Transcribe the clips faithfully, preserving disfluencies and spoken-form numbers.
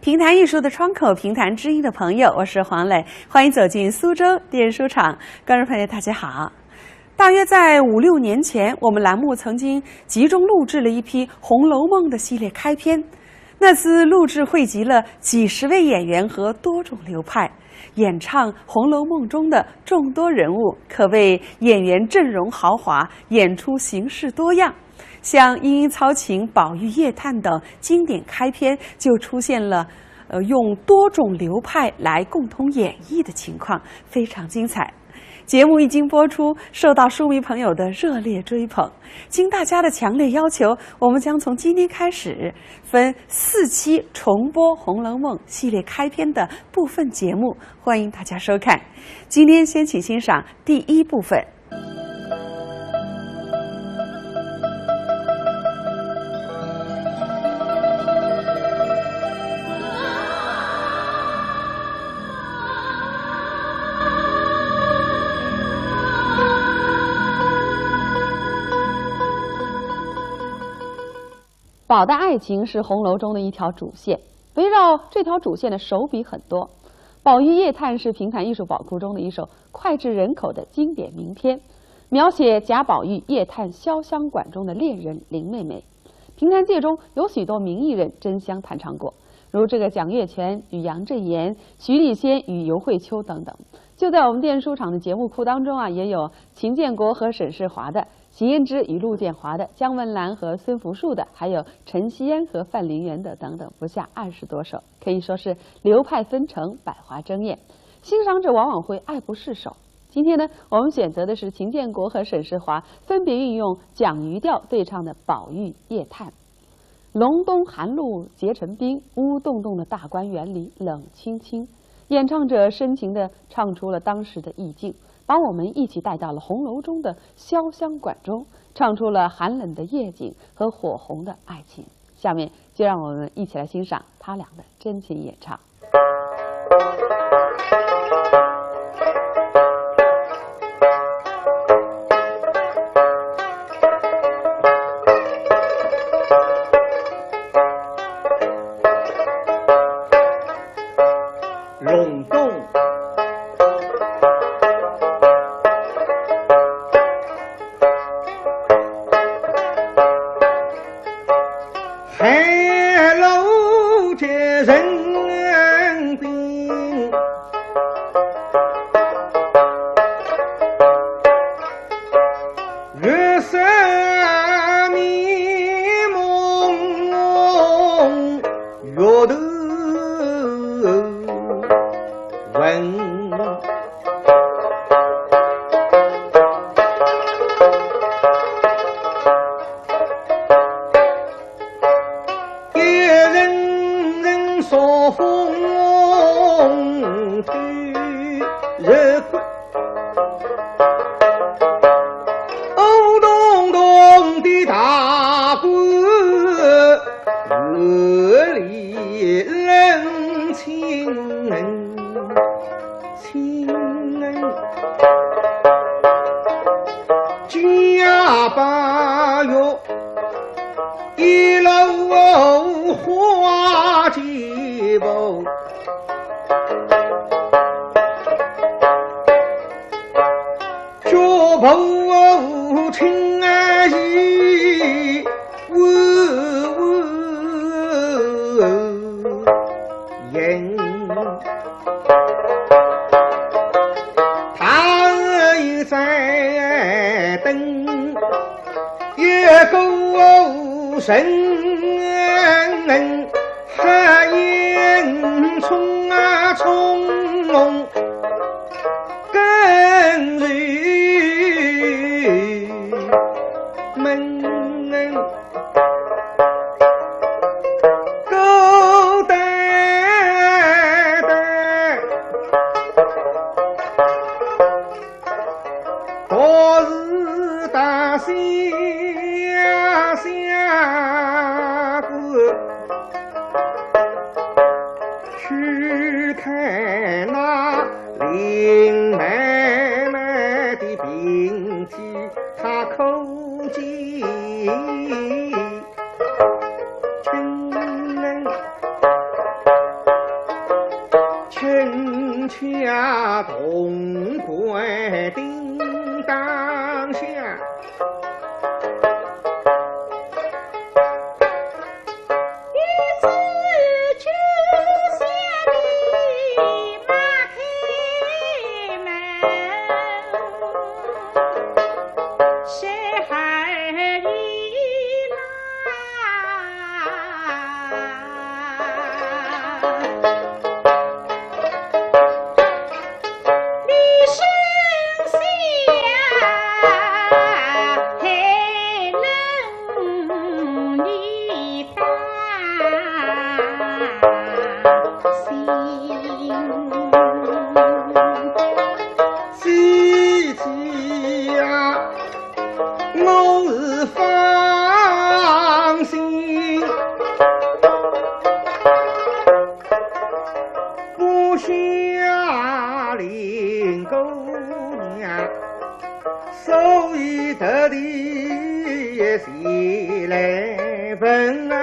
评弹艺术的窗口，评弹知音的朋友，我是黄磊，欢迎走进苏州电书场。观众朋友，大家好。大约在五六年前，我们栏目曾经集中录制了一批《红楼梦》的系列开篇。那次录制汇集了几十位演员和多种流派，演唱《红楼梦》中的众多人物，可谓演员阵容豪华，演出形式多样。像《莺莺操琴》《宝玉夜探》等经典开篇，就出现了，呃，用多种流派来共同演绎的情况，非常精彩。节目一经播出，受到书迷朋友的热烈追捧。经大家的强烈要求，我们将从今天开始分四期重播《红楼梦》系列开篇的部分节目，欢迎大家收看。今天先请欣赏第一部分。 宝的爱情是红楼中的一条主线，围绕这条主线的手笔很多。《宝玉夜探》是评弹艺术宝库中的一首脍炙人口的经典名篇，描写贾宝玉夜探潇湘馆中的恋人林妹妹。评弹界中有许多名艺人争相弹唱过，如这个蒋月泉与杨振言、徐丽仙与尤慧秋等等。就在我们电书场的节目库当中啊，也有秦建国和沈世华的、邢胭脂与陆建华的、姜文兰和孙福树的，还有陈锡安和范林园的等等，不下二十多首，可以说是流派纷呈，百花争艳。欣赏者往往会爱不释手。今天呢，我们选择的是秦建国和沈世华分别运用蒋余调对唱的《宝玉夜探》。隆冬寒露结成冰，乌洞洞的大观园里冷清清。演唱者深情地唱出了当时的意境，把我们一起带到了红楼中的潇湘馆中，唱出了寒冷的夜景和火红的爱情。下面就让我们一起来欣赏他俩的真情演唱。 隆冬。 寒露结成冰，月色迷蒙，月头昏。 一阵阵朔风吹入骨，乌洞洞的大观园里冷清清。 家八月，一路花旗布，脚步轻移。 呜呜吟。他日又在等一个人，黑影匆匆跟随门。 孤单单，独自踏下湘馆，去看那林妹妹的病体，她可见 亲人。潼关叮当响。姐姐呀，我是放心不下林姑娘，所以特地前来问人。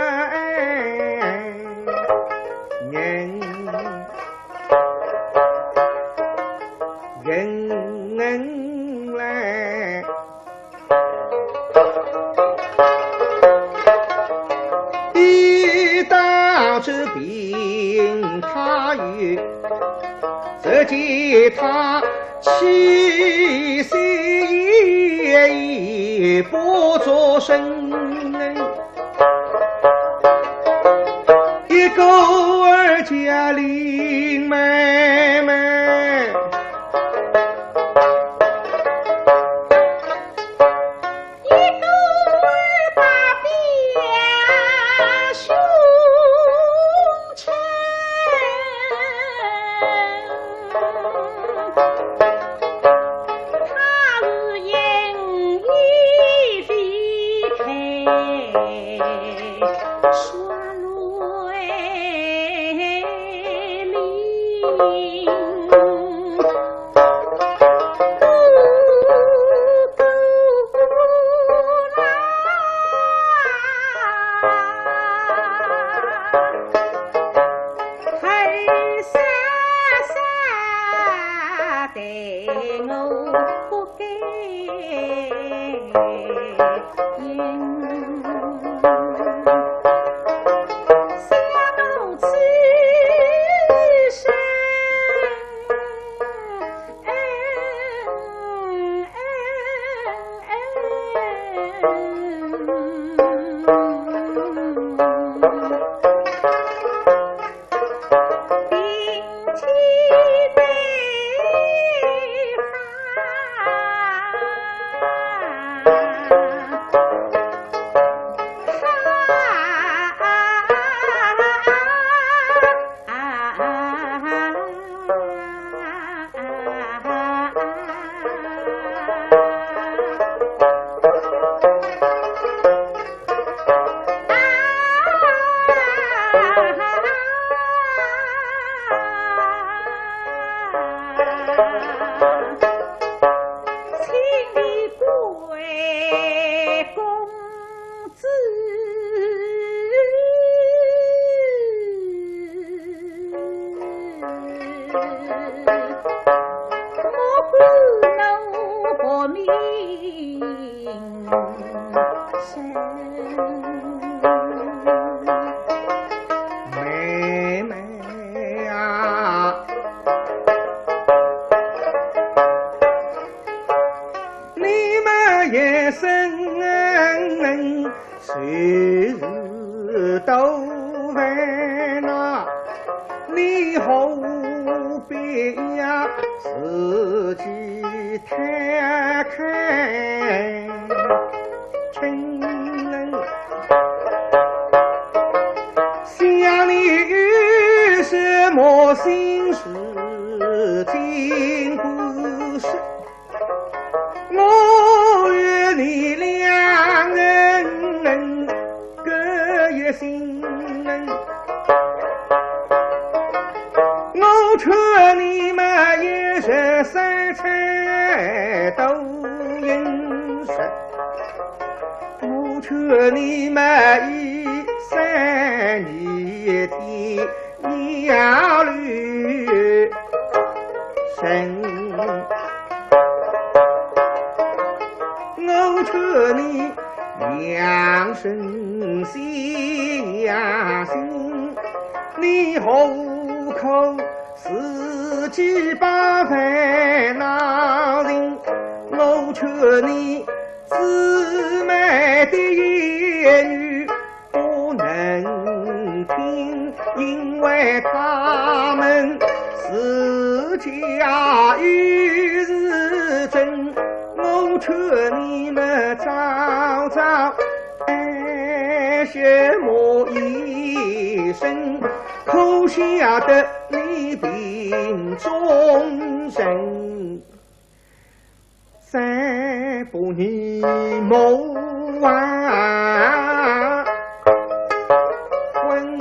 人来。一到这边，他又只见他气息也不作声。 一个儿叫林妹妹，一个儿把表兄称。 他是因为离开山来临，哥哥啦。 还傻傻对我不该应。想我此生 请你贵公 子，莫怪奴薄命生。妹妹啊， 你们一生谁是都烦恼，你何必要自己太看清人？想你有什么心事尽管说。 我与你两人各一心，我劝你们一日三餐都饮食，我劝你们一生一天要留人。我劝你养生养心，你何苦自己把烦恼寻？我劝你姊妹的言语 不能听，因为他们自家有事症。我劝你们早早安歇么一生，可晓得你病中人。 再不你莫忘恩，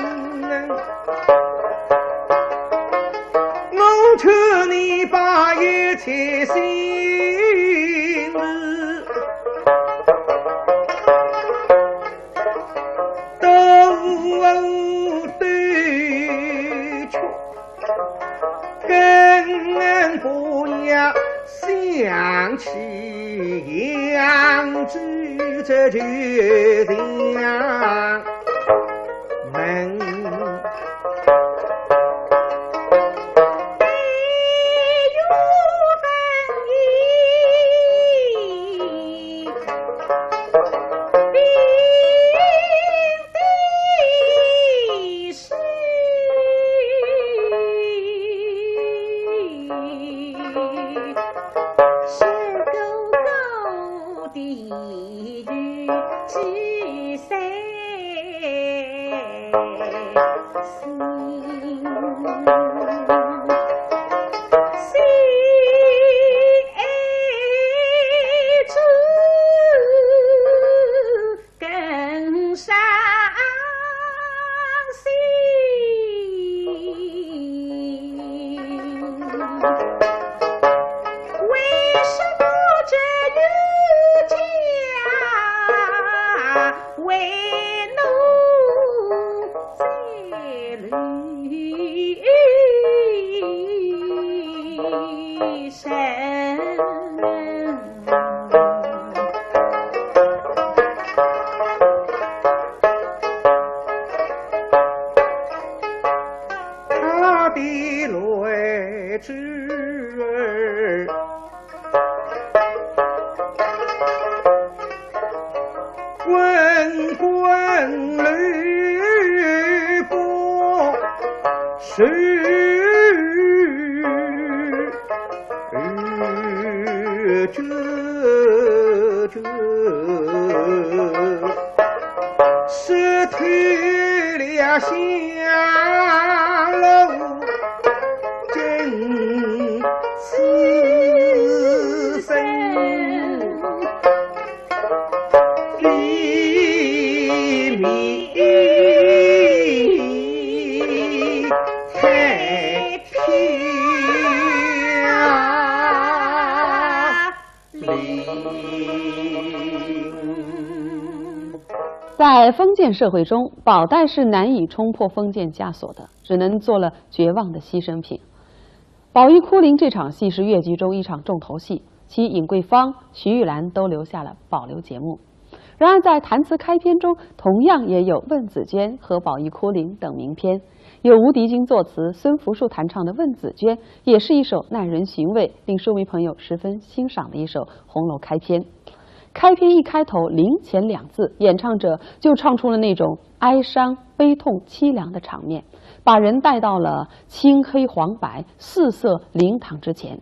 我劝你把一切心事都对却。 更不要想起扬州这旧墙门。更伤心。为什么这女家为奴在楼上？ 他的来之儿，滚滚流波。 谁知这是偷了香炉真此生。 地名太平。在封建社会中，宝黛是难以冲破封建枷锁的，只能做了绝望的牺牲品。 宝玉哭灵这场戏是越剧中一场重头戏，其尹桂芳、徐玉兰都留下了保留节目。然而，在弹词开篇中，同样也有问紫鹃和宝玉哭灵等名篇，由吴迪君作词、孙福树弹唱的《问紫鹃》，也是一首耐人寻味、令书迷朋友十分欣赏的一首红楼开篇。开篇一开头，灵前两字，演唱者就唱出了那种哀伤、悲痛、凄凉的场面，把人带到了青黑黄白四色灵堂之前。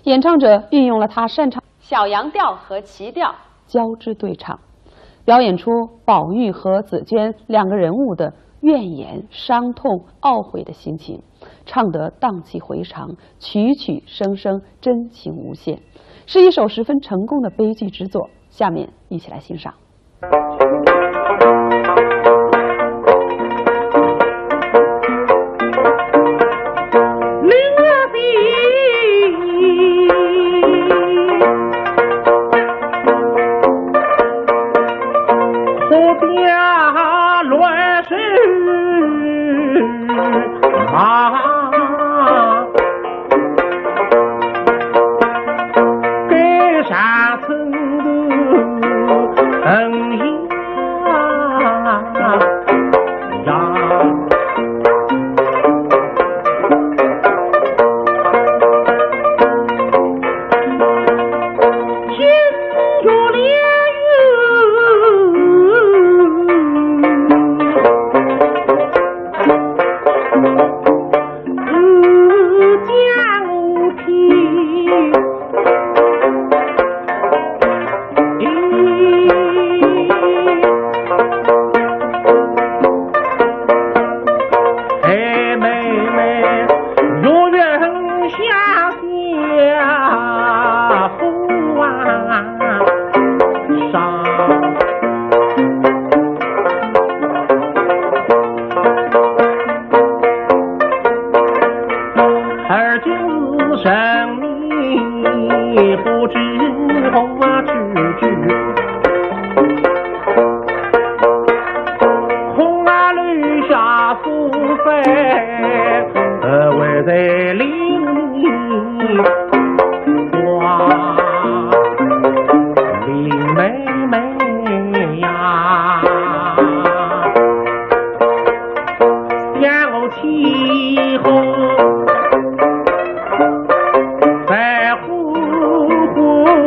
演唱者运用了他擅长小扬调和齐调交织对唱，表演出宝玉和紫鹃两个人物的怨言、伤痛、懊悔的心情，唱得荡气回肠，曲曲声声真情无限，是一首十分成功的悲剧之作。下面一起来欣赏。以后，白虎不过。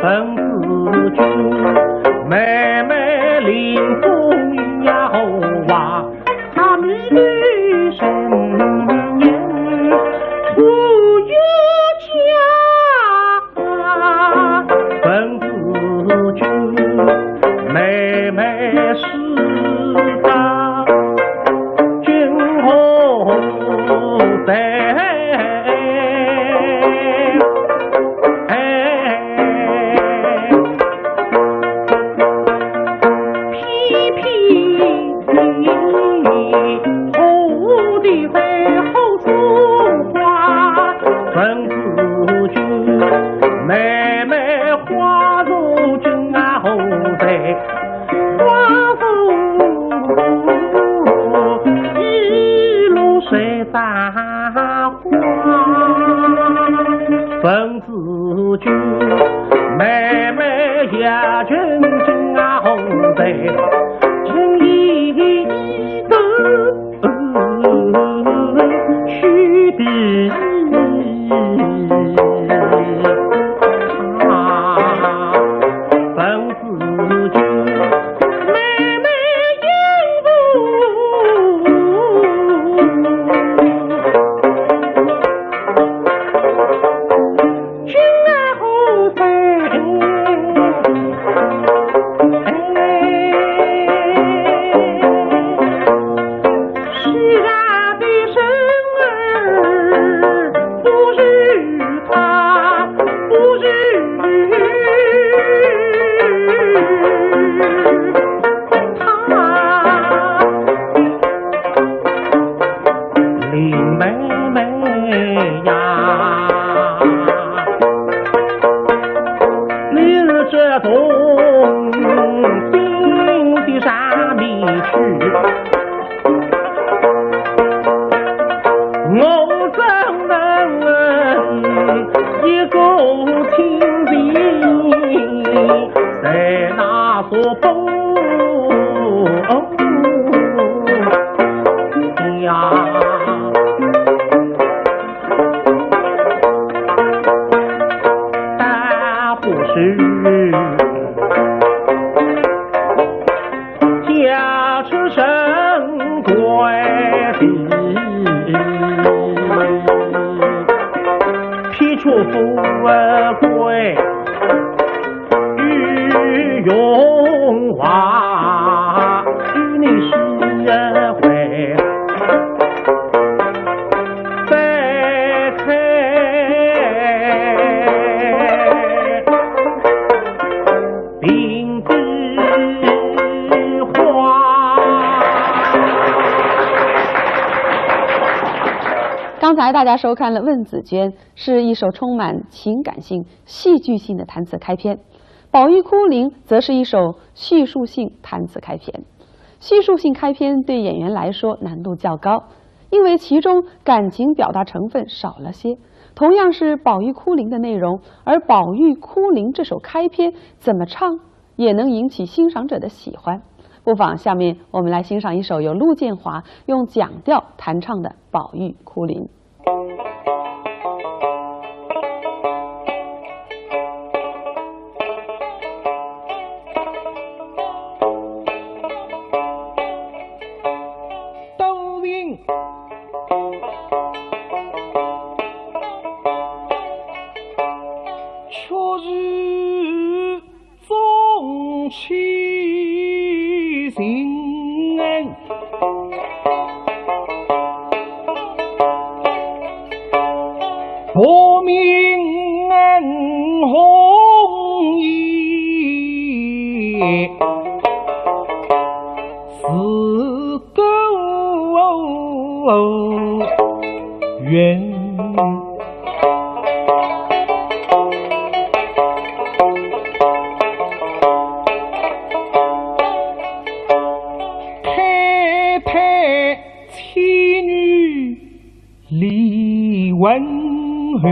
文子君，妹妹临风摇啊，她迷离神眼，我有家。文子君，妹妹是个君后代。 文子君，妹妹也真正啊，红在情意的去的啊，文子君，妹妹也不 君啊，何在？世上的生儿不如他，不如他。 林妹妹呀，你这东京的啥地去？我怎能一个亲情在那所风呀？ 大不是驾车神怪的，披着富贵 与荣华，与你是会再开并蒂花。刚才大家收看了《问子君》，是一首充满情感性、戏剧性的弹词开篇。 《宝玉哭灵》则是一首叙述性弹词开篇。叙述性开篇对演员来说难度较高，因为其中感情表达成分少了些。同样是《宝玉哭灵》的内容，而《宝玉哭灵》这首开篇怎么唱，也能引起欣赏者的喜欢。不妨下面我们来欣赏一首由陆建华用蒋调弹唱的《宝玉哭灵》。 太太妻女离婚后，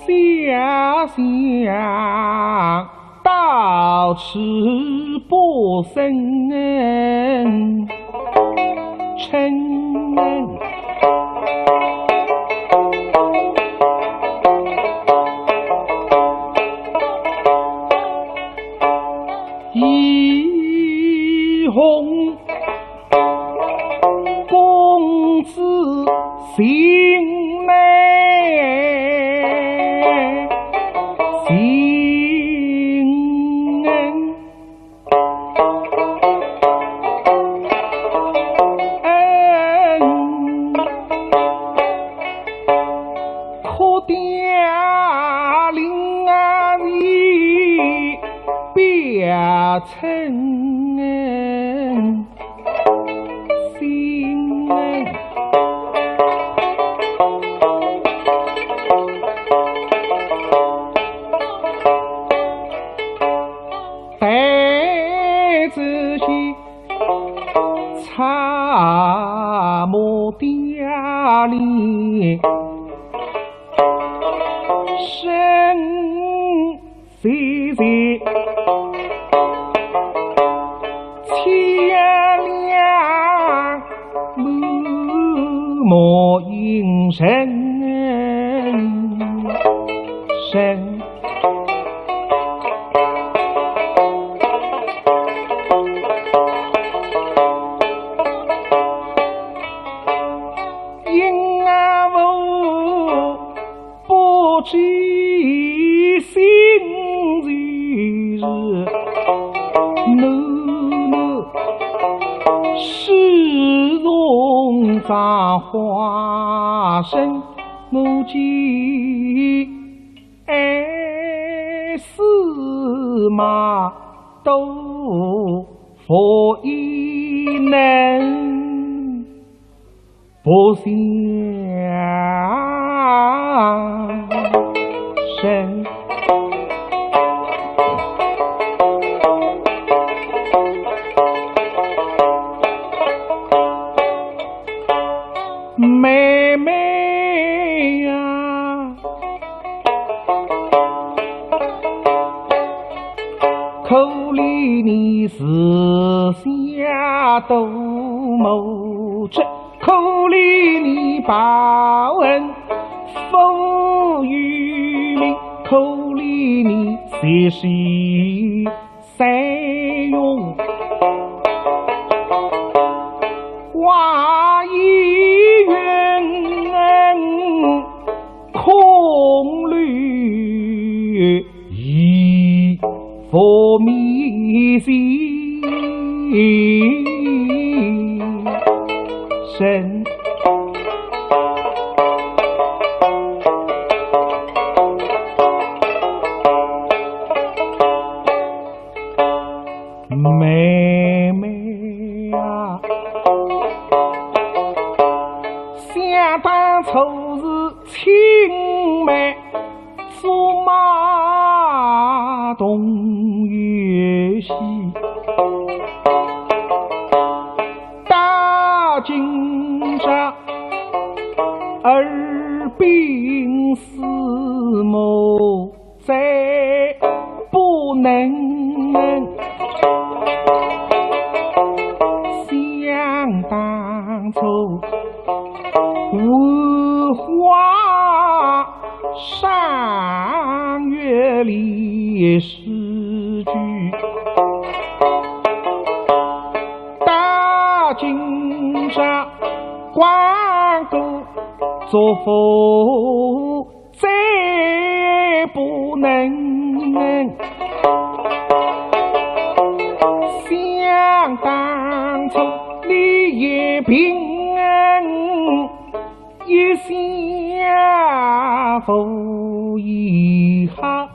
想想 到此不生嗔。可调令啊，你表称心。待仔细 参谋调令，身虽然千两，满目阴沉。 身。因我不知心事，难难始终葬花身，我见 爱死马都无一能不相胜。 妹妹呀，可怜你膝下多么重，可怜你报恩不与民，可怜你前世 三用花一云，空留一佛迷心身。 妹妹啊，想当初是青梅竹马同游戏，到今朝耳鬓厮磨 再不能。想当初，繁华赏月里诗句，到今朝，光顾作福 再不能。想当初，你也平安，一下无遗憾。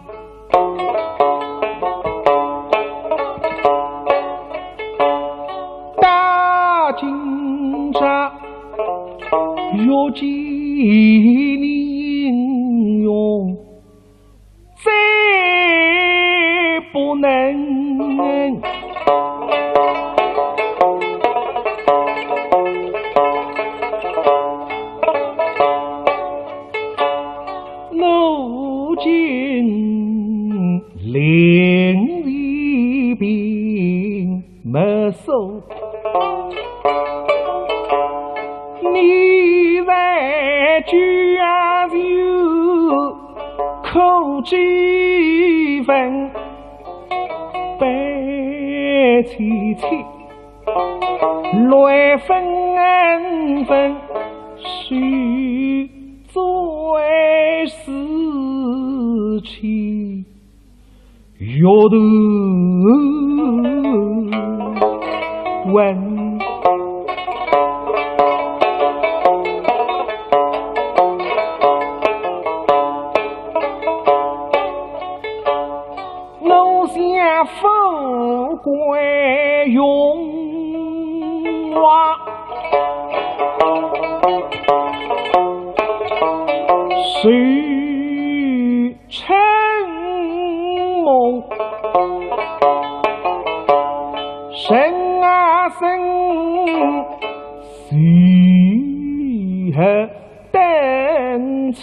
到今朝，若见你英雄，再不能。我今临危病 没数。你在九江苦几分悲戚戚，乱纷纷，谁最思妻？ 月头问。富贵荣华，谁 承蒙，生啊生，喜和等亲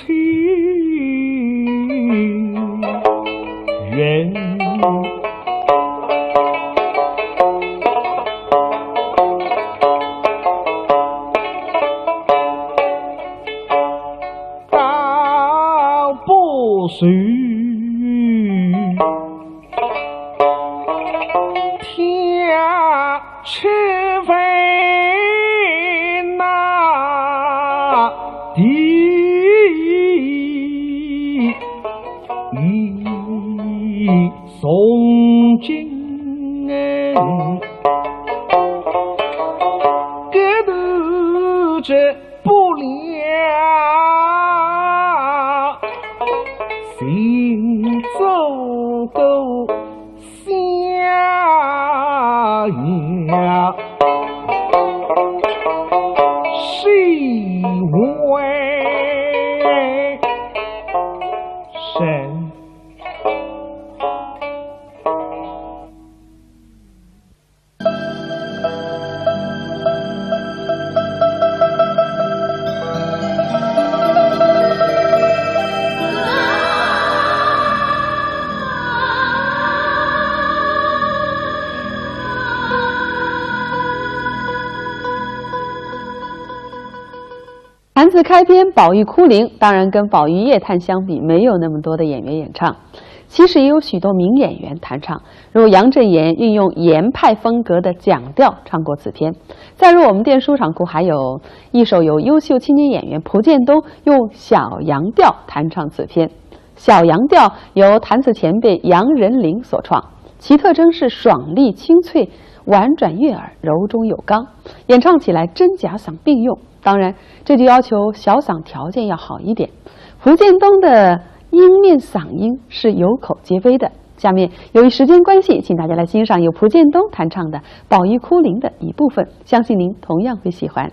缘。 倒不如跳七分那地，从今搿头这 不了，心足够下呀，是为神。 谈词开篇，宝玉哭灵，当然跟宝玉夜谈相比，没有那么多的演员演唱。其实也有许多名演员弹唱，如杨振言运用言派风格的蒋调唱过此篇。再如我们店书场库还有一首由优秀青年演员蒲健东用小杨调弹唱此篇。小杨调由弹词前辈杨仁麟所创，其特征是爽利清脆，婉转悦耳，柔中有刚，演唱起来真假嗓并用。 当然，这就要求小嗓条件要好一点。蒲健东的音面嗓音是有口皆碑的。下面由于时间关系，请大家来欣赏由蒲健东弹唱的《宝玉哭灵》的一部分，相信您同样会喜欢。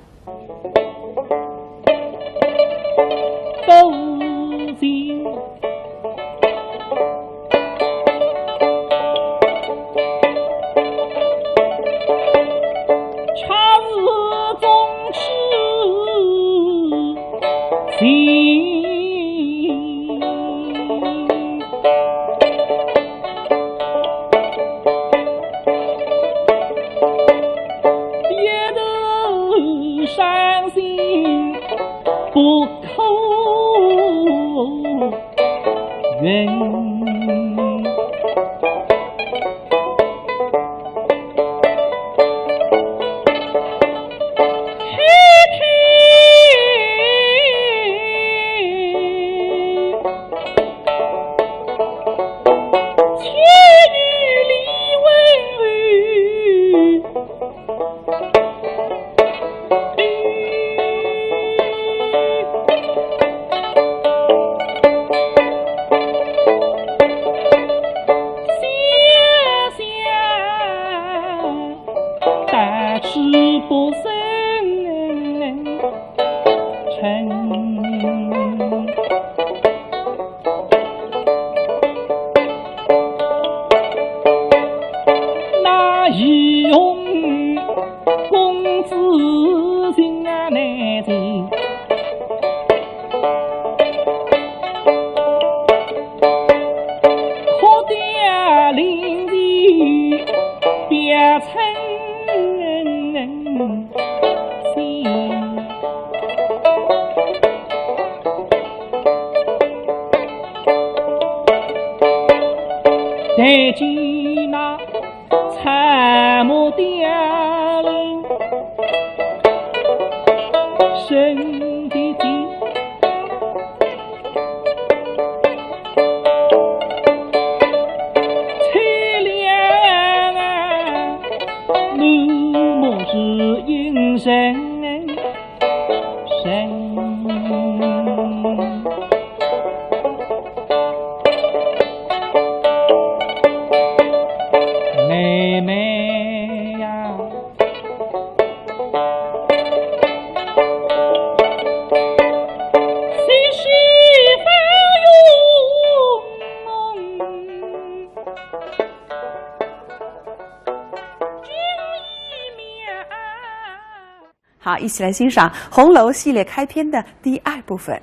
一起来欣赏《红楼》系列开篇的第二部分。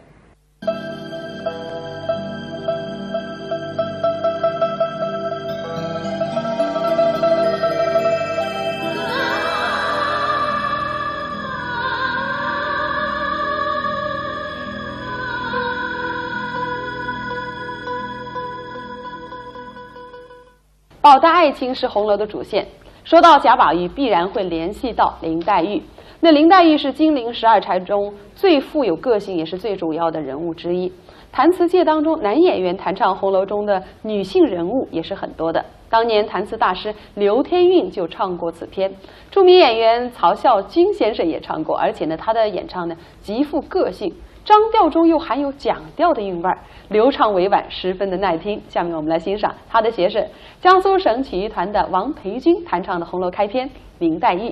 宝黛爱情是《红楼》的主线。说到贾宝玉，必然会联系到林黛玉。那林黛玉是金陵十二钗中最富有个性，也是最主要的人物之一。弹词界当中，男演员弹唱《红楼》中的女性人物也是很多的。当年弹词大师刘天韵就唱过此篇，著名演员曹啸金先生也唱过，而且呢，他的演唱呢极富个性，张调中又含有蒋调的韵味儿，流畅委婉，十分的耐听。下面我们来欣赏他的学生，江苏省曲艺团的王培军弹唱的《红楼》开篇《林黛玉》。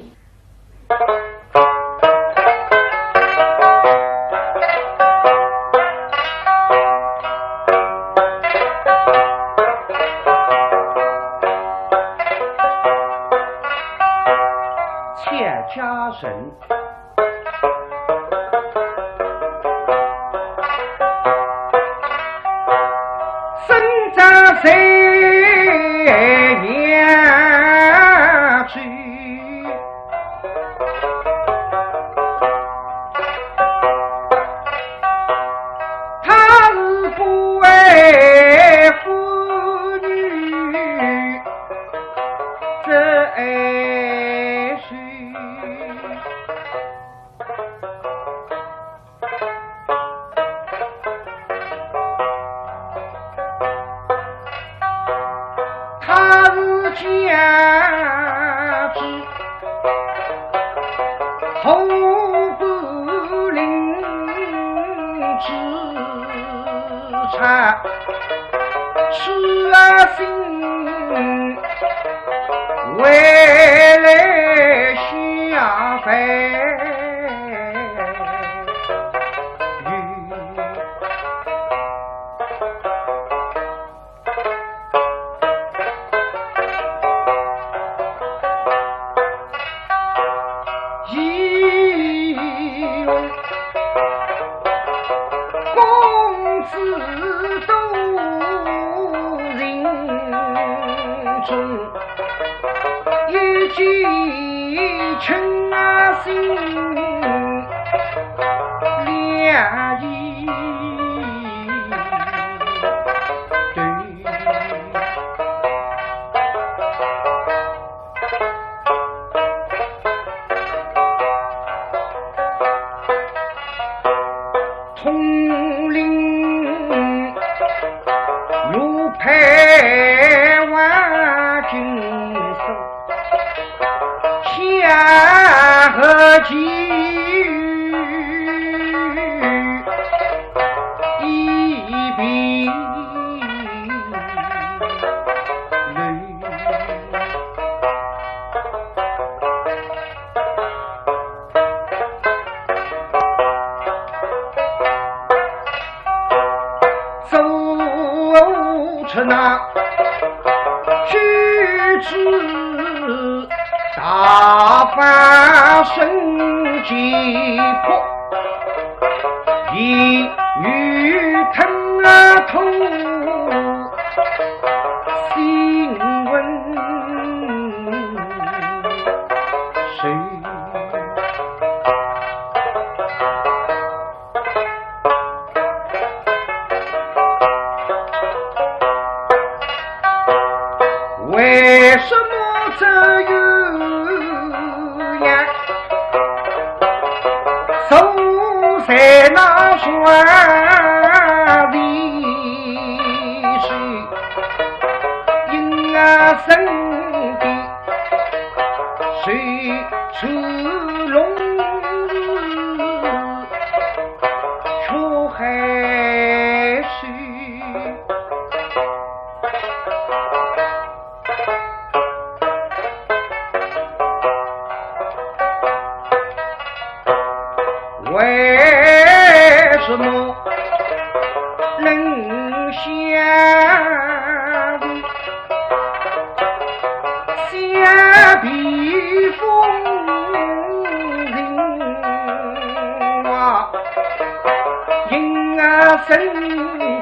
身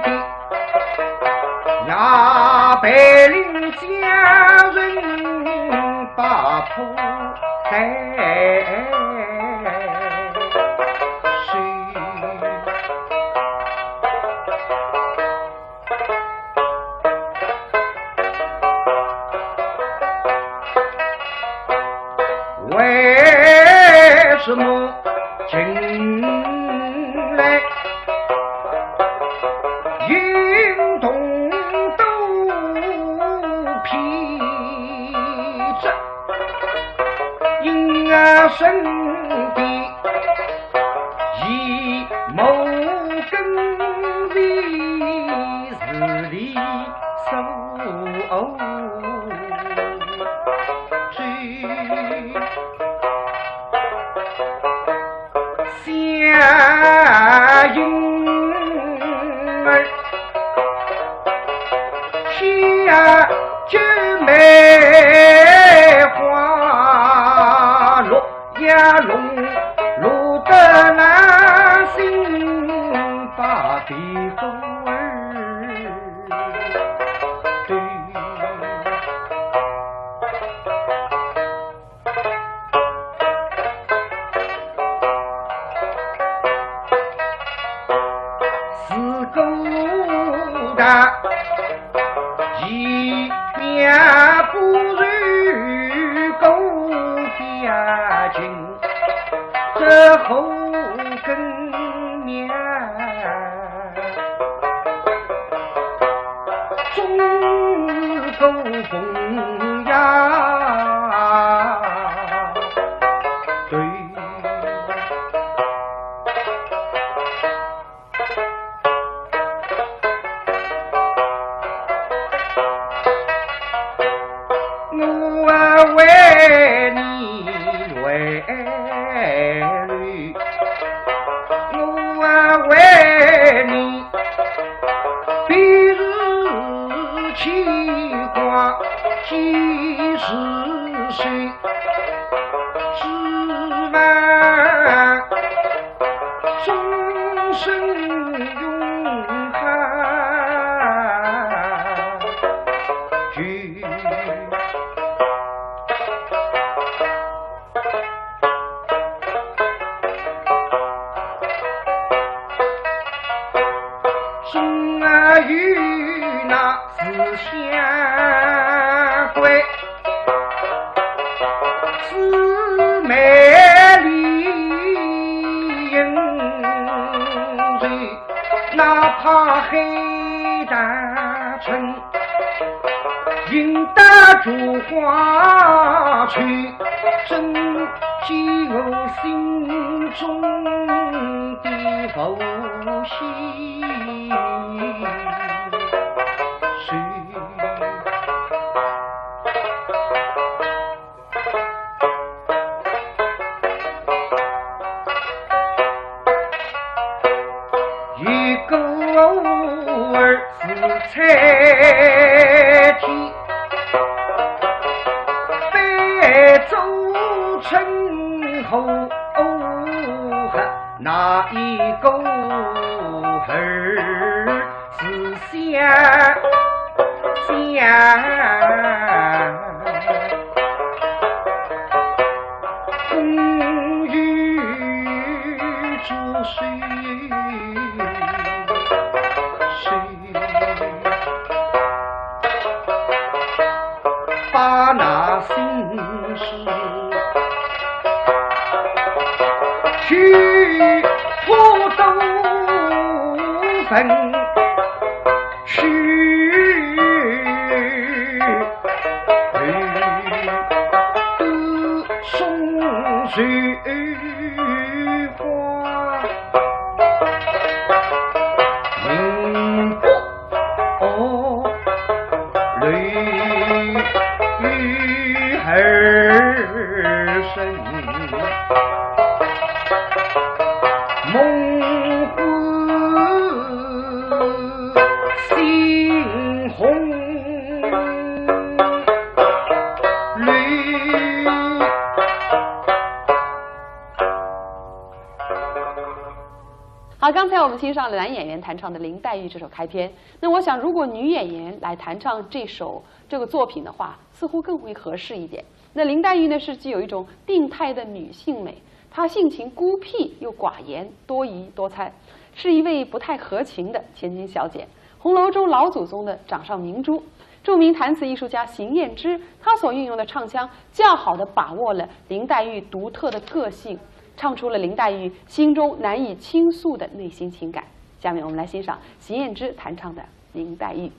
边，也陪领家人把破担收。 为什么近来运动都疲劳？ 因啊身边一谋跟随是理所当然。 相迎儿，喜呀九妹花落呀落，落得那心把地方儿对。 自古大义，面不如狗家近，这后跟面。 中国风呀，对。我为你为你，我为你 比如牵挂几时谁，只盼终身永恒。 心啊有那是相关，姊妹里应酬，哪怕海大春。 引得菊花去，真解我心中的浮心事。一个儿子在天，被做成后，那一个儿 是想，想风雨之水，把那心事 去破东风，去送水花。明白 哦，泪雨儿声，梦魂醒。刚才我们欣赏了男演员弹唱的《林黛玉》这首开篇，那我想，如果女演员来弹唱这首这个作品的话，似乎更为合适一点。那林黛玉呢，是具有一种病态的女性美，她性情孤僻又寡言，多疑多猜，是一位不太合情的千金小姐。红楼中老祖宗的掌上明珠，著名弹词艺术家邢燕之，她所运用的唱腔，较好的把握了林黛玉独特的个性，唱出了林黛玉心中难以倾诉的内心情感。下面我们来欣赏邢燕之弹唱的《林黛玉》。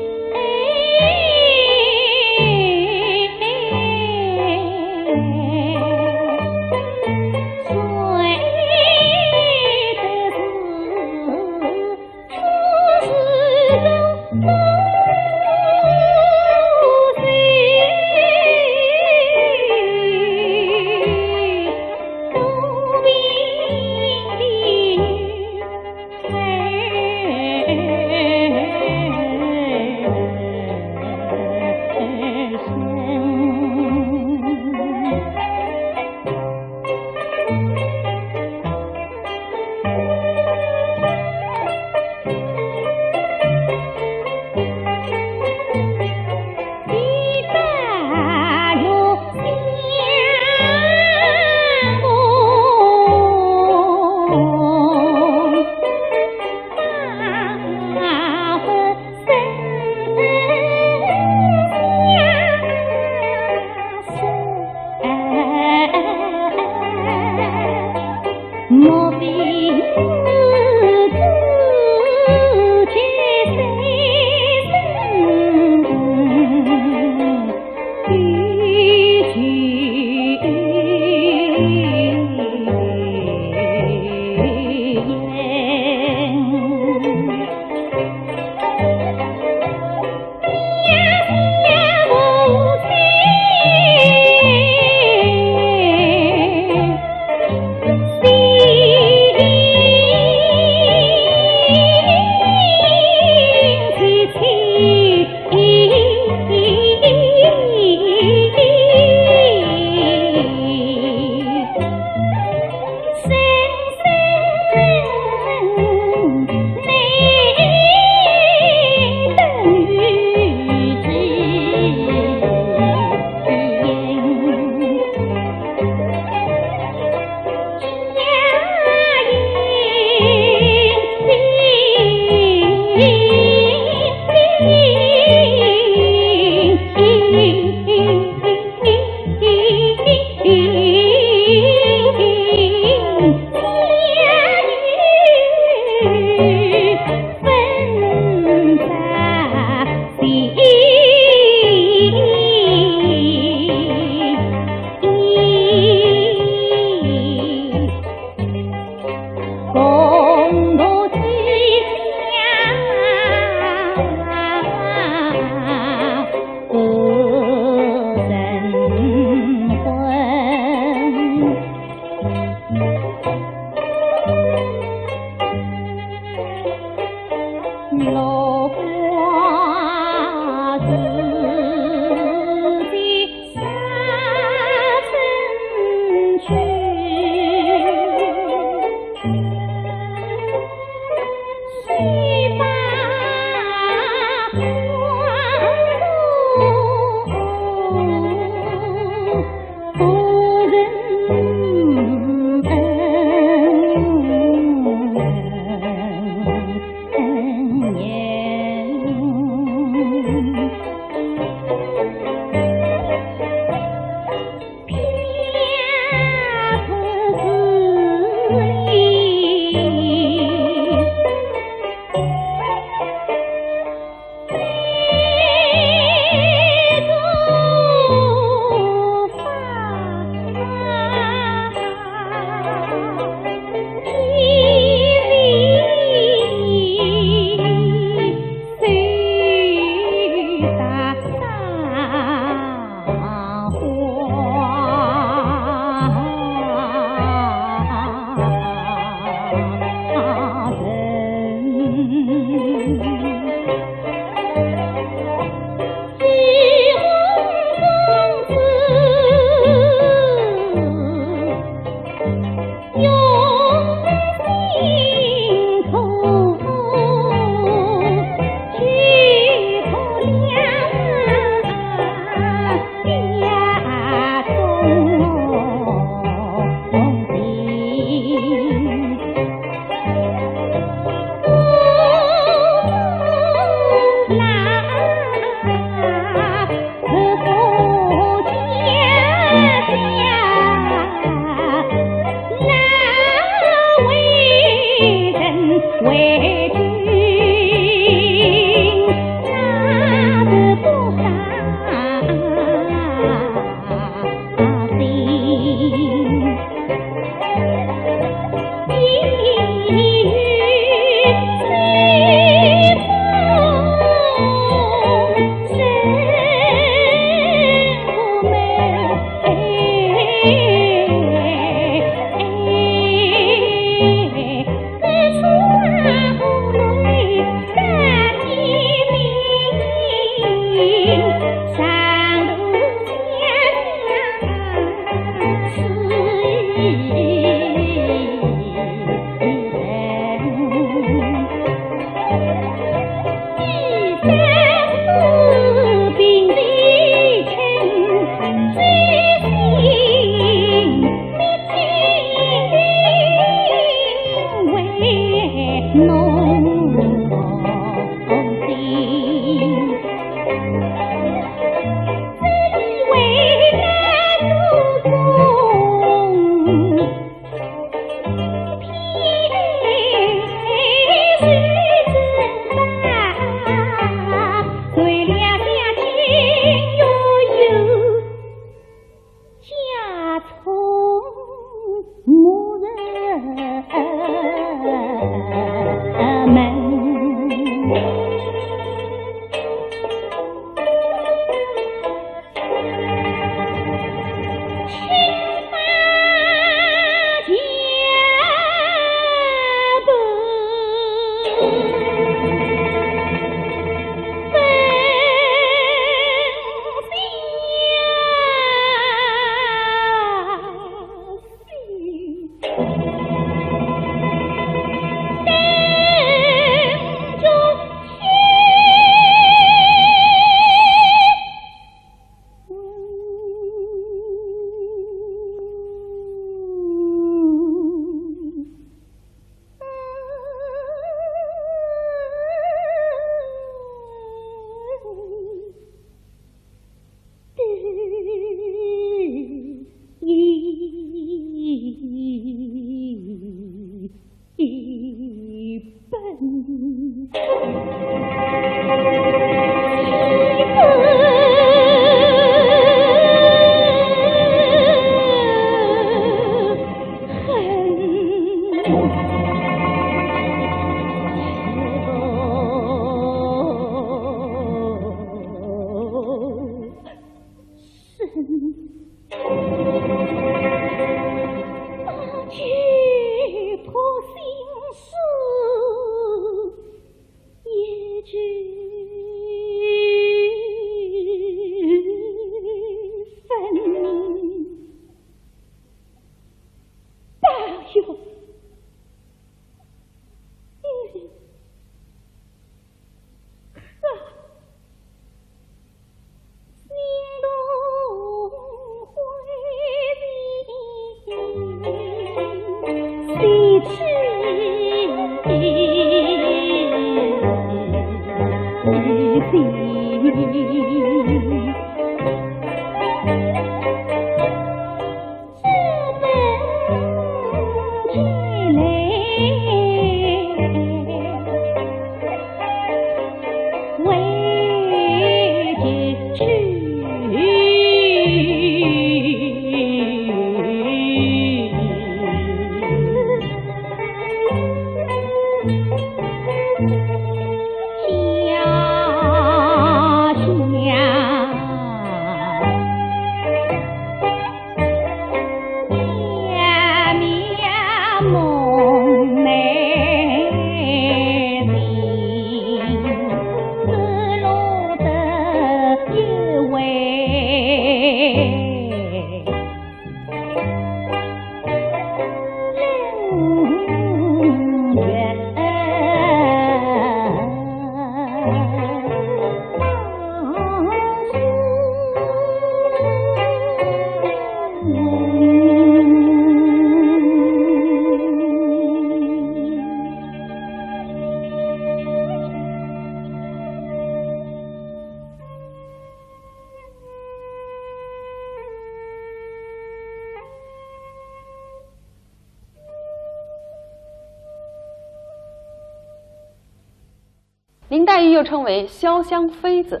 林黛玉又称为潇湘妃子。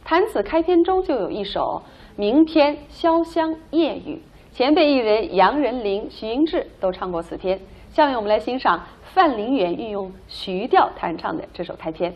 弹词开篇中就有一首名篇《潇湘夜雨》，前辈艺人杨仁麟、徐英志都唱过此篇。下面我们来欣赏范林元运用徐调弹唱的这首开篇。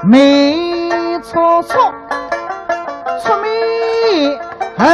眉搓搓，蹙眉横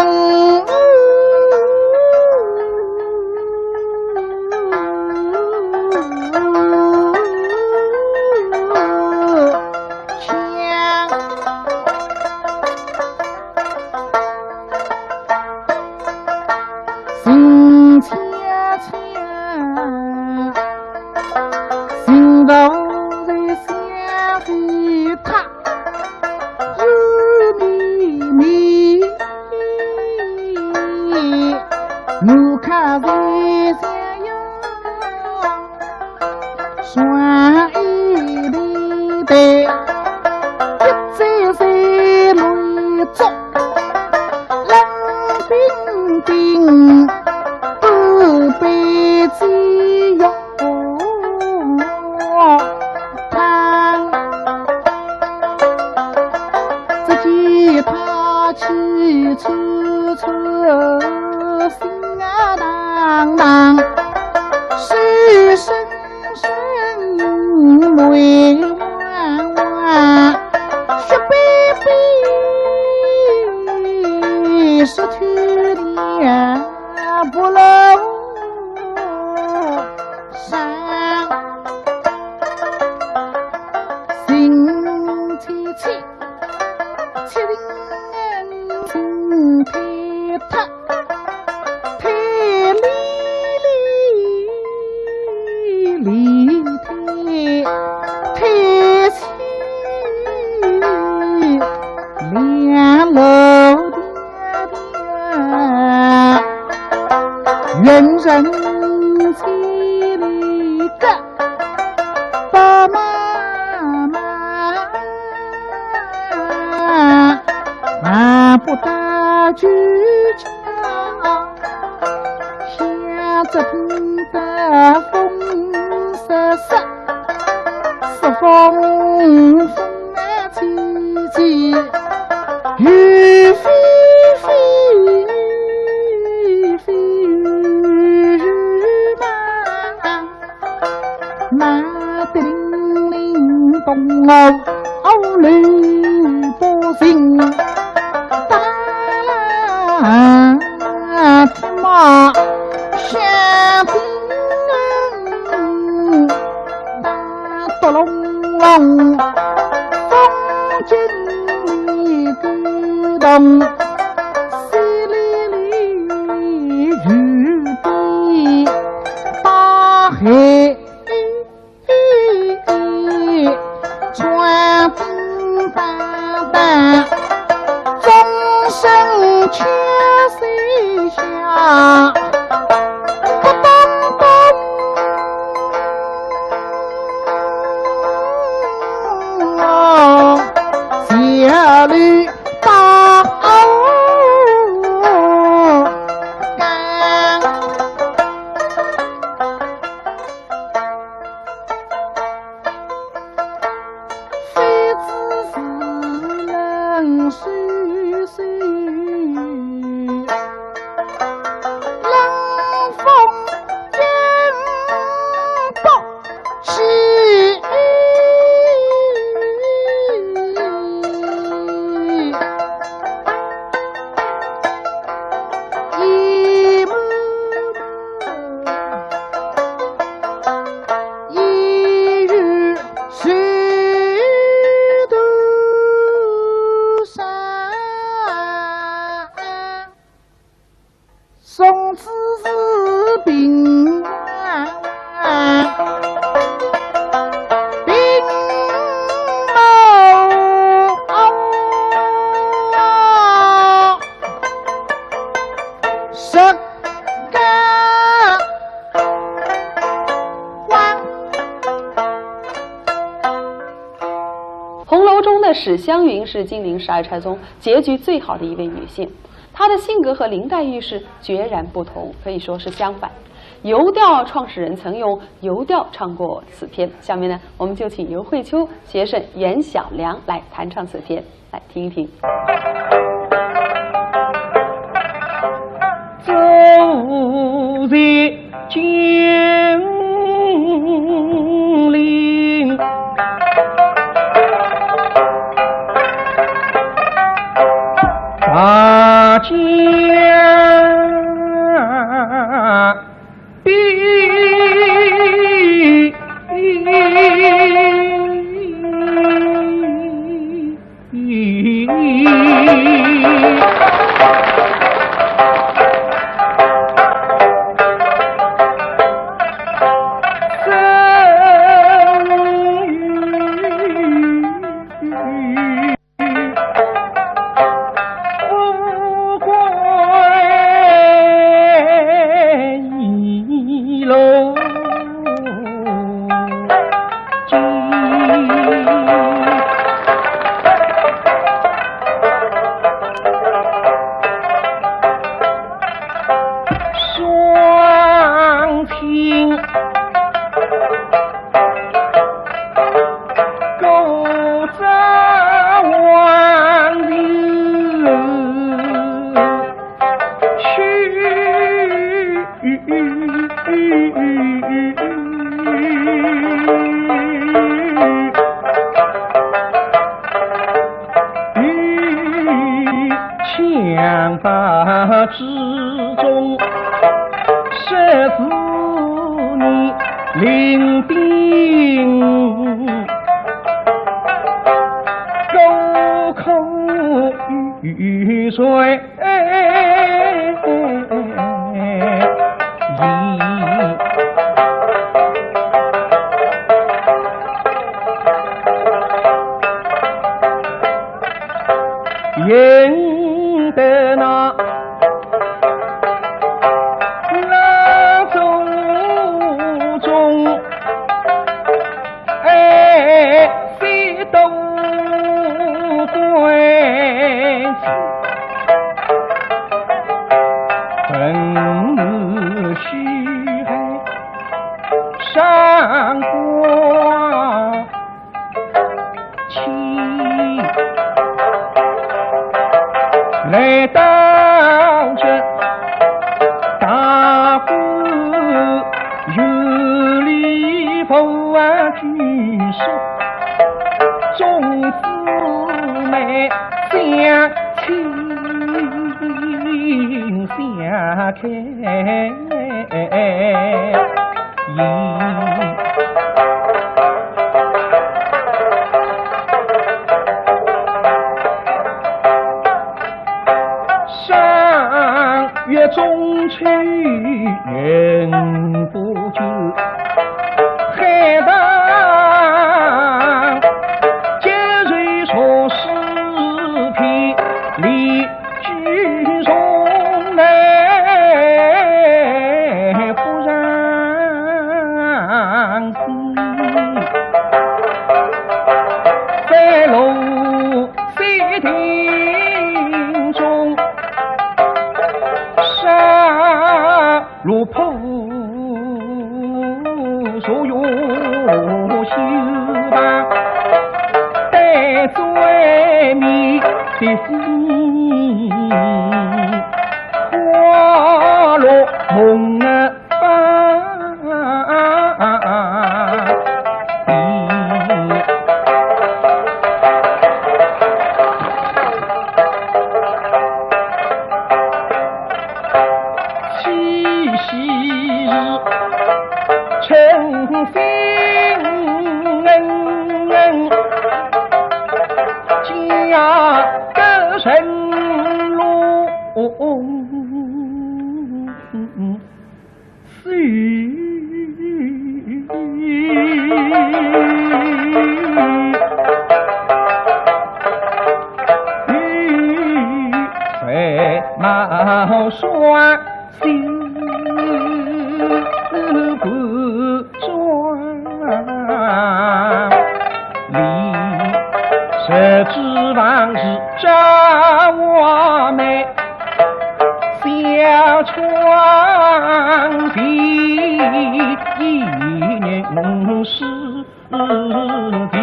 《红楼》中的史湘云是金陵十二钗中结局最好的一位女性，她的性格和林黛玉是决然不同，可以说是相反。《游调》创始人曾用《游调》唱过此篇，下面呢，我们就请尤慧秋携沈、袁小良来弹唱此篇，来听一听。法之中，设子女临定，孤苦与谁？ 引得那老祖宗，哎，非都归子，本是虚害上官 妻。来到这大观园里佛啊居所，众姊妹相亲相看。 赏月中秋人不觉，海棠解愁愁思偏离 居中来不让心，在龙溪亭中，沙罗铺 坐月休吧，对嘴面的风，花落梦啊。 七夕日称心恩，家得人路。 在茅山寺观庄里，谁知往事照画眉，小窗前一人是 梨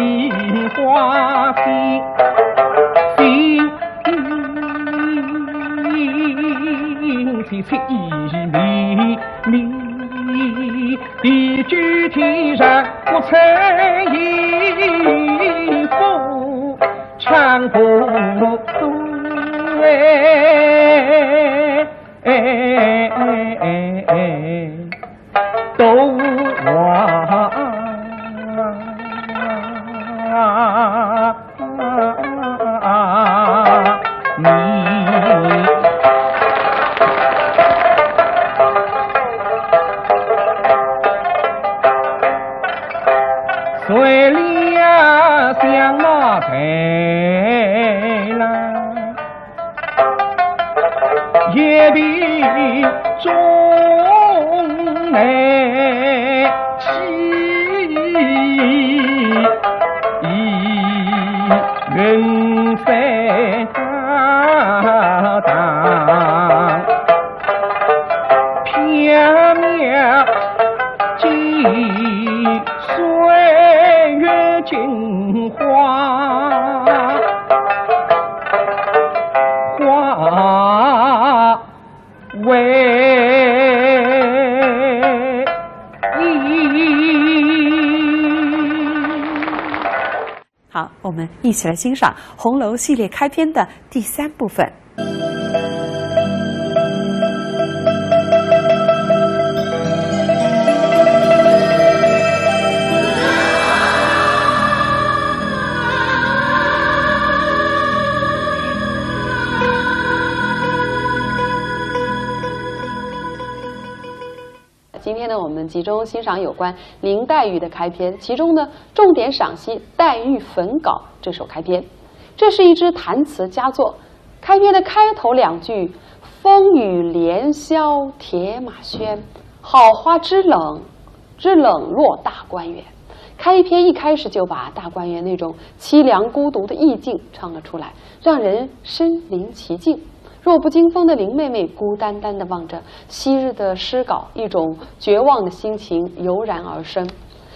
花飞，心切切意迷迷，地久天长不曾一步，唱不对。 哎哎哎哎，都啊你。随了相貌台啦。 也比中来起，云彩搭档，飘渺 岁月镜花，花为好，我们一起来欣赏《红楼》系列开篇的第三部分。那我们集中欣赏有关林黛玉的开篇，其中呢，重点赏析黛玉焚稿这首开篇。这是一支弹词佳作，开篇的开头两句“风雨连萧铁马喧，好花枝冷，枝冷落大观园”。开篇一开始就把大观园那种凄凉孤独的意境唱了出来，让人身临其境。弱不禁风的林妹妹孤单单地望着昔日的诗稿，一种绝望的心情油然而生。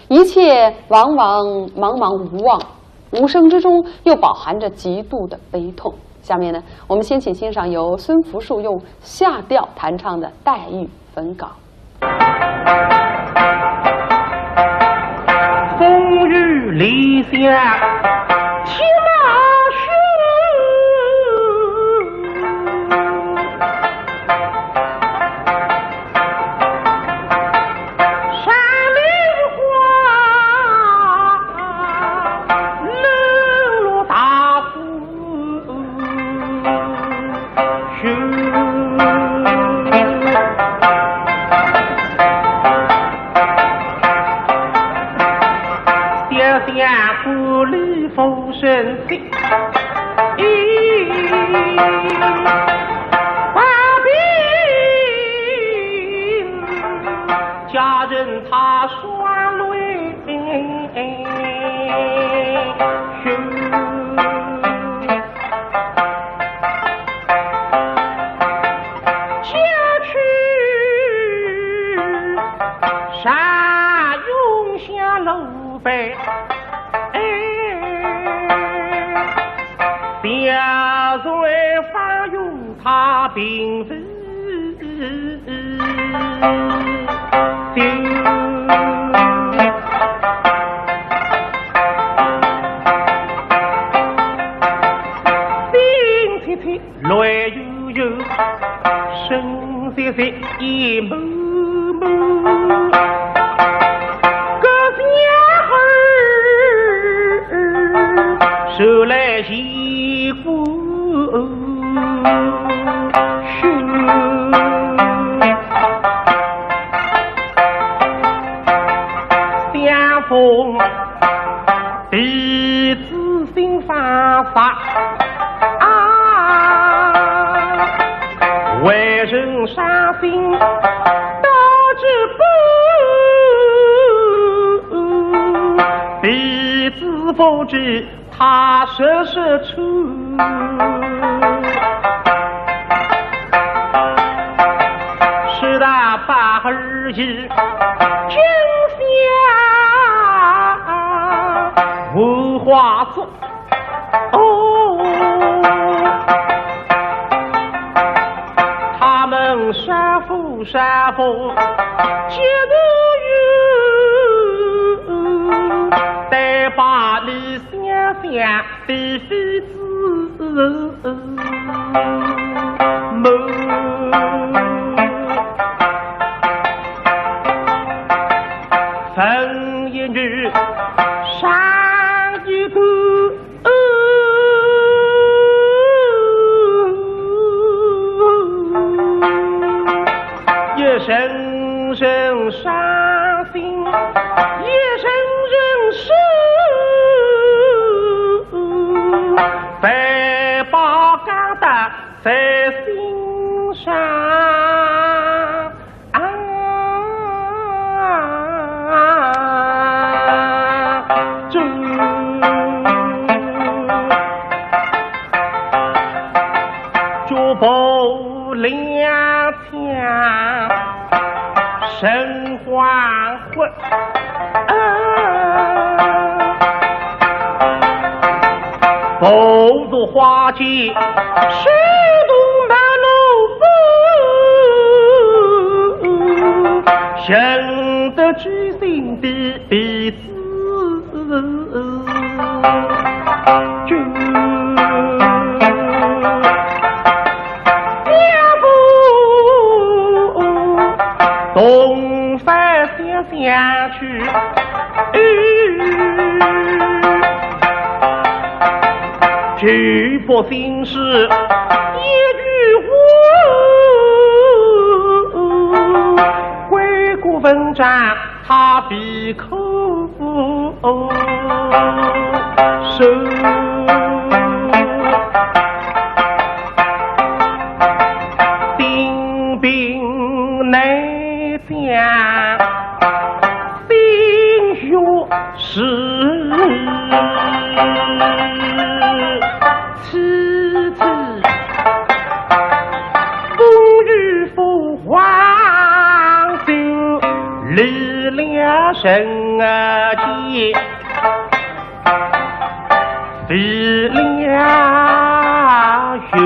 一切茫茫，茫茫无望，无声之中又饱含着极度的悲痛。下面呢，我们先请欣赏由孙福树用夏调弹唱的《黛玉焚稿》。 风雨连萧铁马喧，山林花冷落大症状他必可受。疔病难降，心血是其次。风雨浮黄就离了人间，飞了游。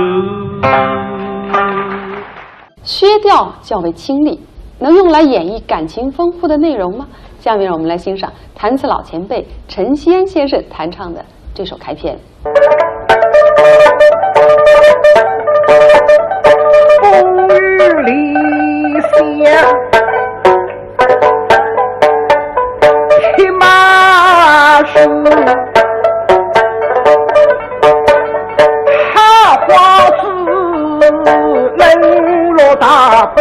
薛调较为清丽，能用来演绎感情丰富的内容吗？下面让我们来欣赏弹词老前辈陈锡安先生弹唱的这首开篇。风雨里想，骑马去，好花枝冷落大步。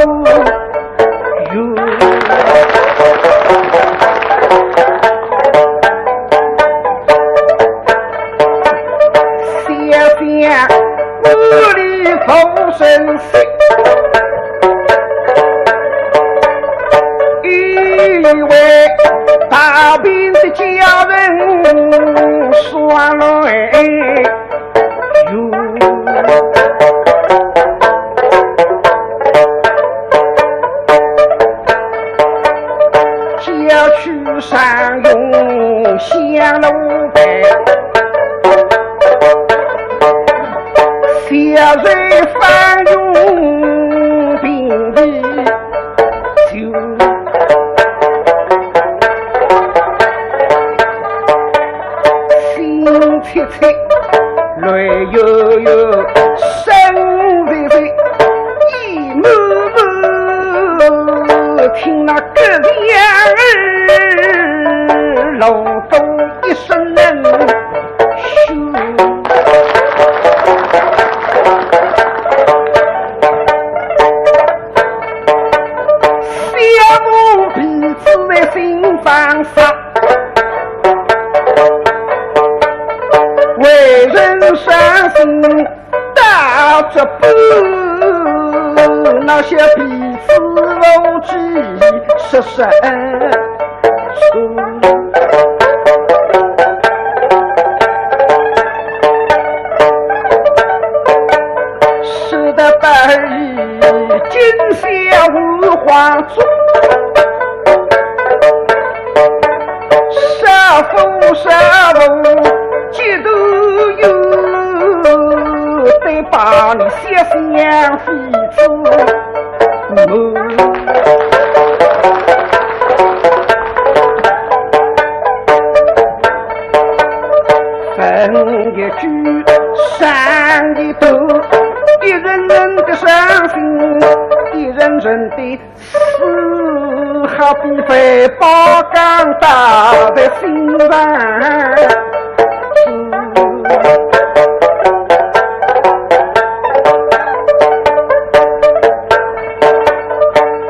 想想屋里无人惜，以为大病的家人双来游。 郊区上用香炉台，小人方用病危酒。心切切，泪悠悠，身微微。 一幕幕，听那个响儿，弄得一身冷血。小奴婢子在心上杀，为人伤心 大脚步，那些彼此无计失身处。使得百日今宵无花烛。 杀父杀母几多有，得把你小相妃子母。分一句，伤一段，一人人的伤心，一人人的 是好比万宝钢打在心上。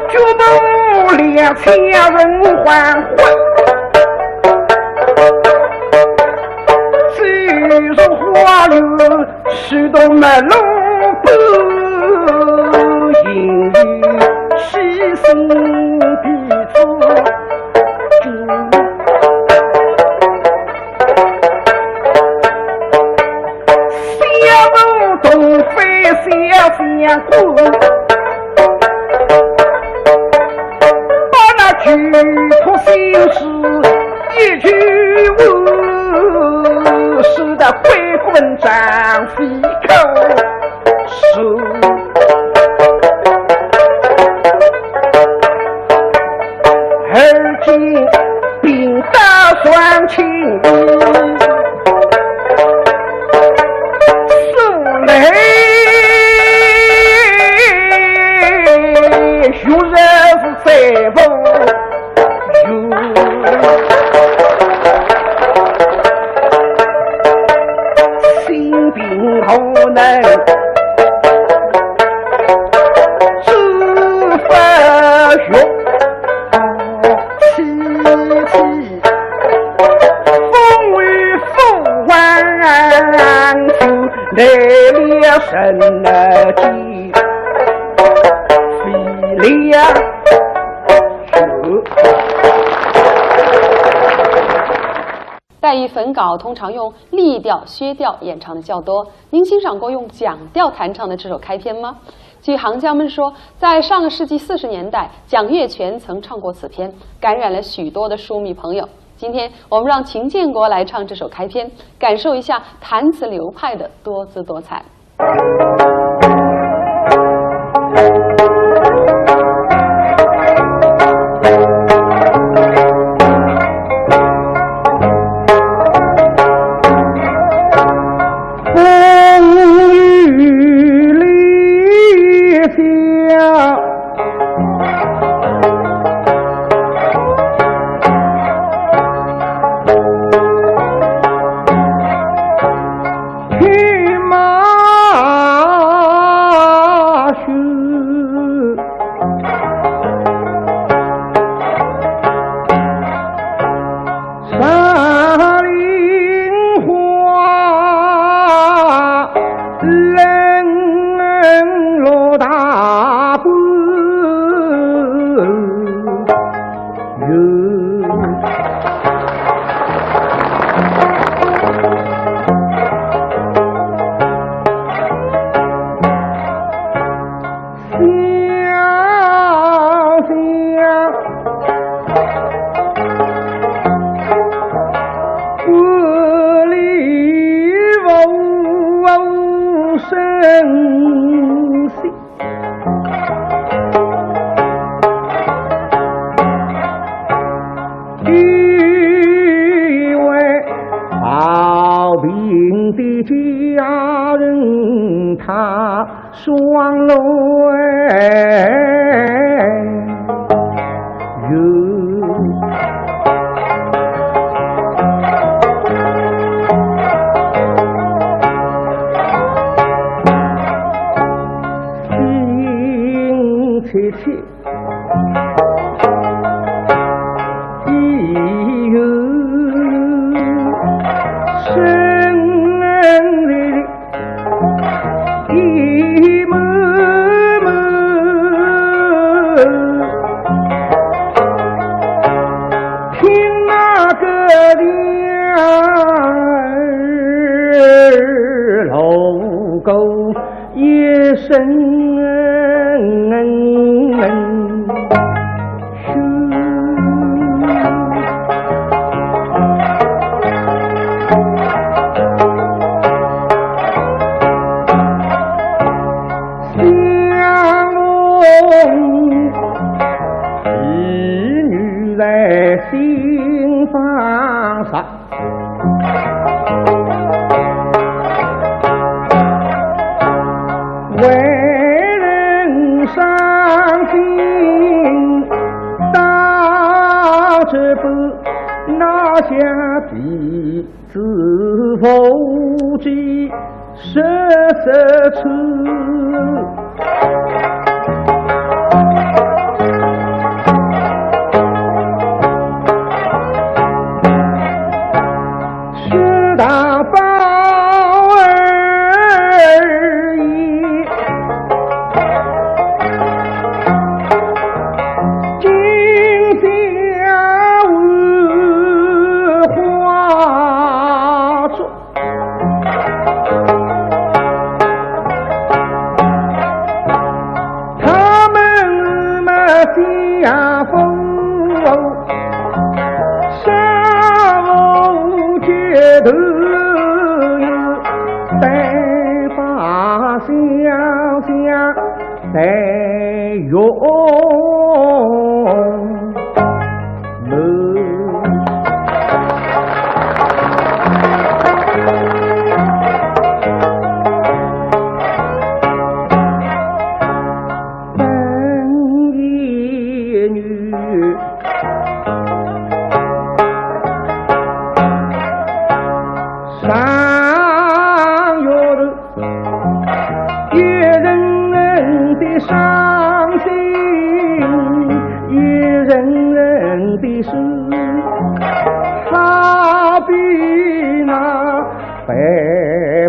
举头两千人欢欢，走入花园 许多门路不，因为虚心弟子主。小奴同妃小相公，把那举头心事 一句话，使得贵官张飞口说。而今兵到船前，素来学人是在不 心病何能治不愈？来了神来见，飞了。岱遗粉稿通常用厉调、薛调演唱的较多，您欣赏过用蒋调弹唱的这首开篇吗？据行家们说，在上个世纪四十年代，蒋月泉曾唱过此篇，感染了许多的书迷朋友。今天我们让秦建国来唱这首开篇，感受一下弹词流派的多姿多彩。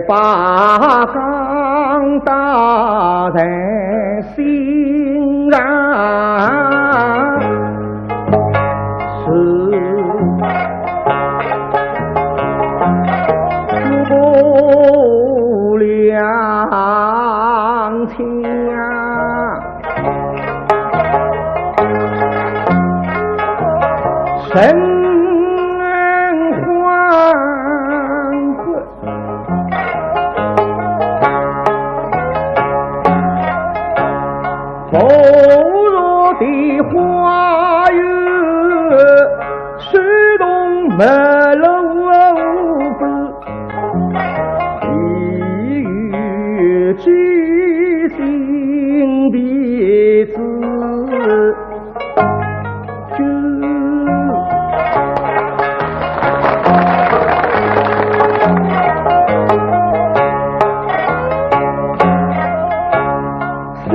把钢搭在心上是诸葛亮卿啊。 人皇冠，薄弱的花园，水中没路子。 一语惊醒的子君。相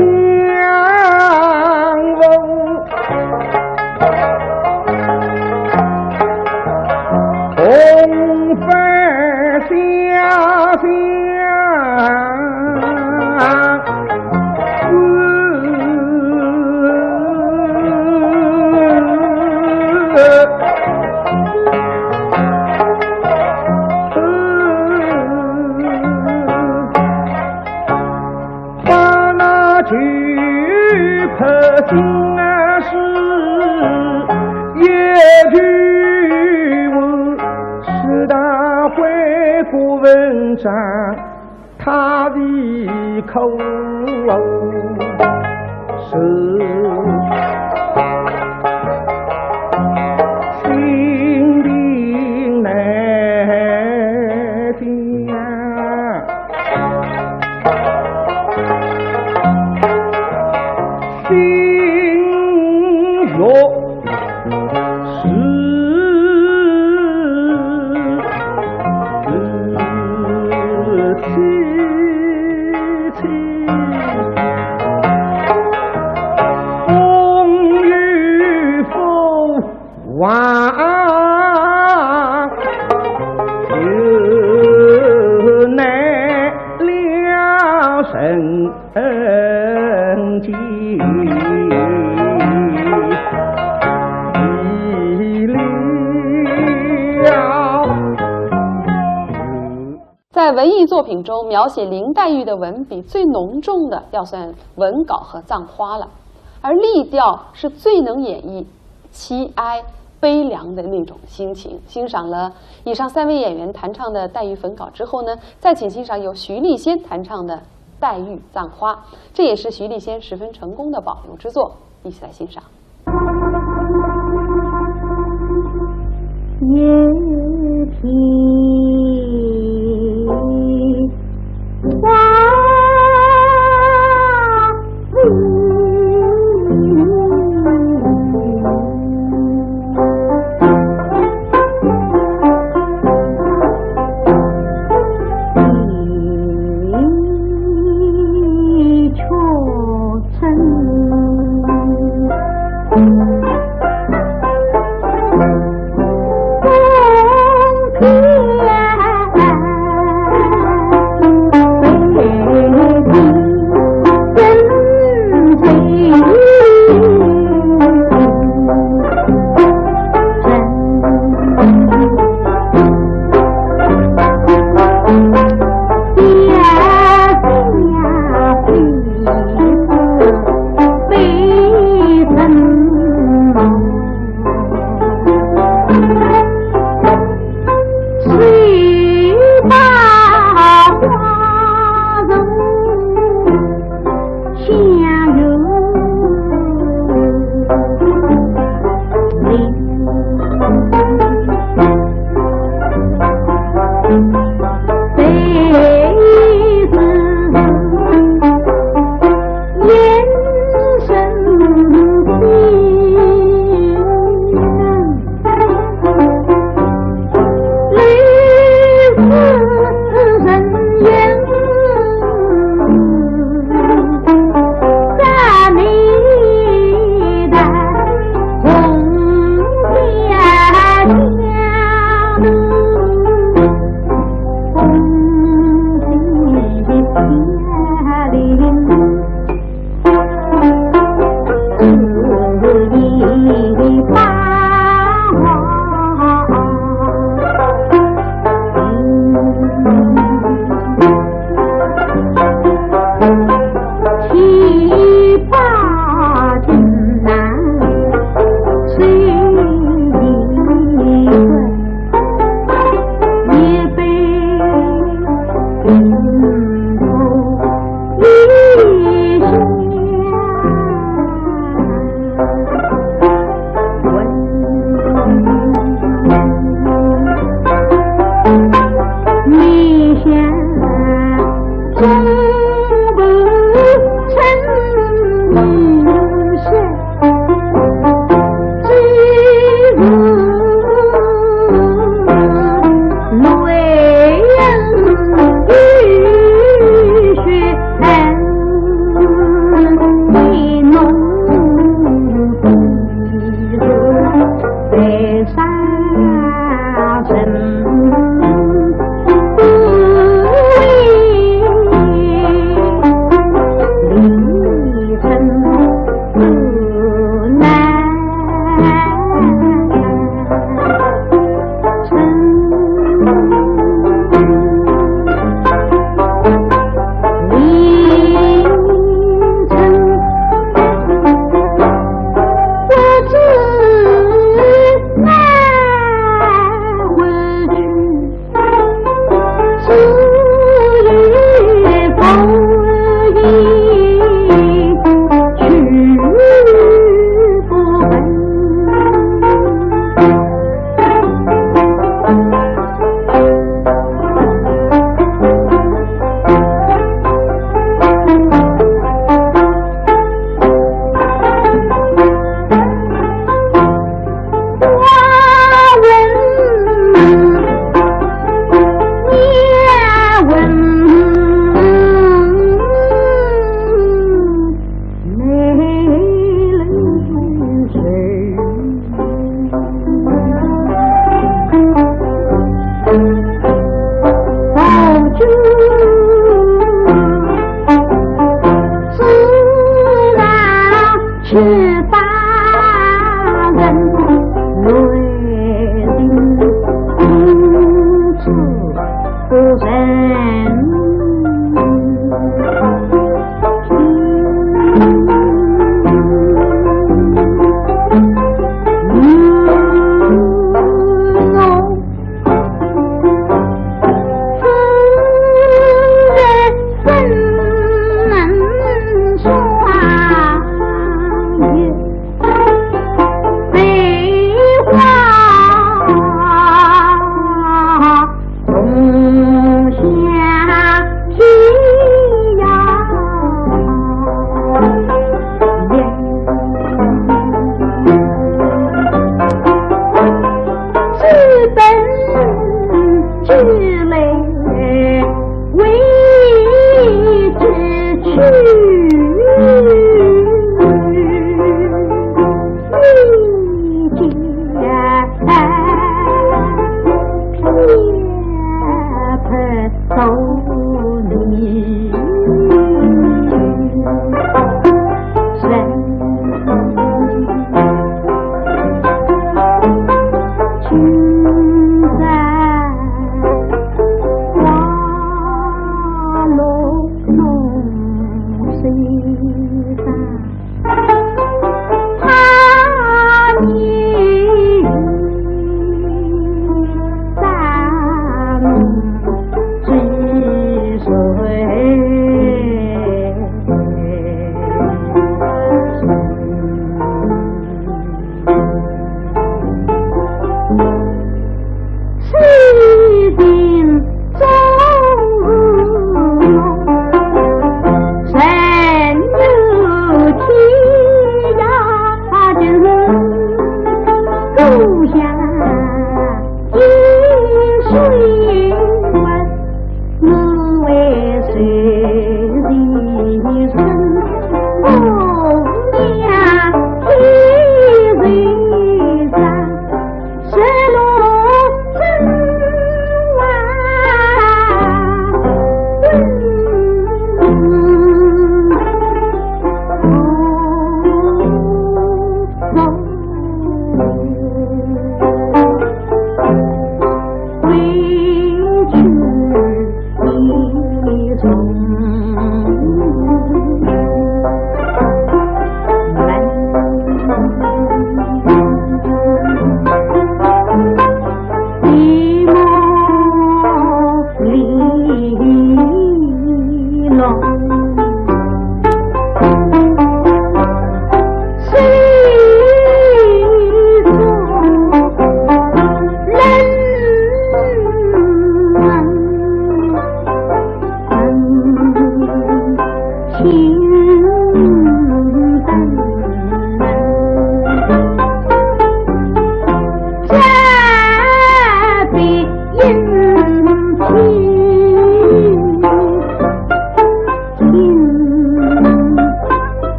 逢 红粉香香。把那九拍心事也就我，是他回顾文章，他的口是心病难定啊。 心若是凄凄，风雨无 望，又难了人间寂寥。 在文艺作品中，描写林黛玉的文笔最浓重的，要算文稿和葬花了。而丽调是最能演绎凄哀悲凉的那种心情。欣赏了以上三位演员弹唱的黛玉焚稿之后呢，再请欣赏由徐丽仙弹唱的黛玉葬花，这也是徐丽仙十分成功的保留之作。一起来欣赏。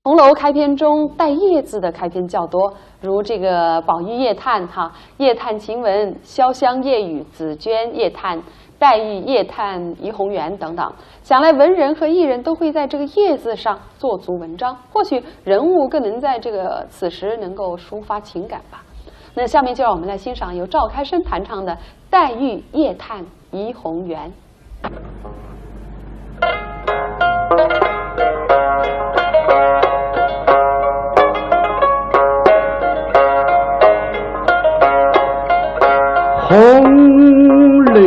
红楼开篇中带“夜”字的开篇较多，如这个宝玉夜叹哈，夜叹晴雯潇湘夜雨，紫鹃夜叹黛玉，夜叹怡红园等等。想来文人和艺人都会在这个“夜”字上做足文章，或许人物更能在这个此时能够抒发情感吧。那下面就让我们来欣赏由赵开生弹唱的《黛玉夜叹怡红园》。红楼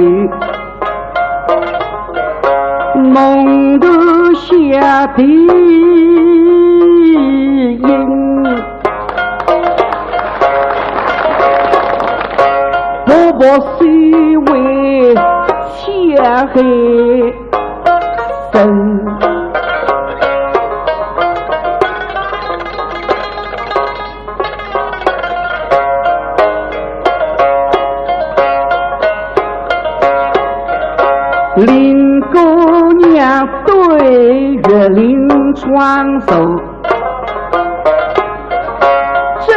梦断晓笛音，薄薄水为晓海深。 林姑娘对月临窗坐，正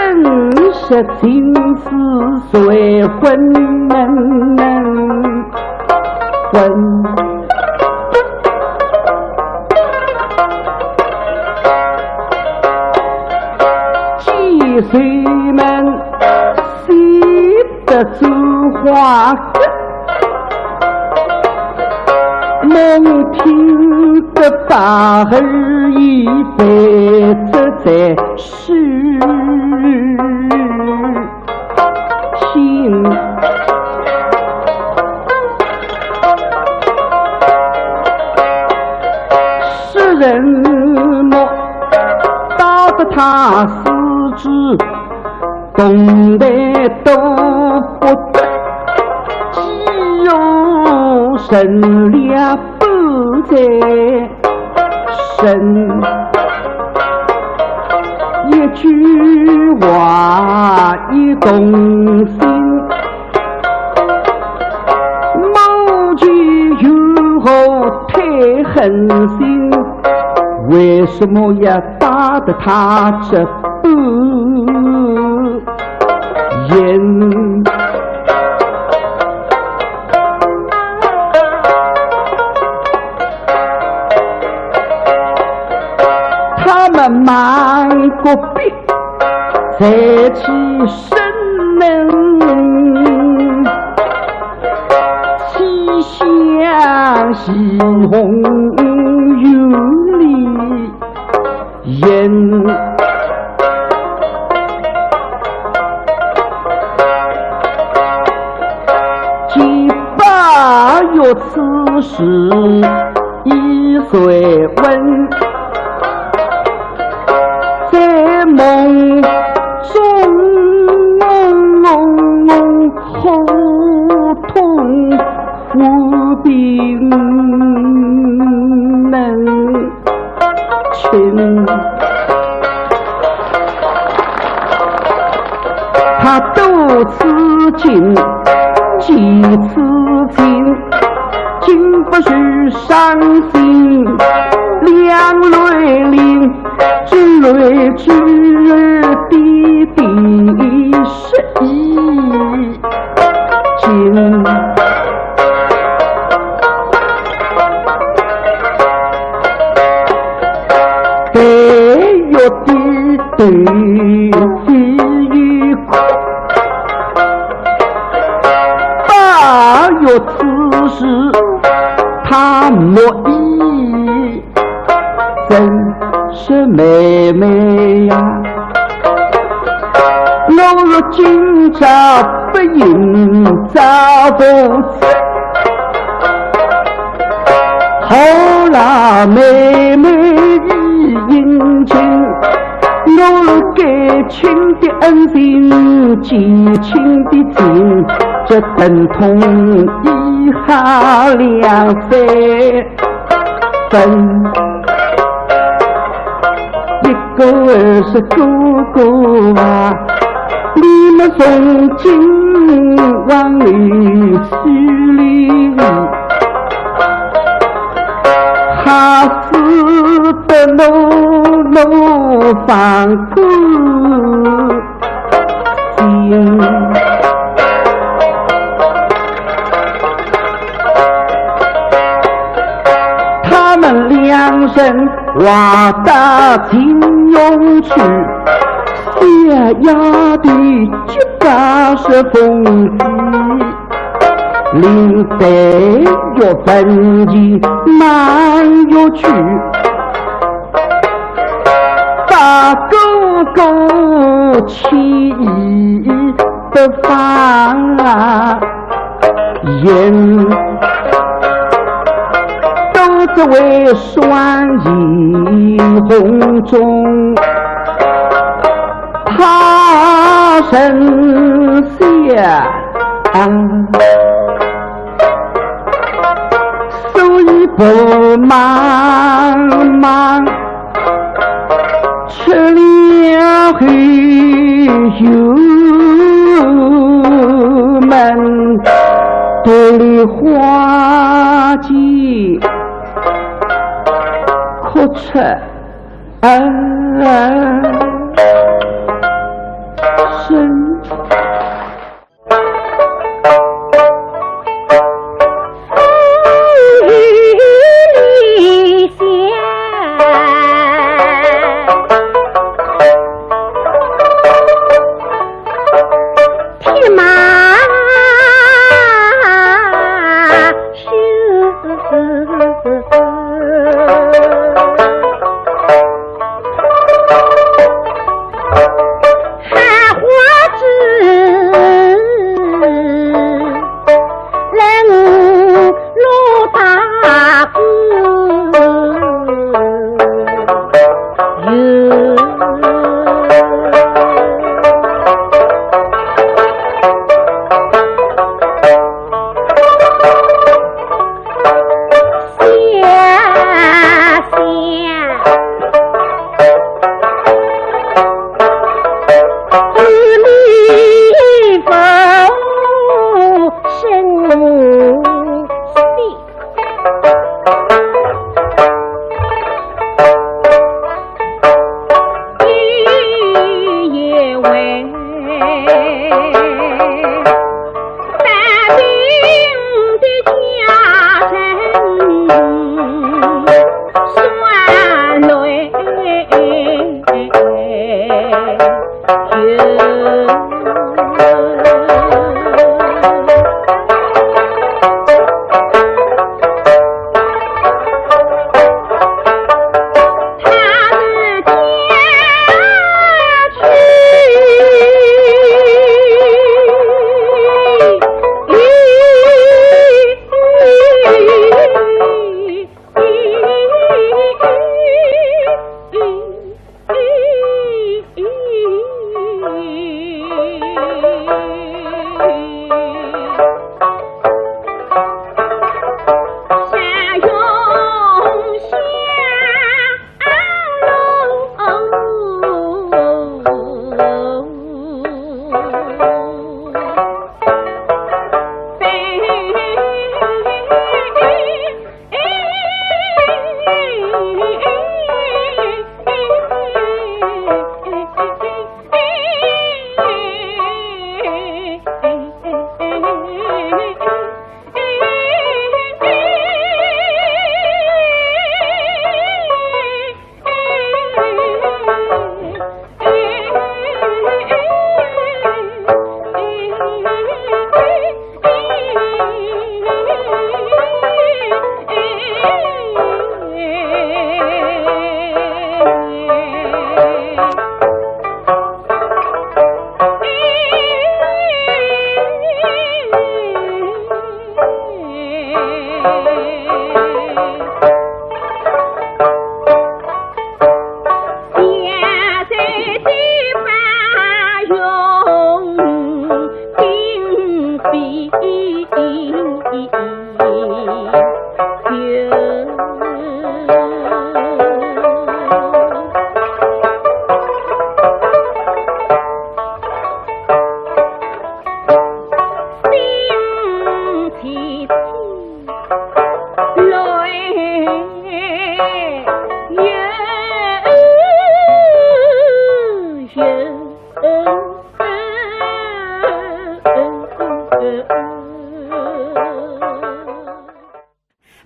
是情思最昏昏。几岁门 得珠花根，梦听得把儿已被折在手心。世人莫道得他是知 动弹都不得，既有神了不在身。一句话一动心，母舅有何太狠心？为什么要 打得他这不应。他们瞒个屁，才起身能，气象西风有理。 言。见宝玉此时已睡稳，在梦中喉痛无病能 清。他多此敬，几此敬，经不住伤心两泪淋，珠泪珠儿滴滴失意。 金。白玉的对飞一哭，宝玉此时他没意。 真是妹妹呀，今朝不饮早不吃，好啦，妹妹已饮尽，我该请的恩情，寄请的情，这等同一下两三分。 一个二十个个啊，你们从今往后势力，还是得努努放过心。 他们两人话到秦琼去，小丫头急得是风急，林黛玉闻言忙又去，把哥哥气得发 言，都只为双喜红中怕人笑，所以不忙忙。 出了后，油门头里花季哭出啊声。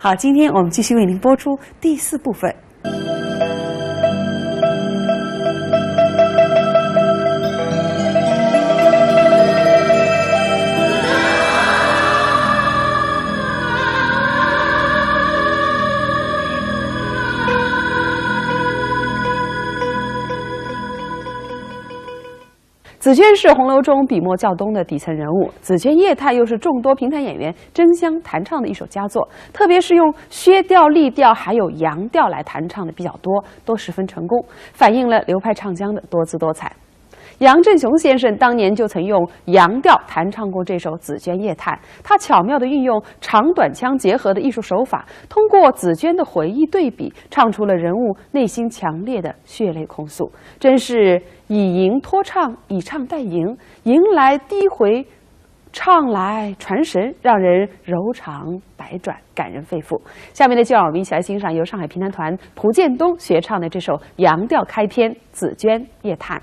好，今天我们继续为您播出第四部分。 紫鹃是红楼中笔墨较多的底层人物，《紫鹃夜叹》又是众多评弹演员争相弹唱的一首佳作，特别是用薛调、丽调还有扬调来弹唱的比较多，都十分成功，反映了流派唱腔的多姿多彩。杨振雄先生当年就曾用扬调弹唱过这首《紫鹃夜叹》，他巧妙地运用长短腔结合的艺术手法，通过紫鹃的回忆对比，唱出了人物内心强烈的血泪控诉，真是 以吟托唱，以唱代吟，吟来低回，唱来传神，让人柔肠百转，感人肺腑。下面呢，就让我们一起来欣赏由上海评弹团蒲建东学唱的这首扬调开篇《紫鹃夜叹》。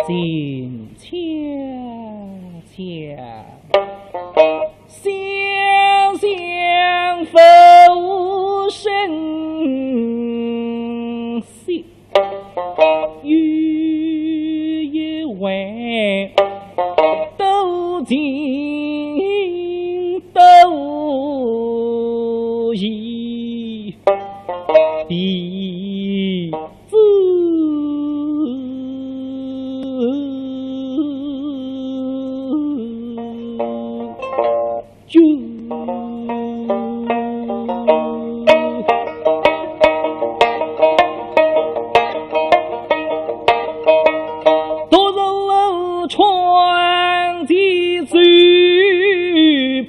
静悄悄，香香拂声息。 有一回多情多义弟子。 君。独坐窗前醉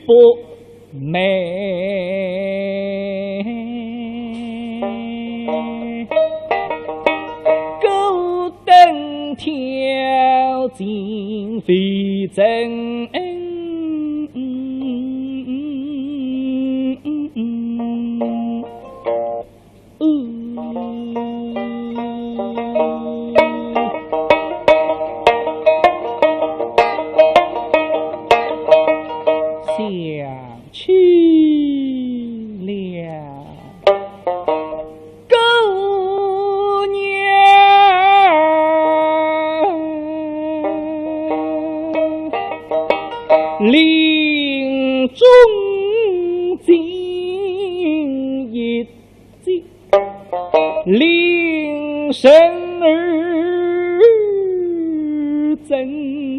不寐。 孤灯挑尽未曾想起了 姑娘临终尽一计，令人儿怎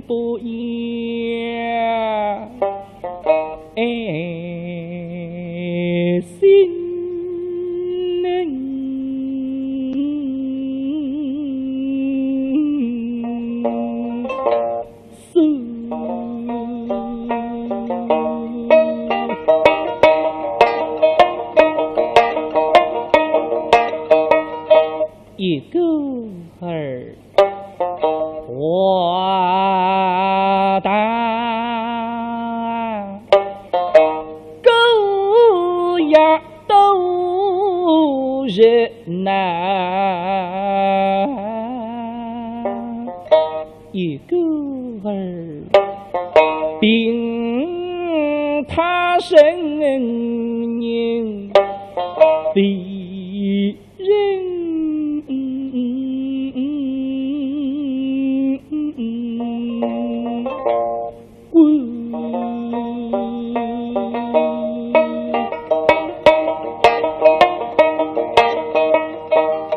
不言？ 爱心能诉。一个儿 活得孤夜度日难，一个儿病他人人非 人。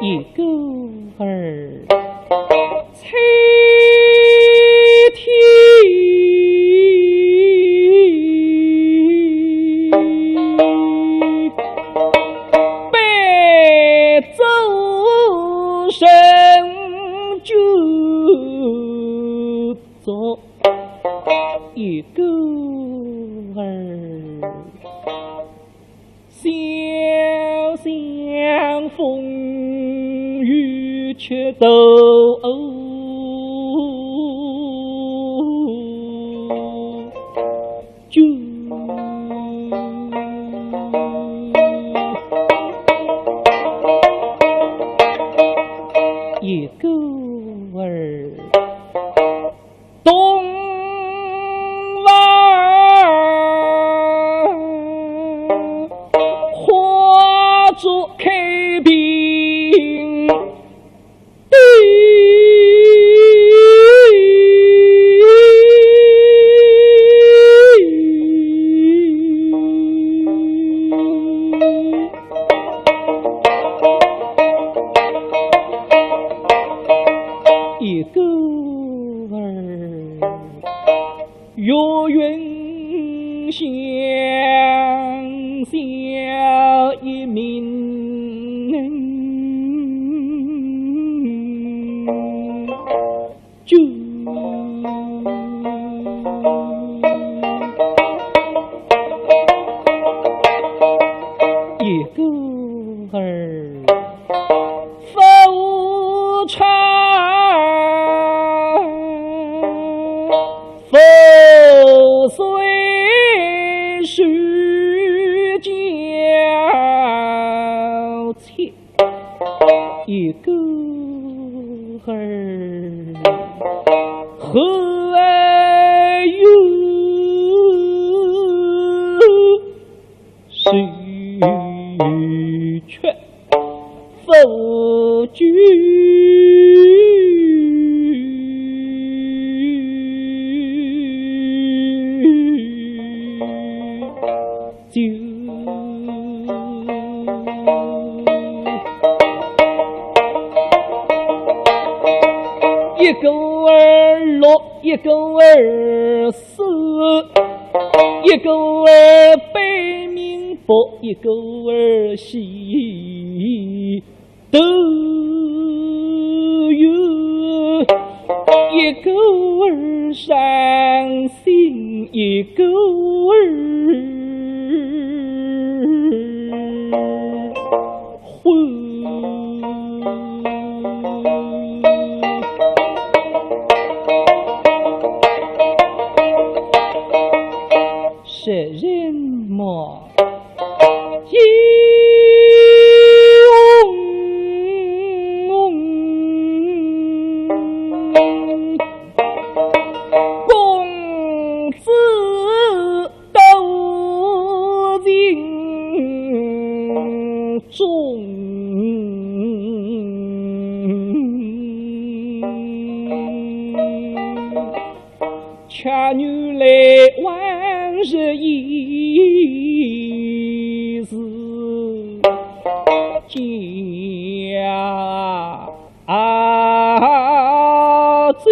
一个儿，青天白做人就做一个儿。 潇湘风雨却都君。一个儿。 东房花烛开屏地。一个儿。 月云香消一名君。一个儿。 浮船覆水是交切。一个儿。后有 谁却不知就一个儿落，一个儿 死，一个儿悲鸣不，一个儿喜都有，一个儿伤心，一个儿 昏。识人么？一翁公子 多情种，却原来还是一时家。 啊，走。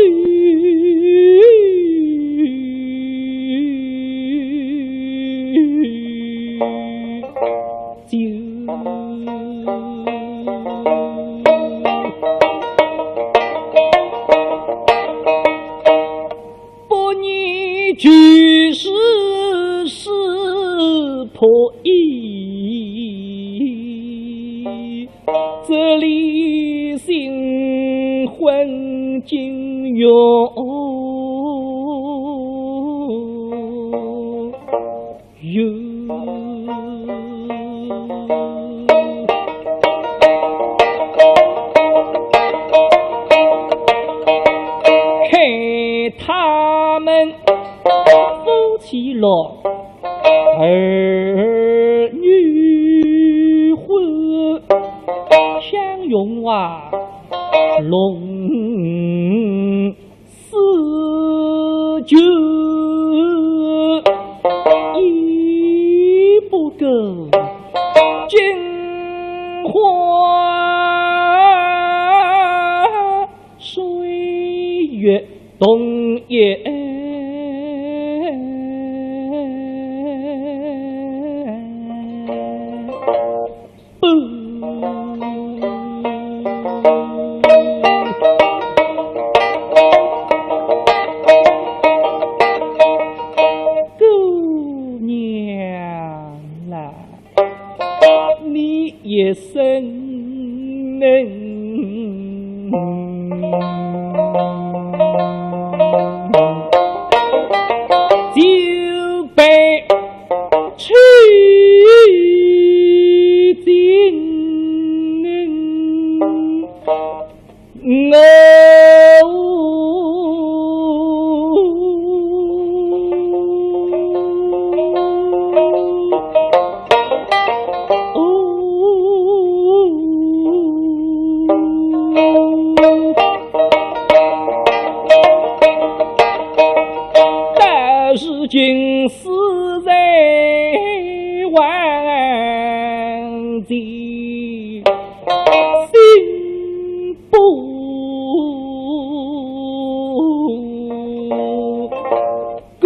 不念旧时势破衣，这里新婚金钺玉。 看他们夫妻俩儿女欢，相拥啊，龙 似酒亦不够金花。月东月。 姑娘啦，你一生能就被 痴情我。 但如今死在黄泉，心不甘。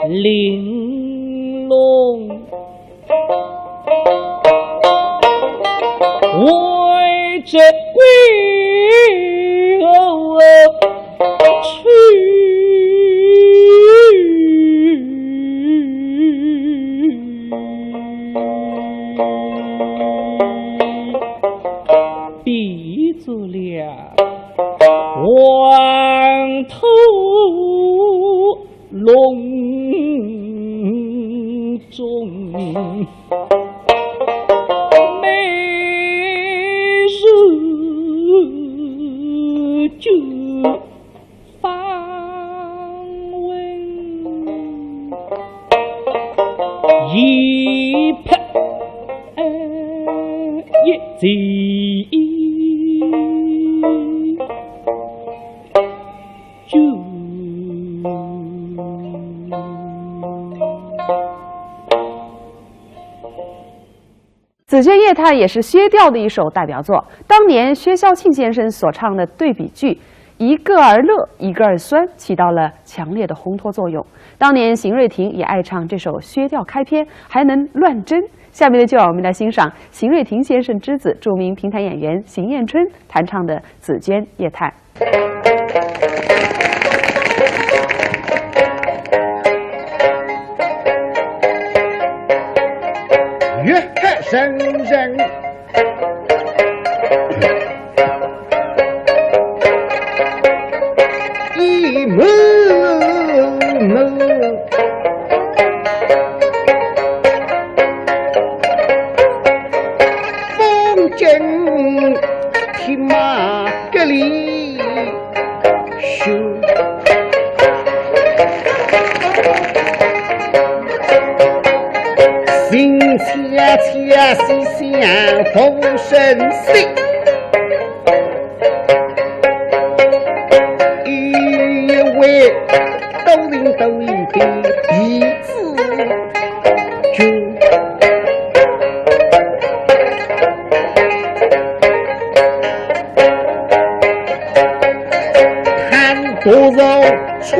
玲珑为这归后去。 闭住了黄土隆中，每日就 访问。一拍一记就。 《紫鹃夜叹》也是薛调的一首代表作。当年薛孝庆先生所唱的对比句“一个儿乐，一个儿酸”，起到了强烈的烘托作用。当年邢瑞庭也爱唱这首薛调开篇，还能乱真。下面的就让我们来欣赏邢瑞庭先生之子、著名评弹演员邢晏春弹唱的《紫鹃夜叹》。 越海人人一幕幕，风景天马格里 心恰恰是想同生死，一位都灵都灵的弟子君。 看多少川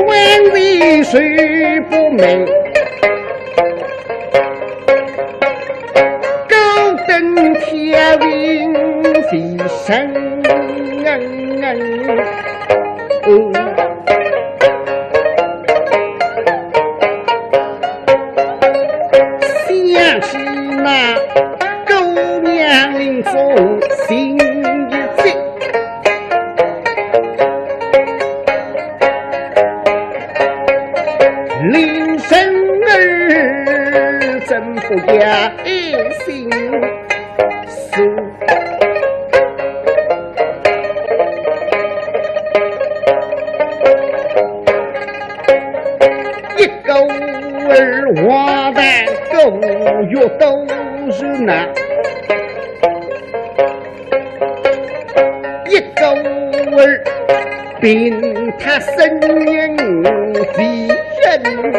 里水不美，高登天云飞升。想起那姑娘临终心一急， 临生儿怎不要爱心思？一个儿花旦，个月都是难。 一个儿凭他声音为人父。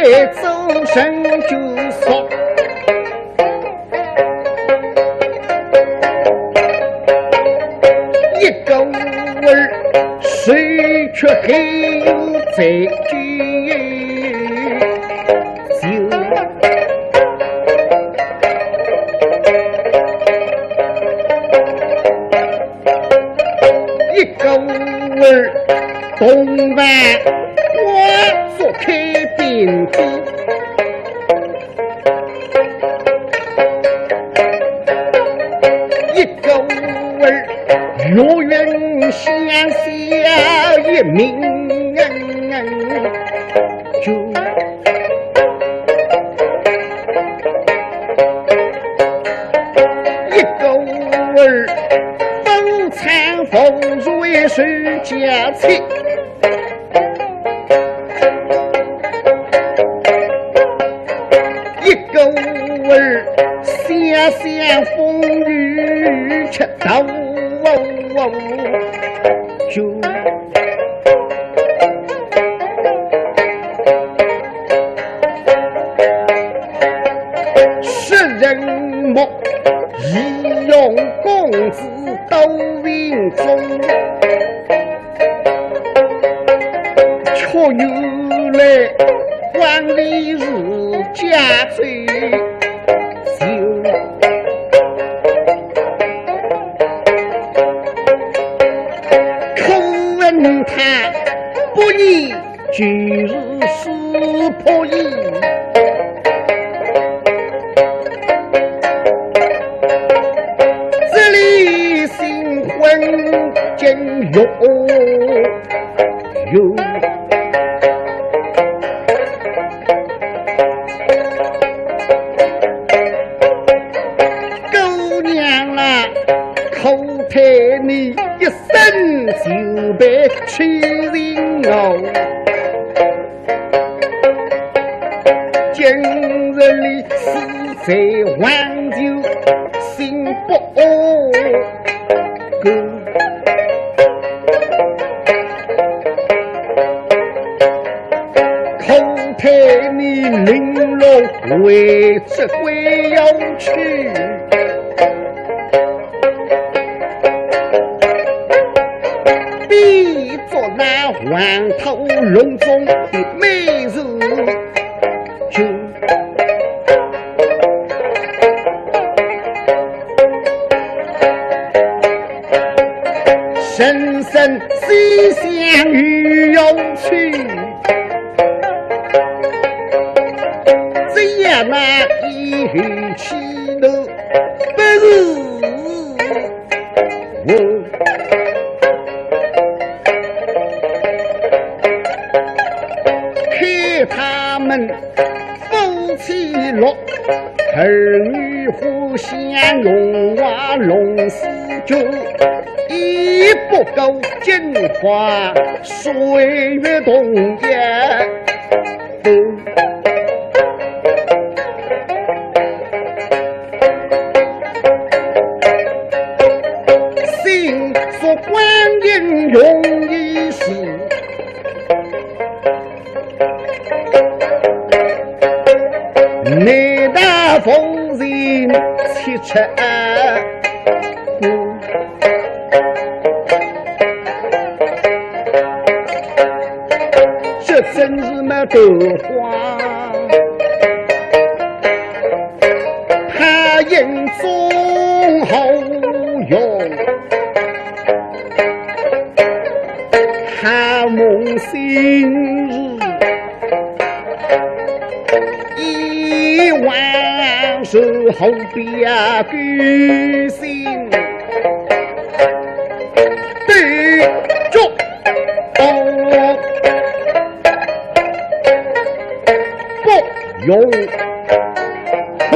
周身就说，一个儿手却还有在酒。 一个儿东南瓜子开边地，一个儿月圆香消一名酒。 一个儿，风餐风水水家妻。一个儿，想想风雨吃到酒。 食人目，仪容公子都影中，却又来管理自家最秀。可恨他不义 就是死破衣。这里新婚真有有。姑娘啦，可叹你一 生就被欺凌哦。今日里死在黄泉心不安。可叹你零落为这鬼要去。 比作那黄土隆中的美人就。神神思想又要去，只要那一口气头不是 我看他们夫妻六，儿女互相荣华弄死就，一不够进化岁月同也。 心说观音容易死，难道夫人七尺二？ 这真是没得话，他眼中好用，他梦醒时，一望是后边狗心。 对，就，哦，不用哭。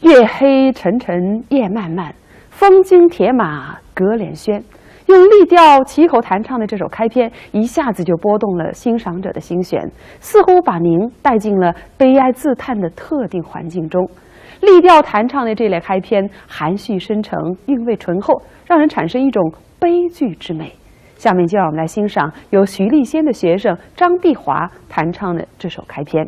夜黑沉沉夜漫漫，风惊铁马隔帘轩。用丽调齐喉弹唱的这首开篇，一下子就拨动了欣赏者的心弦，似乎把您带进了悲哀自叹的特定环境中。 丽调弹唱的这类开篇，含蓄深沉，韵味醇厚，让人产生一种悲剧之美。下面就让我们来欣赏由徐丽仙的学生张碧华弹唱的这首开篇。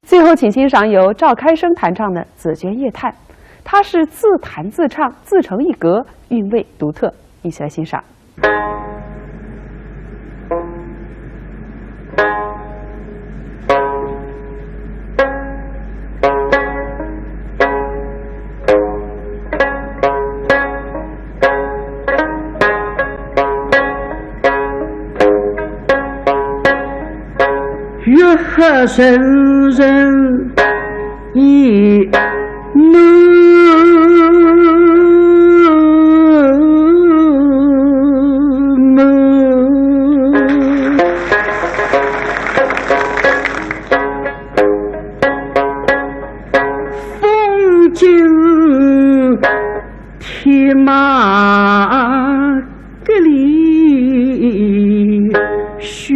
最后，请欣赏由赵开生弹唱的《紫鹃夜叹》，它是自弹自唱，自成一格，韵味独特。一起来欣赏。月下人人已满门。风景 铁马格里休，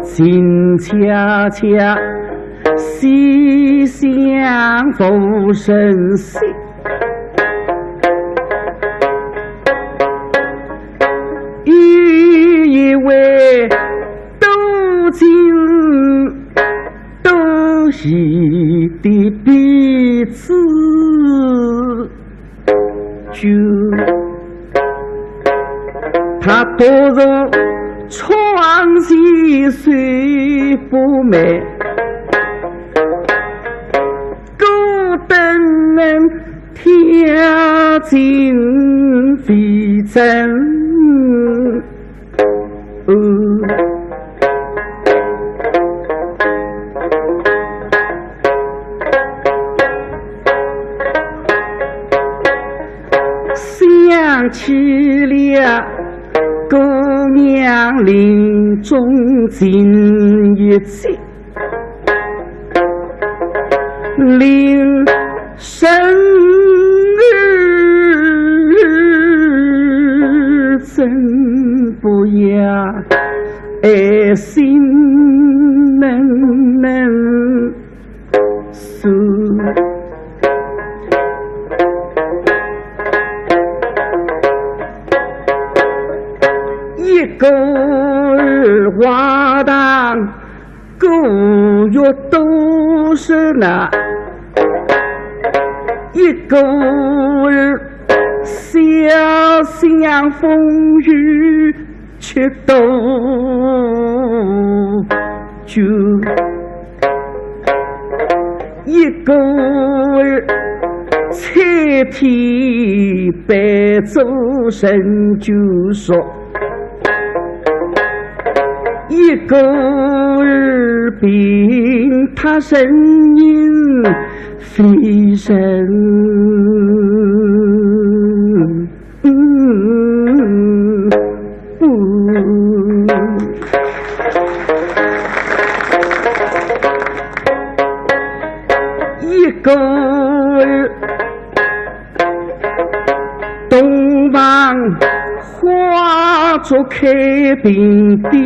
静悄悄，西厢无人惜。有一位多情 多疑的婢子君，她独坐窗前水波美，孤灯挑尽未曾 想起了姑娘临终情一句， 令人儿真不要爱心能能死。一个儿花堂 孤月多热闹，一个儿潇湘风雨却多久，一个儿采萍伴酒成酒熟。 一个儿病榻身影非人。一个儿 洞房花烛开鬓边，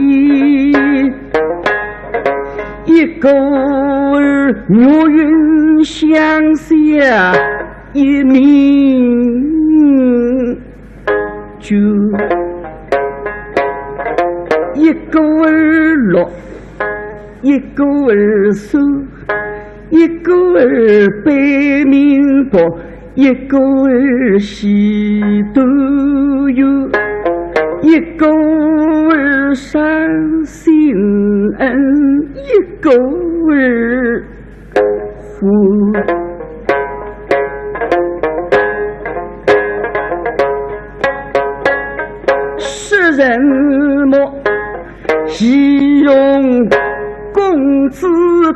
一个儿月云香消一暝君，一个儿落，一个儿散， 一个儿悲名薄，一个儿喜团圆，一个儿伤心恩，一个儿世人么，喜用公子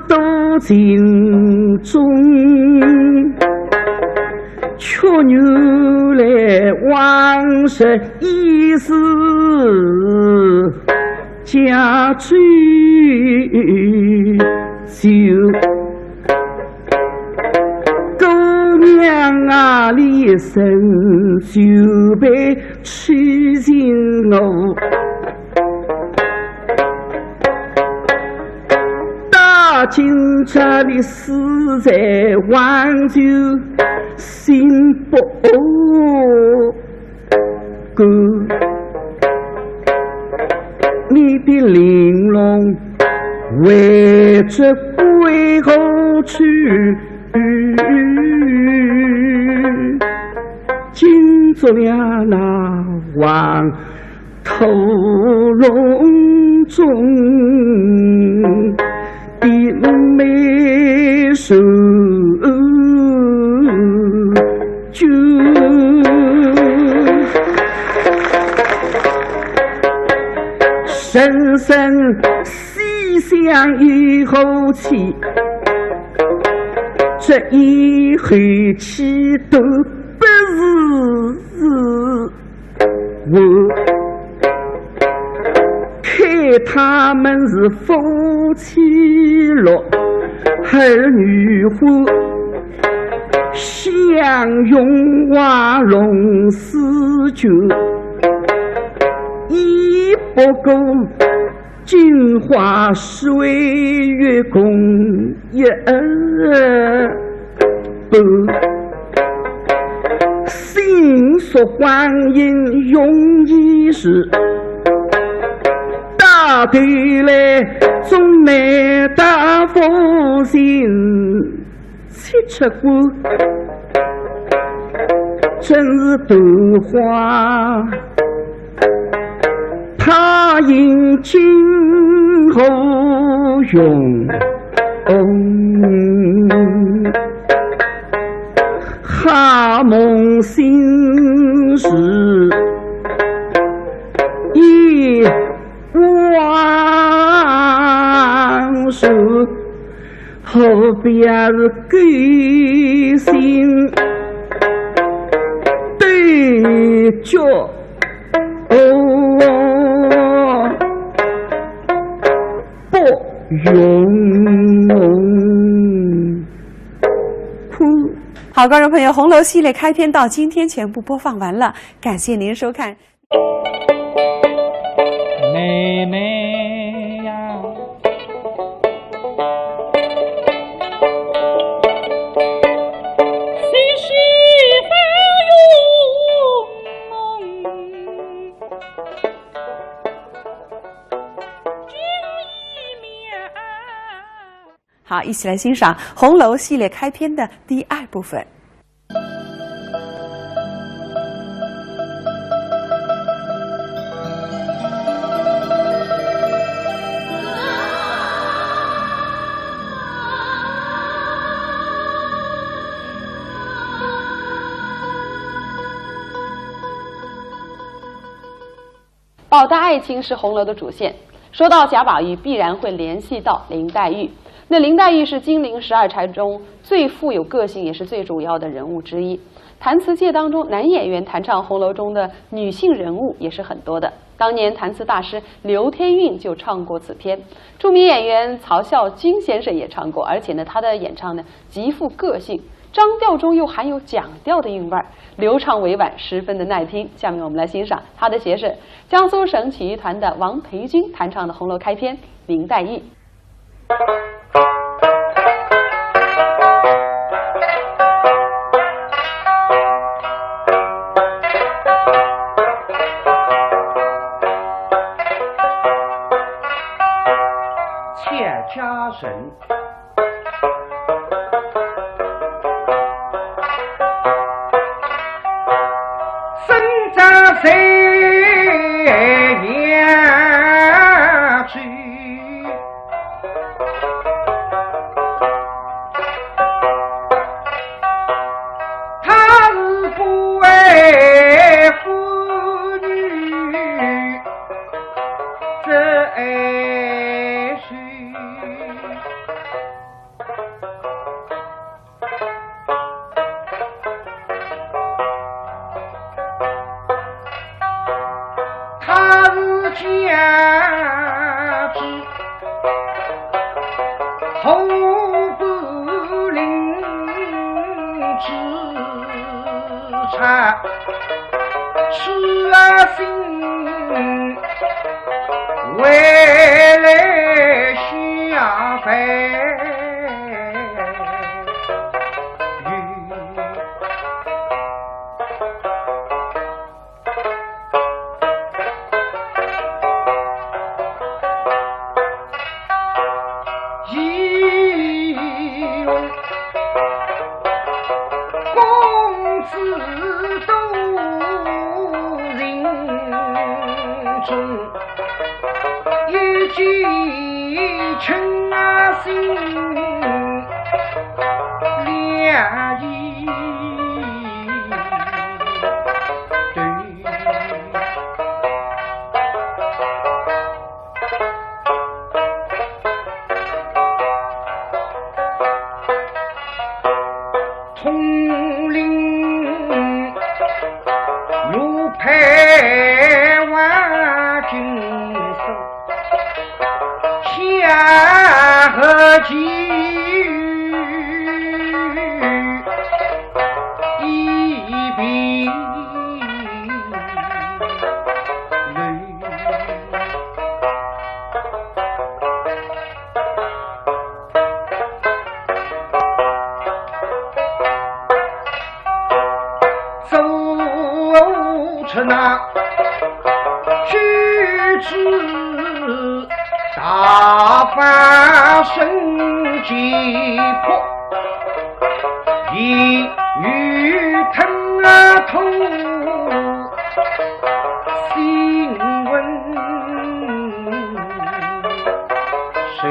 多情种，却原来往日已是 家追酒，姑娘啊，你身就被痴情我。到今朝你死在黄州，心不甘。 你的玲珑为这归后去，惊作了那黄土隆中 的美人酒。深深细想以后起，这一口气都不是 我看他们是夫妻乐，儿女欢，相拥花容似酒，已不过镜花水月共一般。 心说光阴容易逝，到头来总难得夫人七尺高，真是桃花 他应今何容？好梦醒时已往事，何必是勾心斗角？ 哦，不容。好，观众朋友，《红楼》系列开篇到今天全部播放完了，感谢您收看。妹妹呀， 好，一起来欣赏《红楼》系列开篇的第二部分。 宝黛爱情是《红楼》的主线。说到贾宝玉，必然会联系到林黛玉。那林黛玉是金陵十二钗中最富有个性，也是最主要的人物之一。弹词界当中，男演员弹唱《红楼》中的女性人物也是很多的。当年弹词大师刘天韵就唱过此篇，著名演员曹啸金先生也唱过，而且呢，他的演唱呢极富个性，张调中又含有蒋调的韵味儿，流畅委婉，十分的耐听。下面我们来欣赏他的学生，江苏省曲艺团的王培军弹唱的《红楼》开篇《林黛玉》。啊，痴啊心，回来下拜。一问公子多情重，一见倾心两意对。 统领奴婢万金锁，下合计一并。 走出那举止大发神经魄，一语吞啊吐心问谁。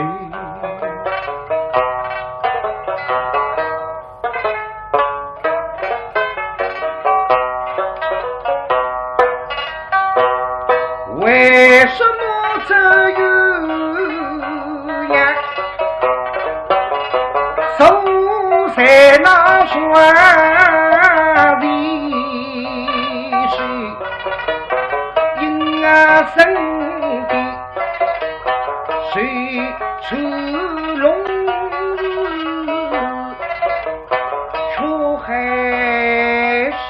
为什么这鸳鸯守在那双里水？因啊身边 谁出龙日出海水？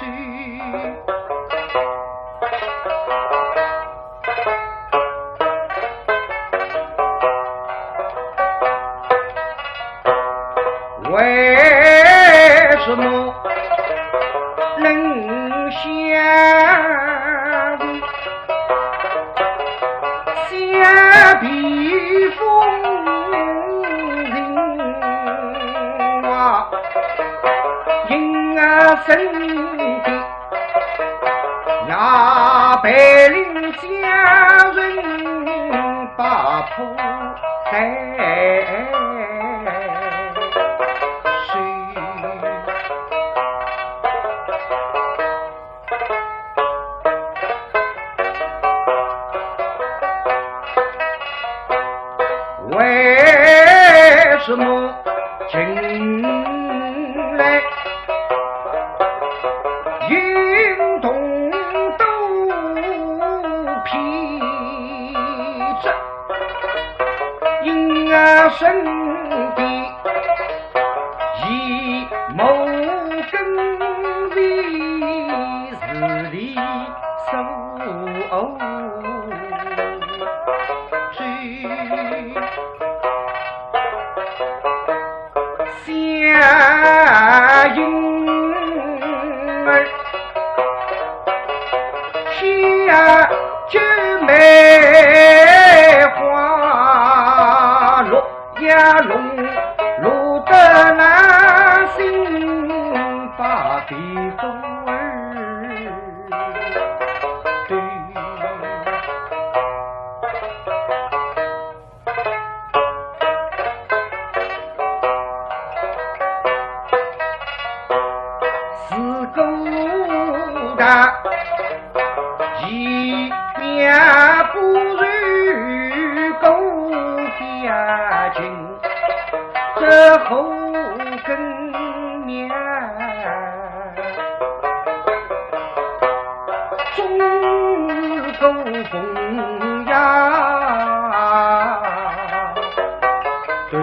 为什么能相逢？ 相比风云啊，因啊身边，那白绫佳人把头戴首。 为什么近来运动都疲劳？ 因啊身边一毛根为是理所追。 相迎儿，喜呀九妹花落呀落，落得那心把地风儿对。 自古大义，面不如狗牙情，这后跟面 中国风呀，对。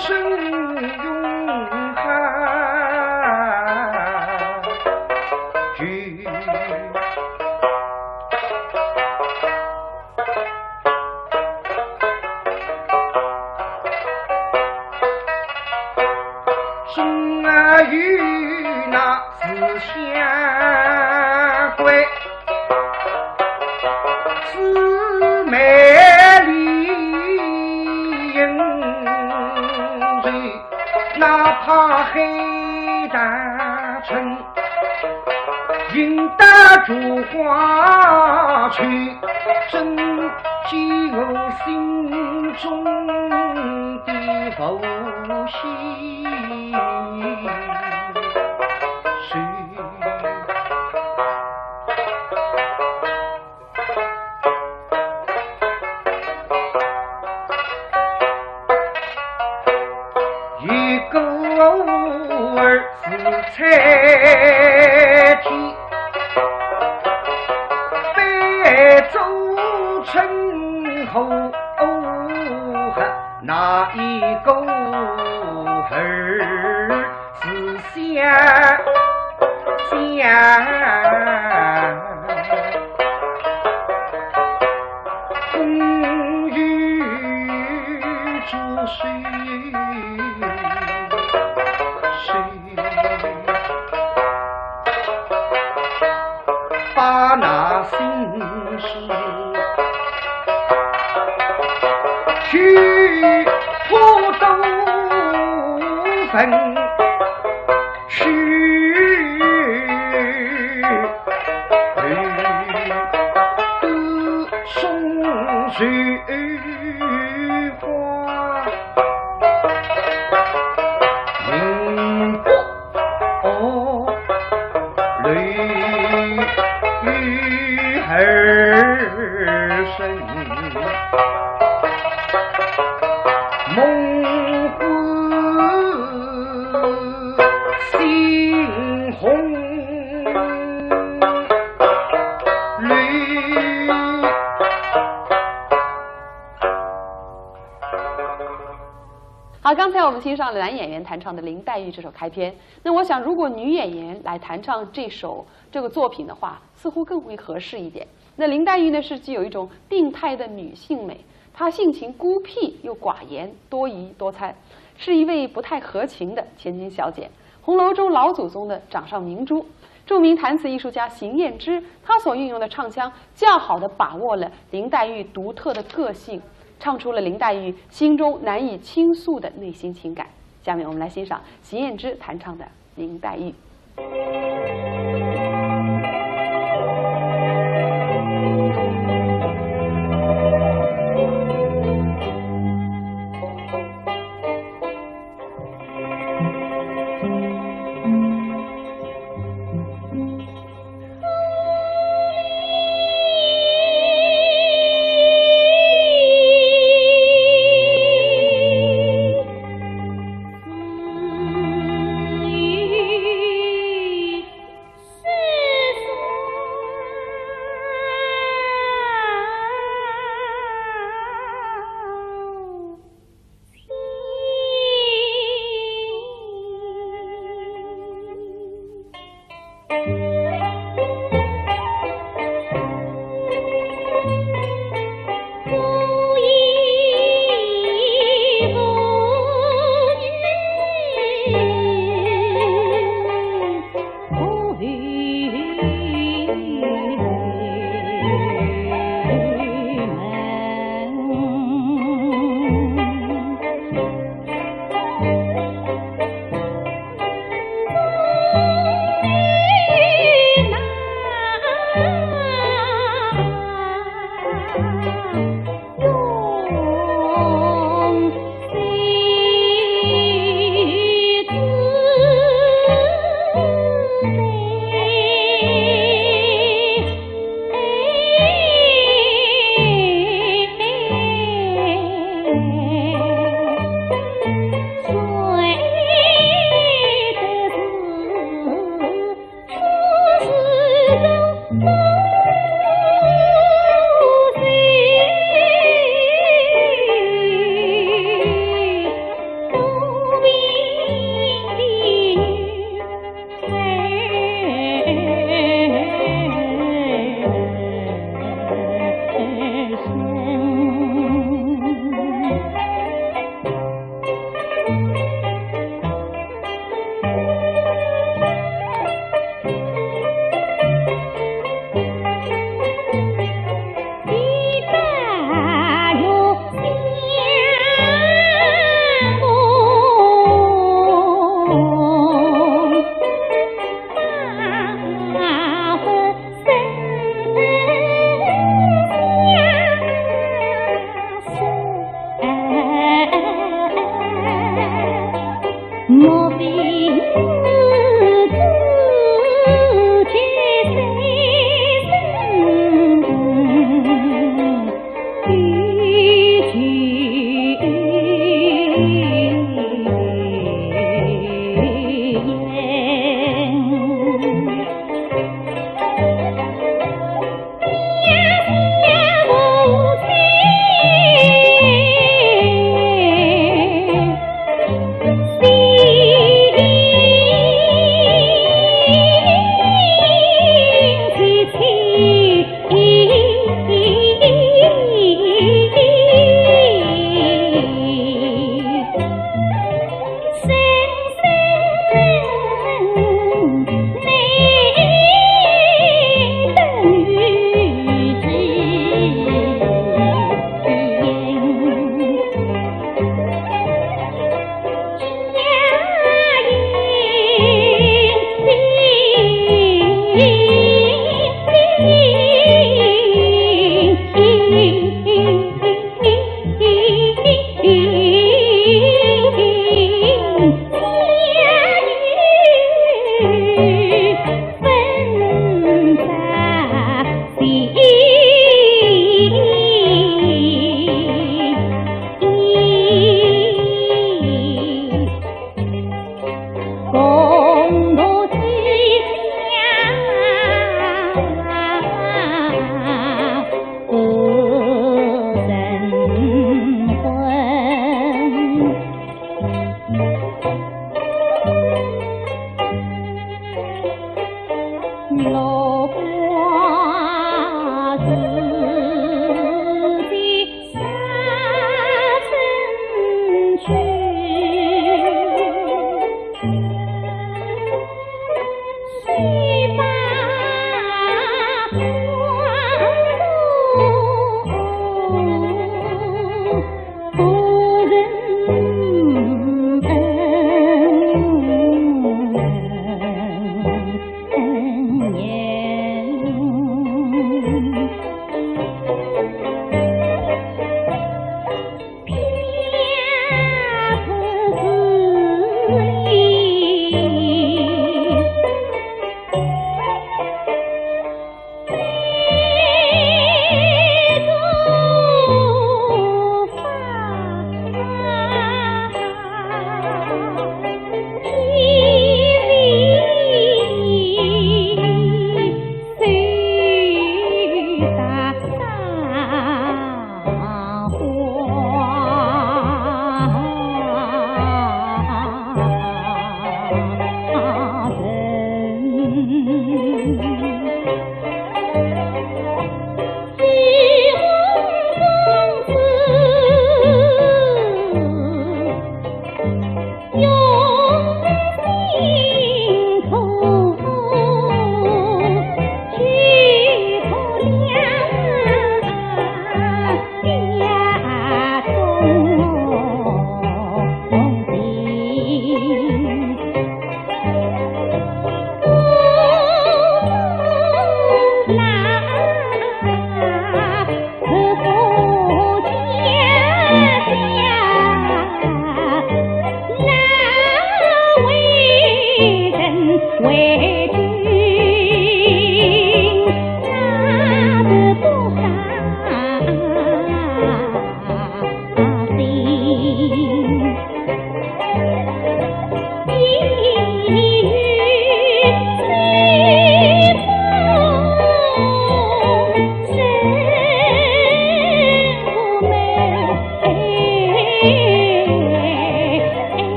生云海，就生啊有那是相关，姊妹理应是，哪怕海大春，应当烛光去，真解我心中的浮心事。 一个儿子才体，被周称呼，那一个儿 是相相公有主谁谁把那心事 去破都坟，去都松树花，明白 哦，泪雨儿声，梦魂心红绿。 好，刚才我们欣赏了男演员弹唱的林黛玉这首开篇。那我想，如果女演员来弹唱这首，这个作品的话，似乎更为合适一点。那林黛玉呢，是具有一种病态的女性美，她性情孤僻又寡言，多疑多猜，是一位不太合情的千金小姐。红楼中老祖宗的掌上明珠，著名弹词艺术家邢燕之，她所运用的唱腔，较好地把握了林黛玉独特的个性，唱出了林黛玉心中难以倾诉的内心情感。下面我们来欣赏邢燕之弹唱的《林黛玉》。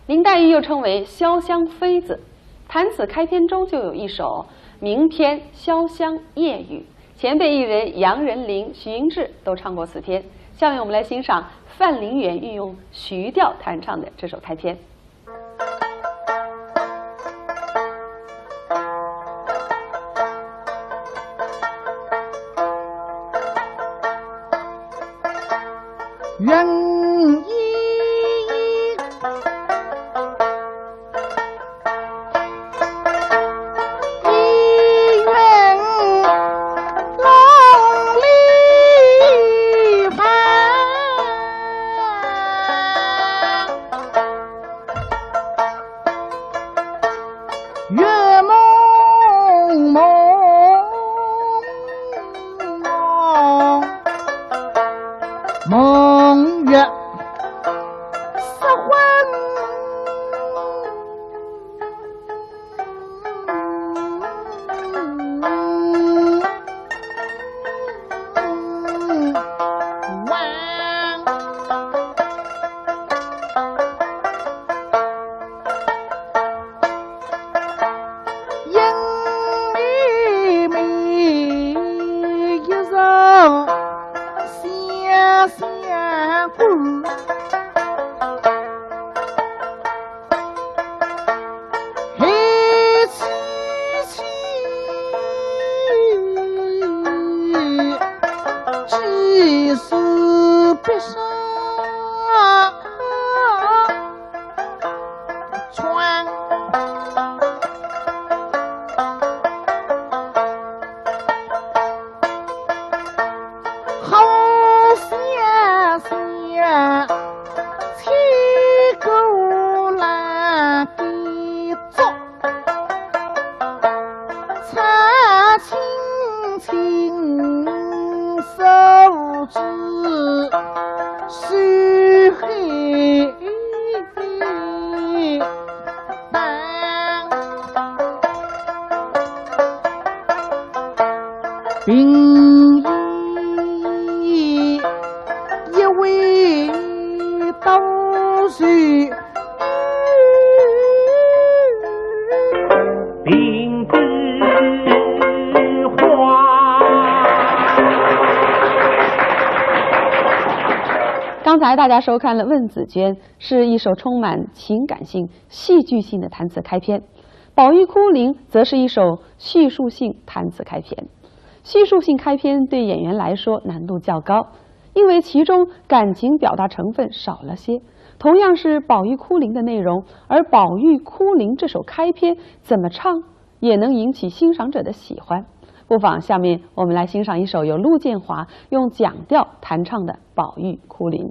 林黛玉又称为潇湘妃子，弹词开篇中就有一首名篇《潇湘夜雨》，前辈艺人杨仁麟、徐英志都唱过此篇。下面我们来欣赏范林远运用徐调弹唱的这首开篇。 刚才大家收看了问紫鹃，是一首充满情感性、戏剧性的弹词开篇。《宝玉哭灵》则是一首叙述性弹词开篇。叙述性开篇对演员来说难度较高，因为其中感情表达成分少了些。同样是《宝玉哭灵》的内容，而《宝玉哭灵》这首开篇怎么唱，也能引起欣赏者的喜欢。不妨下面我们来欣赏一首由陆建华用蒋调弹唱的《宝玉哭灵》。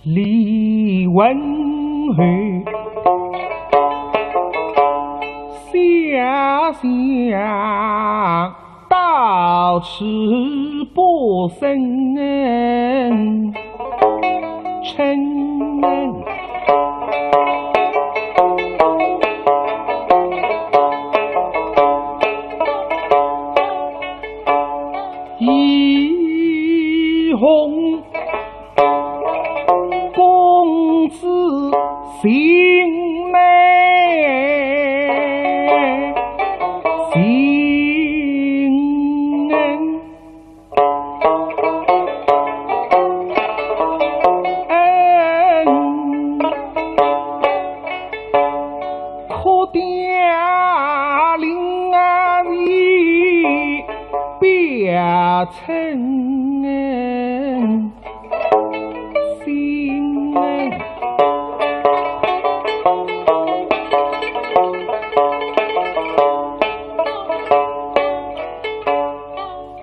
李文侯下相到此不生春。一红 公子信乃信。可调令啊，你表称心。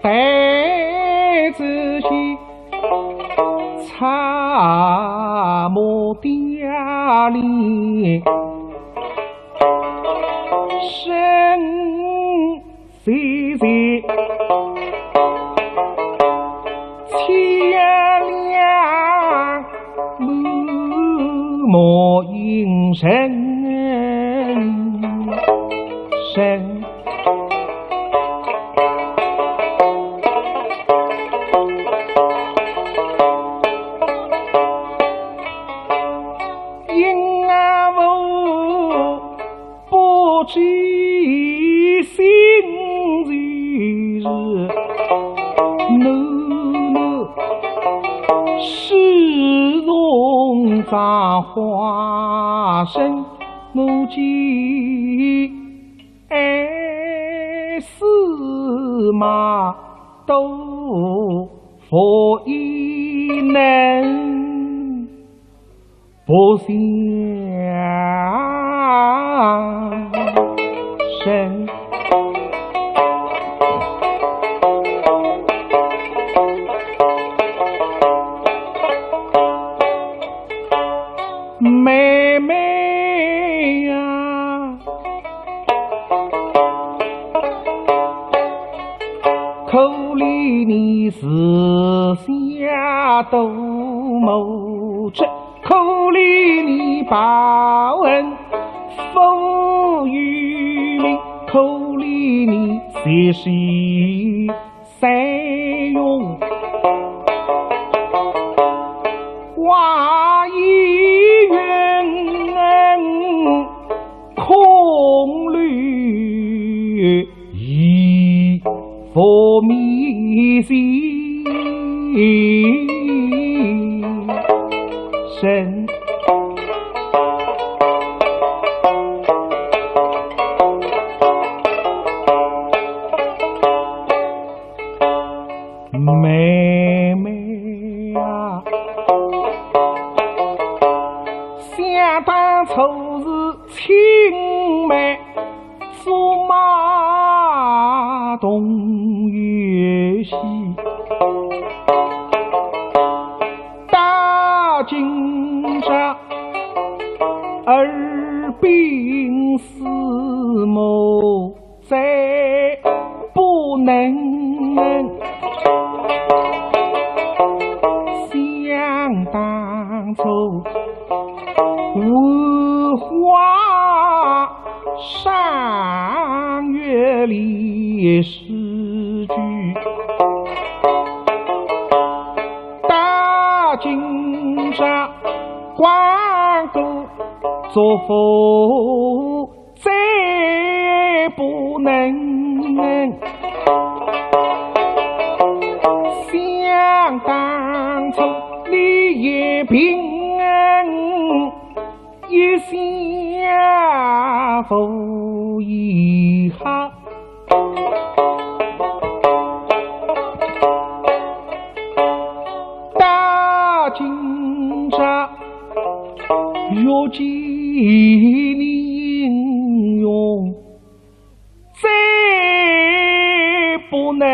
待仔些，策马调令升 姐姐，千两满目银身身。因啊无 不知心事，囡囡始终葬花生，我见爱死嘛，都不依能。 不相生。妹妹呀，可怜你膝下多谋之， 可怜你报恩负于民，可怜你昔时善用，花一云空留 一佛迷心神。妹妹啊，想当初是青梅 竹马同游戏，到今朝二鬓厮磨，再不能。想当初，繁花 赏月里诗句，到今朝光顾祝福，再不能。想当初你也平 一心无一好，到今朝，越见你英勇 再不能。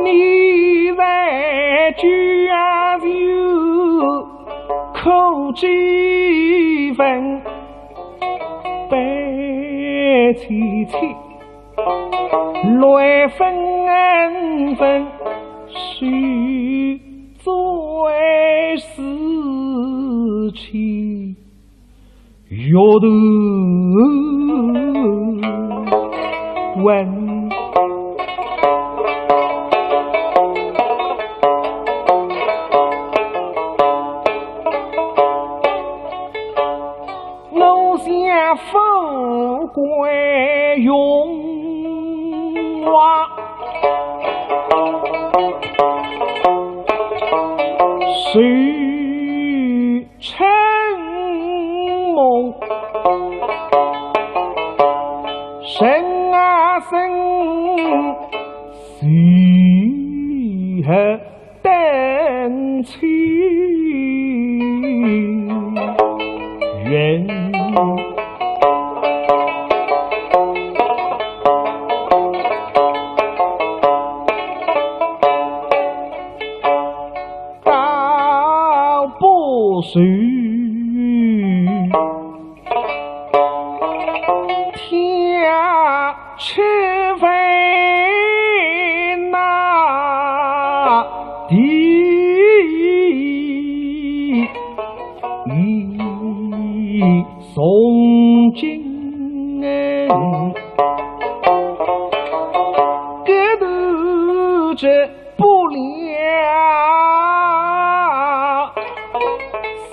你在家就可几分悲戚戚，来分分手最思亲。 月头问，我想富贵荣华，谁 春梦，人啊人，谁还等情缘？ 高不是天，吃饭那地，从今，格斗这 不了，行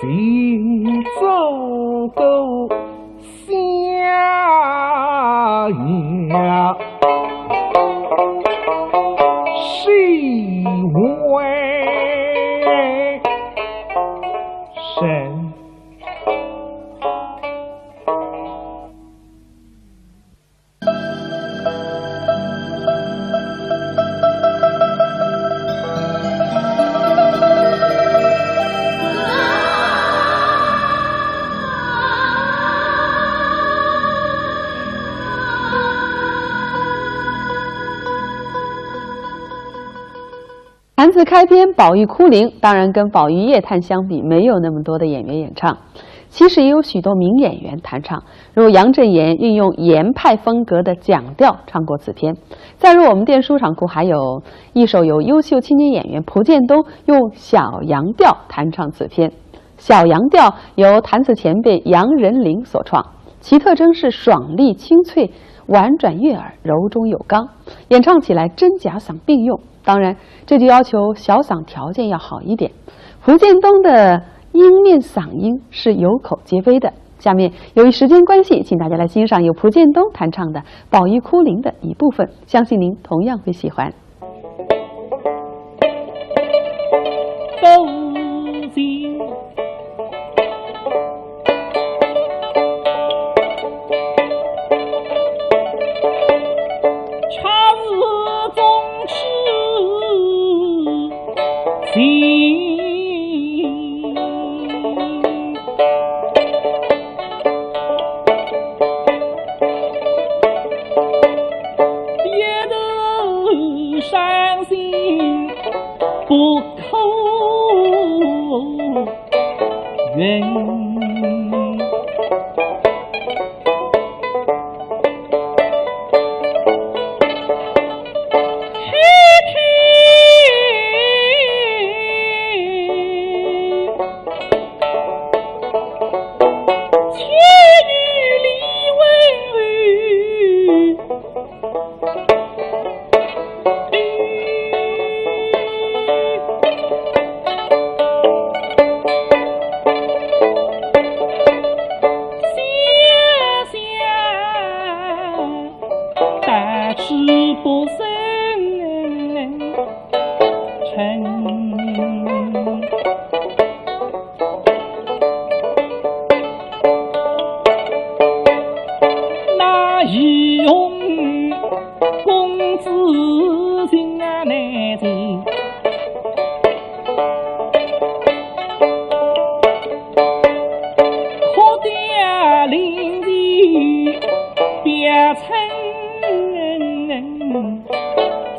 走都下呀，是为神。 谈词开篇，宝玉哭灵，当然跟宝玉夜探相比，没有那么多的演员演唱。其实也有许多名演员弹唱，如杨振言运用言派风格的蒋调唱过此篇。再如我们店书场库还有一首由优秀青年演员蒲剑东用小杨调弹唱此篇。小杨调由弹词前辈杨仁林所创，其特征是爽丽清脆，婉转悦耳，柔中有刚，演唱起来真假嗓并用。 当然，这就要求小嗓条件要好一点。蒲剑东的音面嗓音是有口皆碑的。下面由于时间关系，请大家来欣赏由蒲剑东弹唱的《宝玉哭灵》的一部分，相信您同样会喜欢。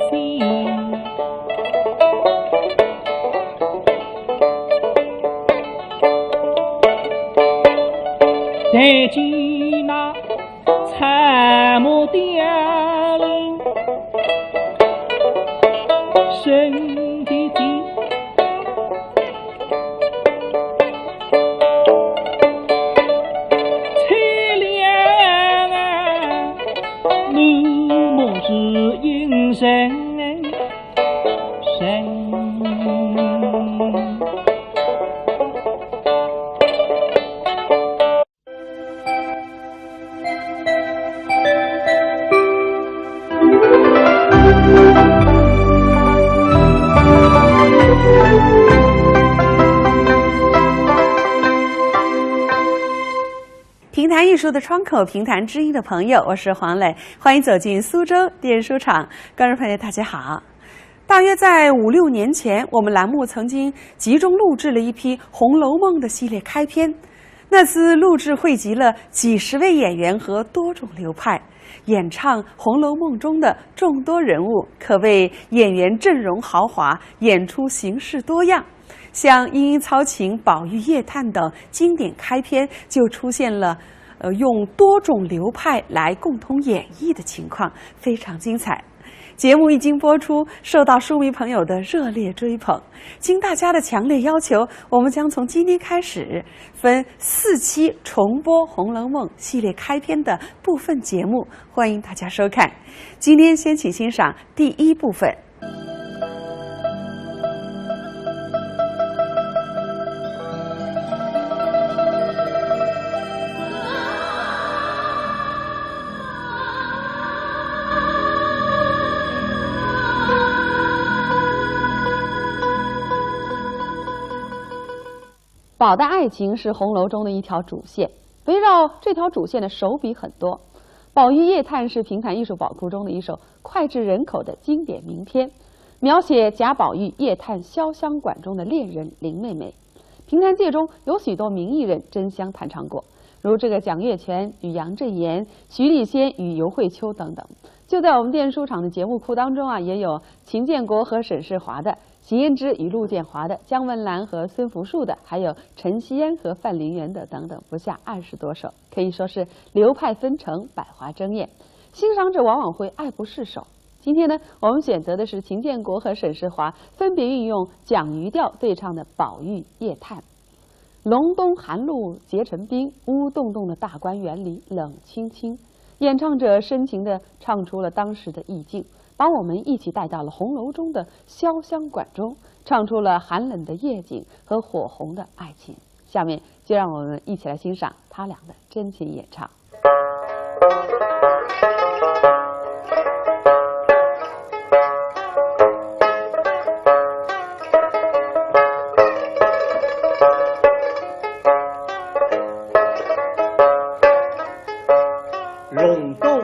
心。抬起那草木雕龙身体间，淒凉啊，落寞是影深深。 评弹艺术的窗口，评弹知音的朋友，我是黄磊，欢迎走进苏州电视书场。观众朋友，大家好。大约在五六年前，我们栏目曾经集中录制了一批《红楼梦》的系列开篇。那次录制汇集了几十位演员和多种流派，演唱《红楼梦》中的众多人物，可谓演员阵容豪华，演出形式多样。 像《莺莺操琴》《宝玉夜探》等经典开篇，就出现了，呃，用多种流派来共同演绎的情况，非常精彩。节目一经播出，受到书迷朋友的热烈追捧。经大家的强烈要求，我们将从今天开始分四期重播《红楼梦》系列开篇的部分节目，欢迎大家收看。今天先请欣赏第一部分。 宝的爱情是红楼中的一条主线，围绕这条主线的手笔很多。《宝玉夜探》是评弹艺术宝库中的一首脍炙人口的经典名篇，描写贾宝玉夜探潇湘馆中的恋人林妹妹。评弹界中有许多名艺人争相弹唱过，如这个蒋月泉与杨振言、徐丽仙与尤慧秋等等。就在我们电视书场的节目库当中啊，也有秦建国和沈世华的、邢胭脂与陆建华的、姜文兰和孙福树的，还有陈锡安和范林元的等等，不下二十多首，可以说是流派纷呈，百花争艳。欣赏者往往会爱不释手。今天呢，我们选择的是秦建国和沈世华分别运用蒋余调对唱的《宝玉夜探》。隆冬寒露结成冰，乌洞洞的大观园里冷清清。演唱者深情地唱出了当时的意境，把我们一起带到了红楼中的潇湘馆中，唱出了寒冷的夜景和火红的爱情。下面就让我们一起来欣赏他俩的真情演唱。 隆冬。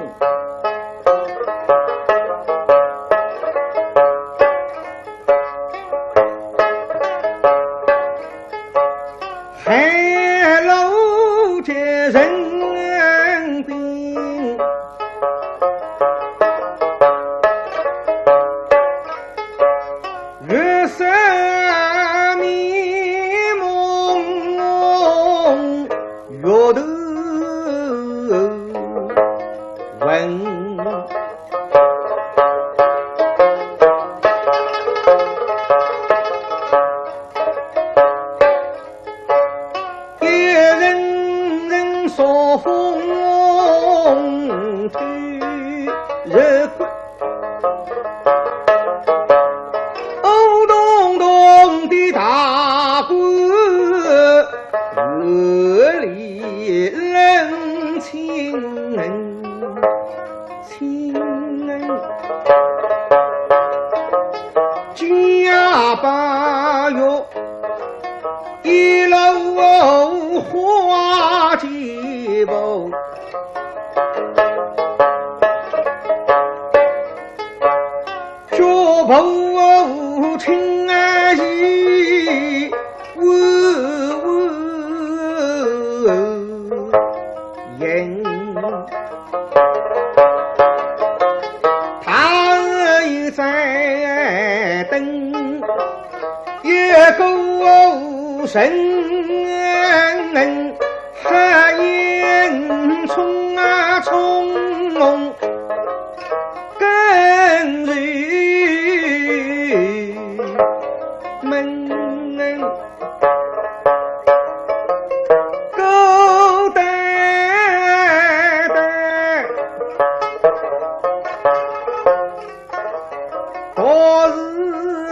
寒露结成冰，月色迷蒙，月头昏。 一阵阵朔风吹入骨，乌洞洞的大观园里冷清冷。 清冷。金牙宝玉一路花几步，脚步轻而易稳稳行。 踏三等，一个人还应匆匆跟入门。 孤单单，独自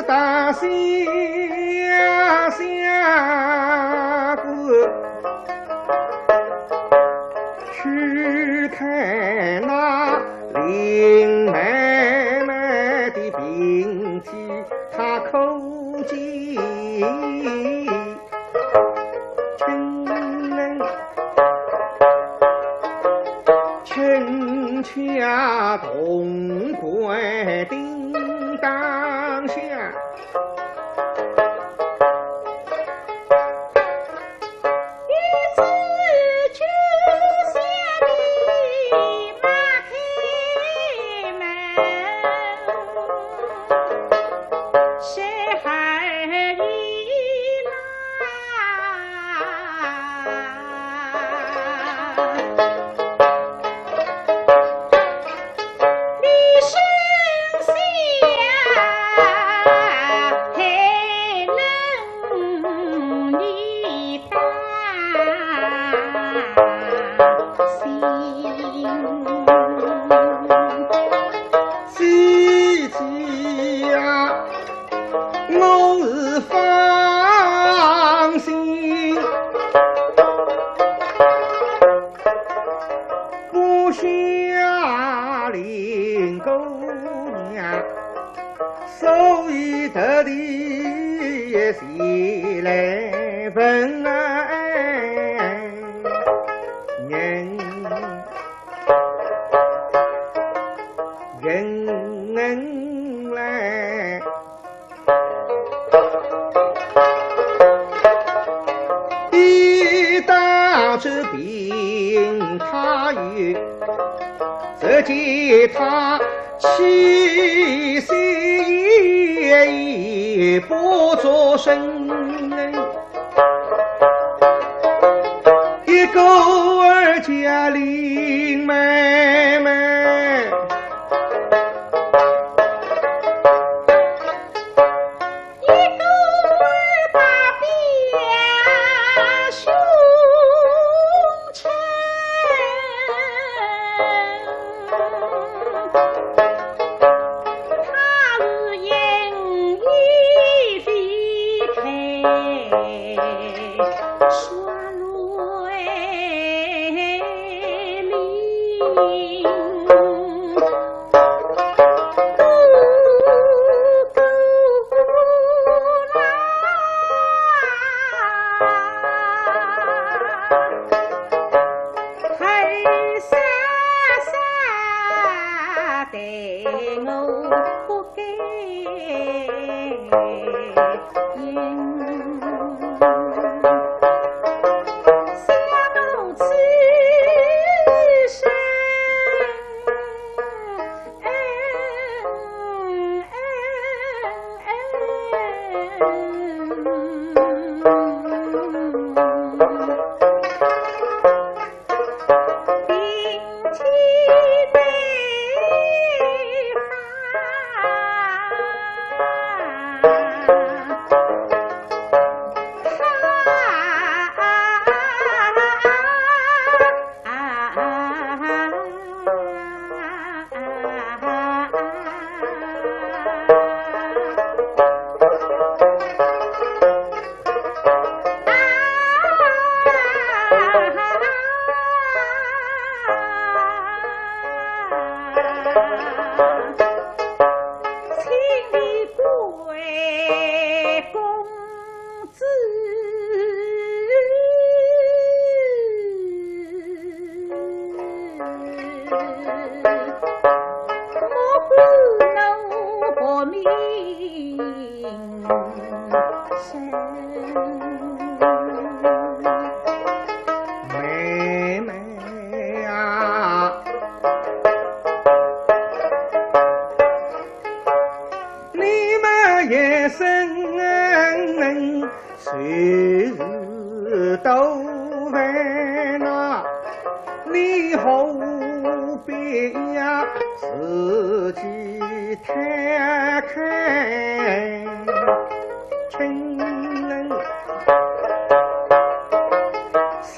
到乡下去，去看那林妹妹的病体，她可知 亲，亲家同归叮当响。 姐姐呀，我是放心不下林姑娘，所以特地前来问安。 人来，一到这病榻哟，只见她气息奄奄，不作声。 一个儿叫林妹妹，一个儿把表兄称。 他是因为非配耍雷灵，哥哥啦，还傻傻 待我不该应。想我此生，请你贵公子。 莫负我薄命身。妹妹啊，世事多烦恼，你何必要自己太开？情人想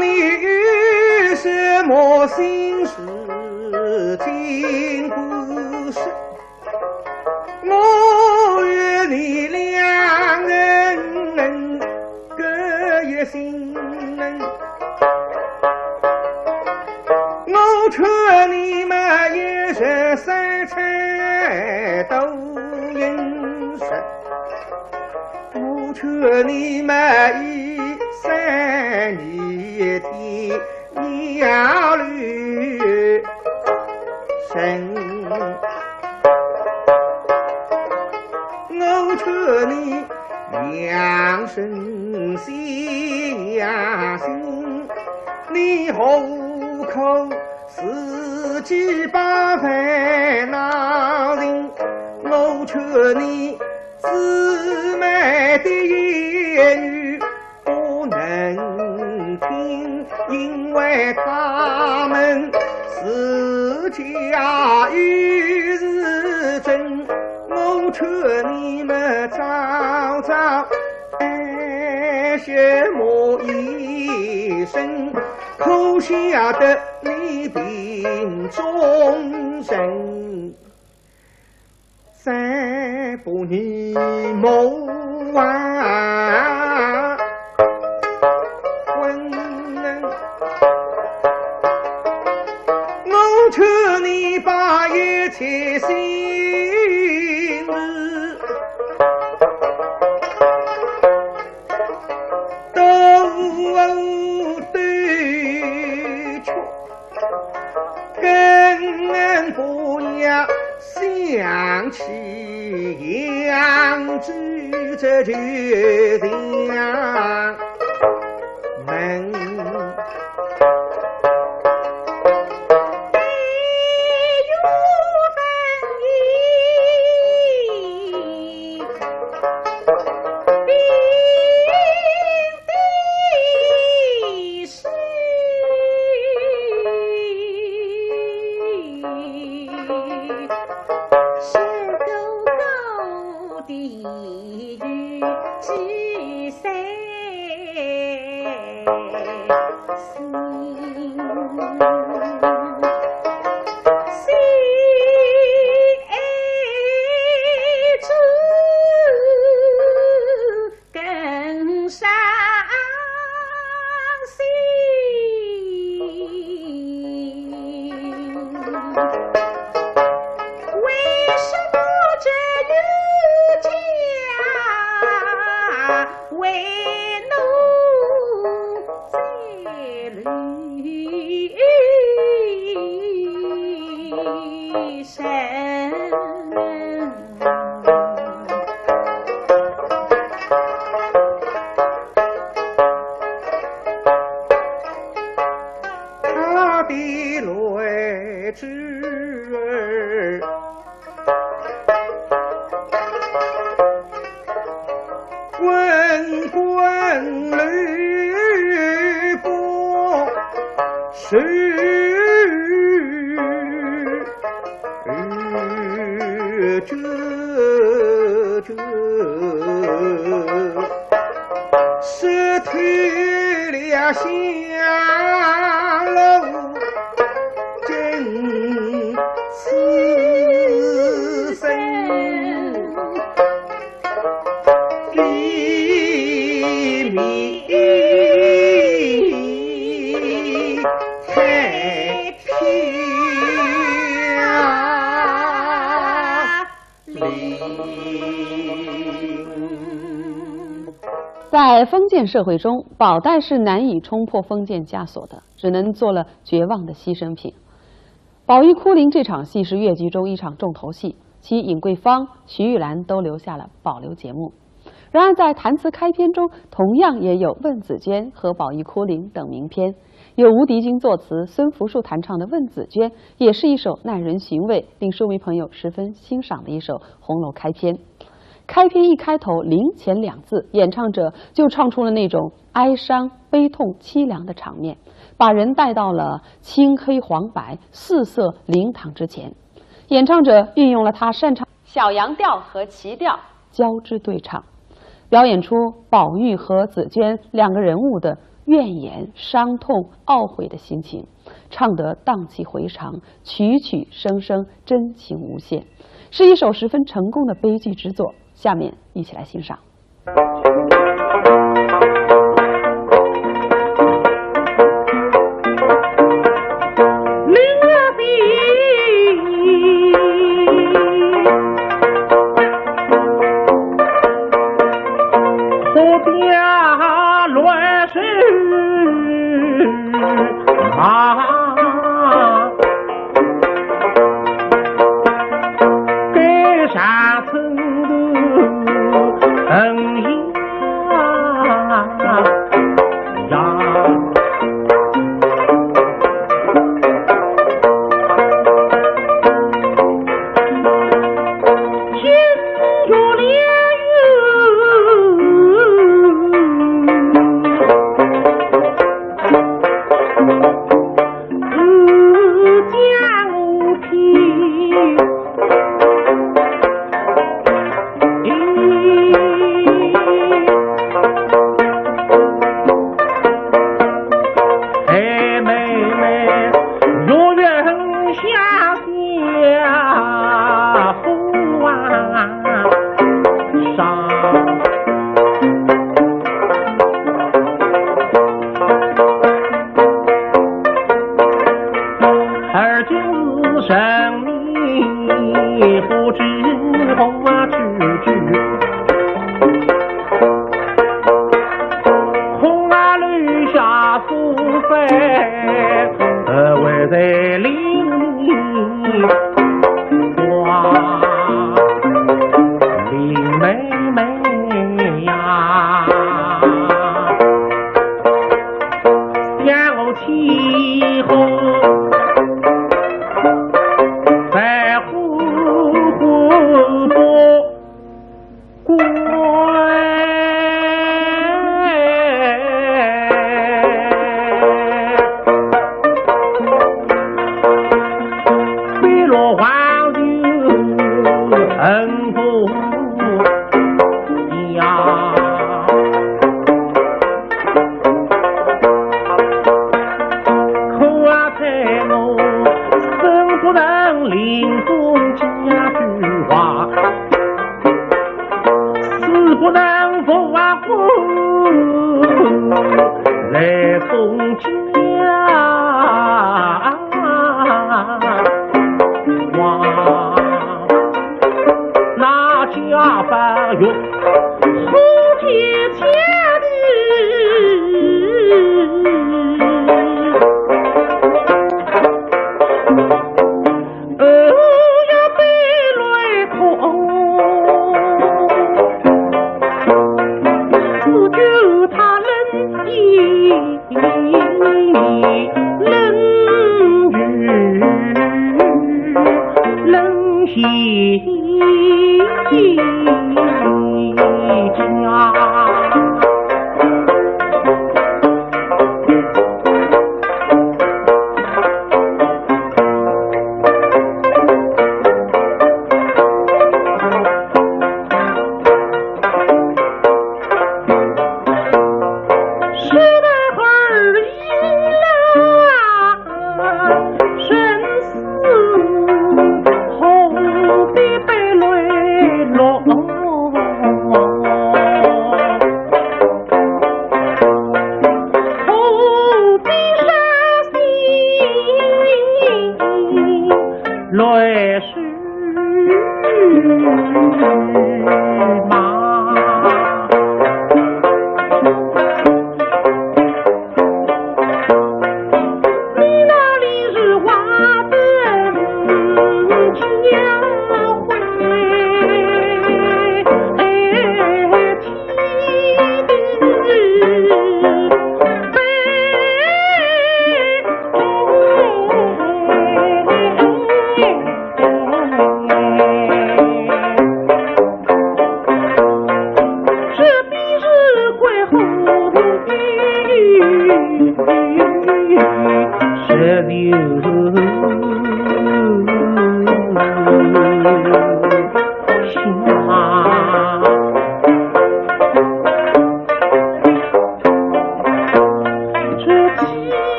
你有什么心事尽管说。 我与你两人各一心。我劝你们一日三餐多饮食，我劝你们一生一天 要留神。我劝你养生息养心，你何苦自己把烦恼寻？我劝你姊妹的言语 不能听，因为他们自家有事情。我劝你们早早看些么医生，可晓得你病重症。 三不二莫忘恩。我劝你把一切心事都对却。 更不要想起扬州这旧情门。更伤心。为什么这一家为奴在留神？ 他的来之儿，滚滚流波是 这，这，是退了香炉真此生。 里面太漂亮。在封建社会中，宝黛是难以冲破封建枷锁的，只能做了绝望的牺牲品。 宝玉哭灵这场戏是越剧中一场重头戏，其尹桂芳、徐玉兰都留下了保留节目。然而，在弹词开篇中，同样也有问紫鹃和宝玉哭灵等名篇，由吴迪君作词、孙福树弹唱的《问紫鹃》，也是一首耐人寻味、令书迷朋友十分欣赏的一首红楼开篇。开篇一开头，灵前两字，演唱者就唱出了那种哀伤、悲痛、凄凉的场面，把人带到了青黑黄白四色灵堂之前。演唱者运用了他擅长小扬调和齐调交织对唱，表演出宝玉和紫鹃两个人物的怨言、伤痛、懊悔的心情，唱得荡气回肠，曲曲声声真情无限，是一首十分成功的悲剧之作。下面一起来欣赏。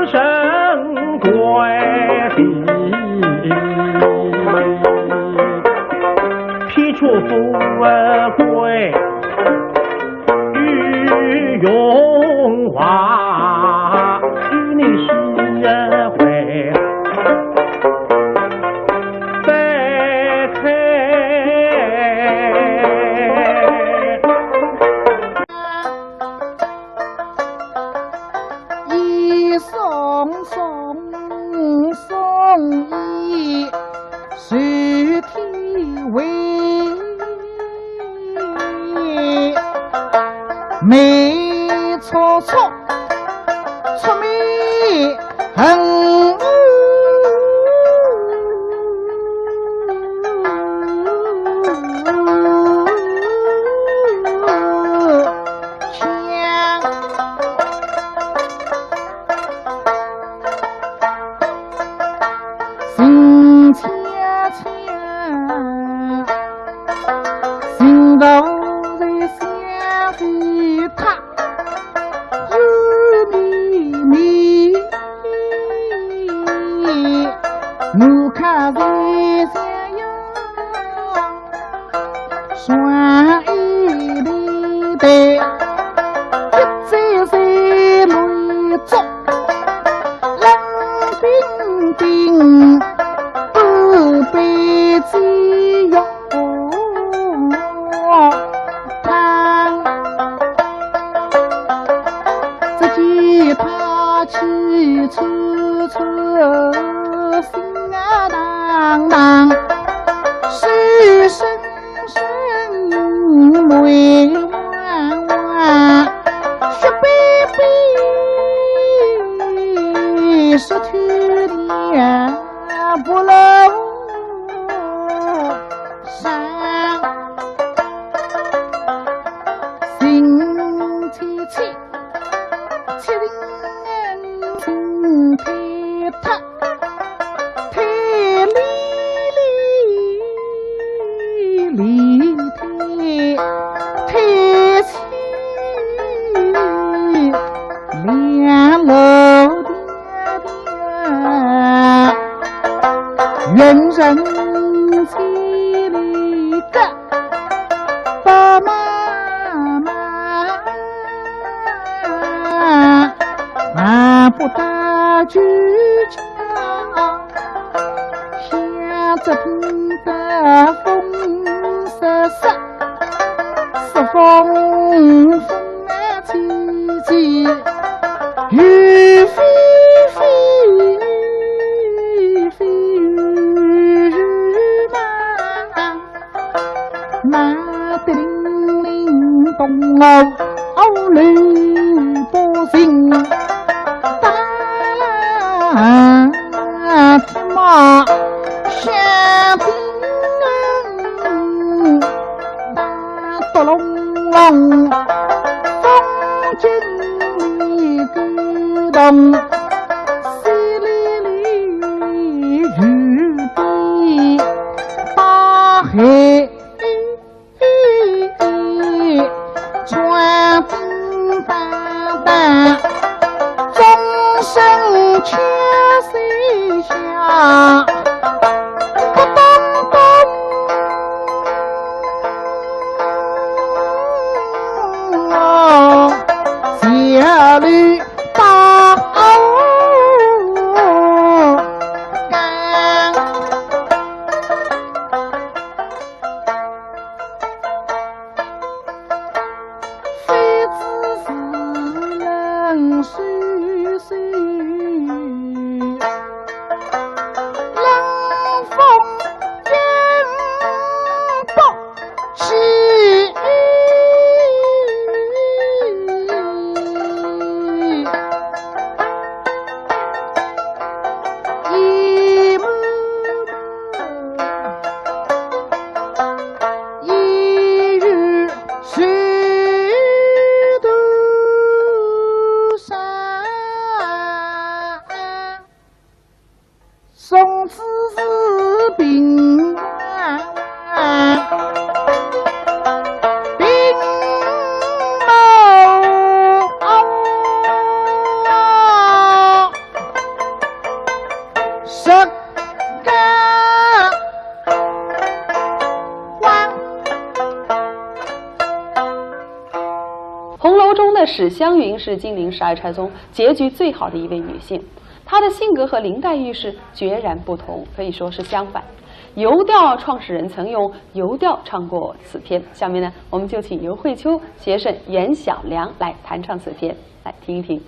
神怪的，披着富贵与荣华，与你是会再开。 一送送，送一手提回，没错错，错没很。 心恰恰，心头在想起他，又迷迷，我看在想要 双一对对，一对对来做，冷冰冰，半杯鸡肉汤。只见他气喘喘，心啊荡荡，手伸 伸泪汪汪，血淋淋，湿透了布罗衫，心切切，切心心切他。 推里里里推，推起两路爹爹，人人千里个。 爸妈妈，俺不打就叫，想着听得风瑟瑟，是风风啊吹吹，雨飞飞，飞雨嘛。 马得令令东欧，欧里不行，打铁马响叮当，打咚隆隆，风景里感动，淅沥沥雨滴打海。 穿叮当当，钟声敲三下，咚咚咚，下楼打哦。史湘云是金陵十二钗中结局最好的一位女性，她的性格和林黛玉是决然不同，可以说是相反。游调创始人曾用游调唱过此篇，下面呢，我们就请尤慧秋携沈、袁小良来弹唱此篇，来听一听。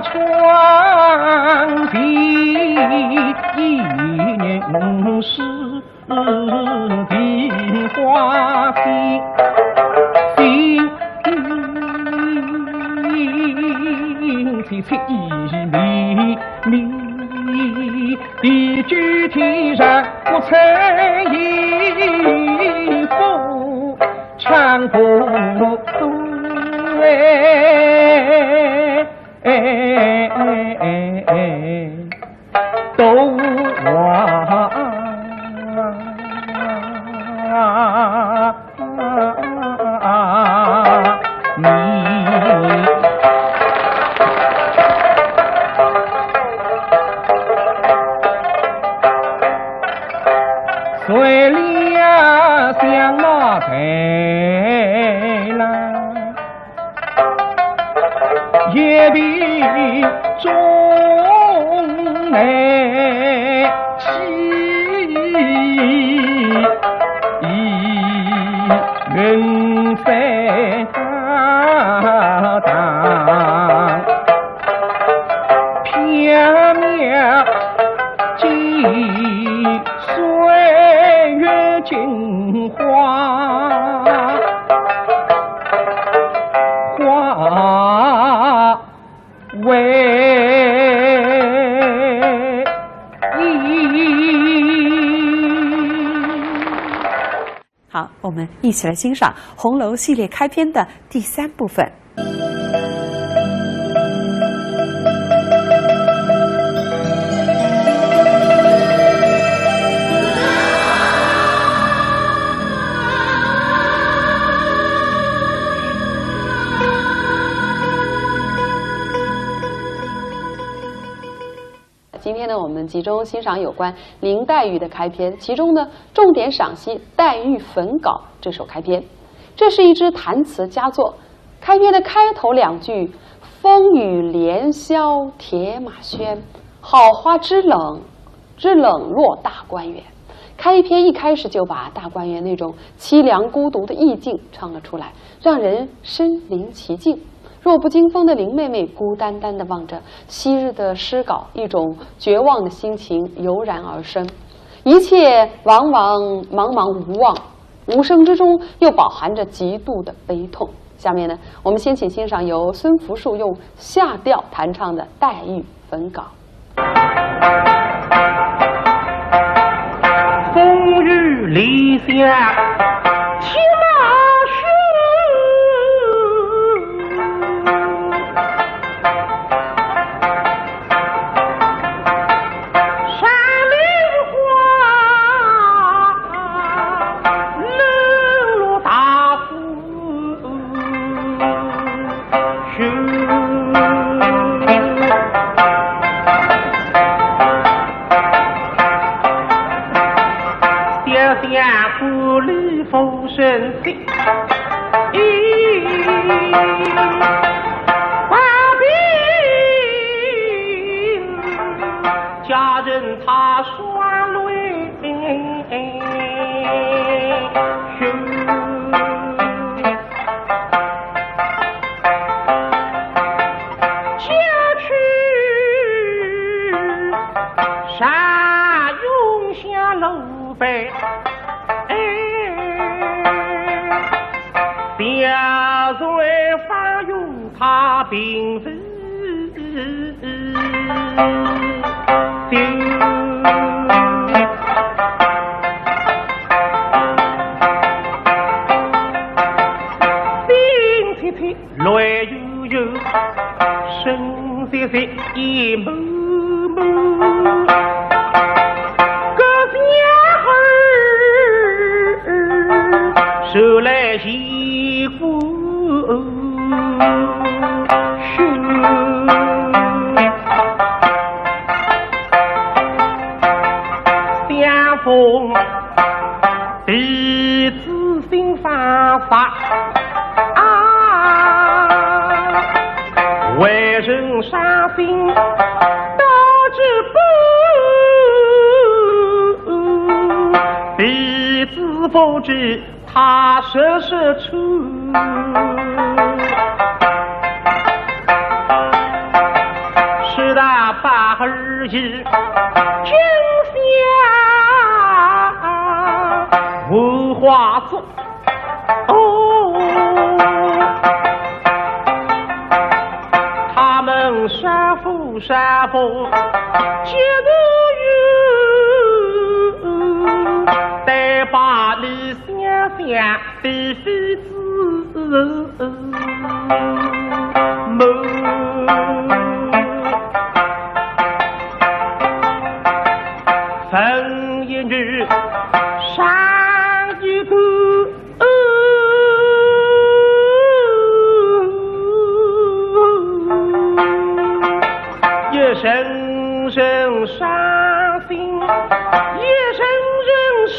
窗前一年是梨花开，新年七七一迷迷，地久天长不曾一步。 唱不对。都啊，你。 随了相貌才来，也比中内气。云彩大堂。 缥缈几岁月镜花花为。 好，我们一起来欣赏《红楼》系列开篇的第三部分。 今天呢，我们集中欣赏有关林黛玉的开篇，其中呢，重点赏析《黛玉焚稿》这首开篇。这是一支弹词佳作，开篇的开头两句“风雨连萧铁马喧，好花枝冷，枝冷落大观园”。开篇一开始就把大观园那种凄凉孤独的意境唱了出来，让人身临其境。 弱不禁风的林妹妹孤单单地望着昔日的诗稿，一种绝望的心情油然而生。一切茫茫，茫茫无望，无声之中又饱含着极度的悲痛。下面呢，我们先请欣赏由孙福树用夏调弹唱的《黛玉焚稿》。 风雨连萧铁马喧，山林花冷落大观金香无花果。哦，他们说服说服，就是有，得把你想想的妃子。 分一日上一个，一声声伤心，一声声是。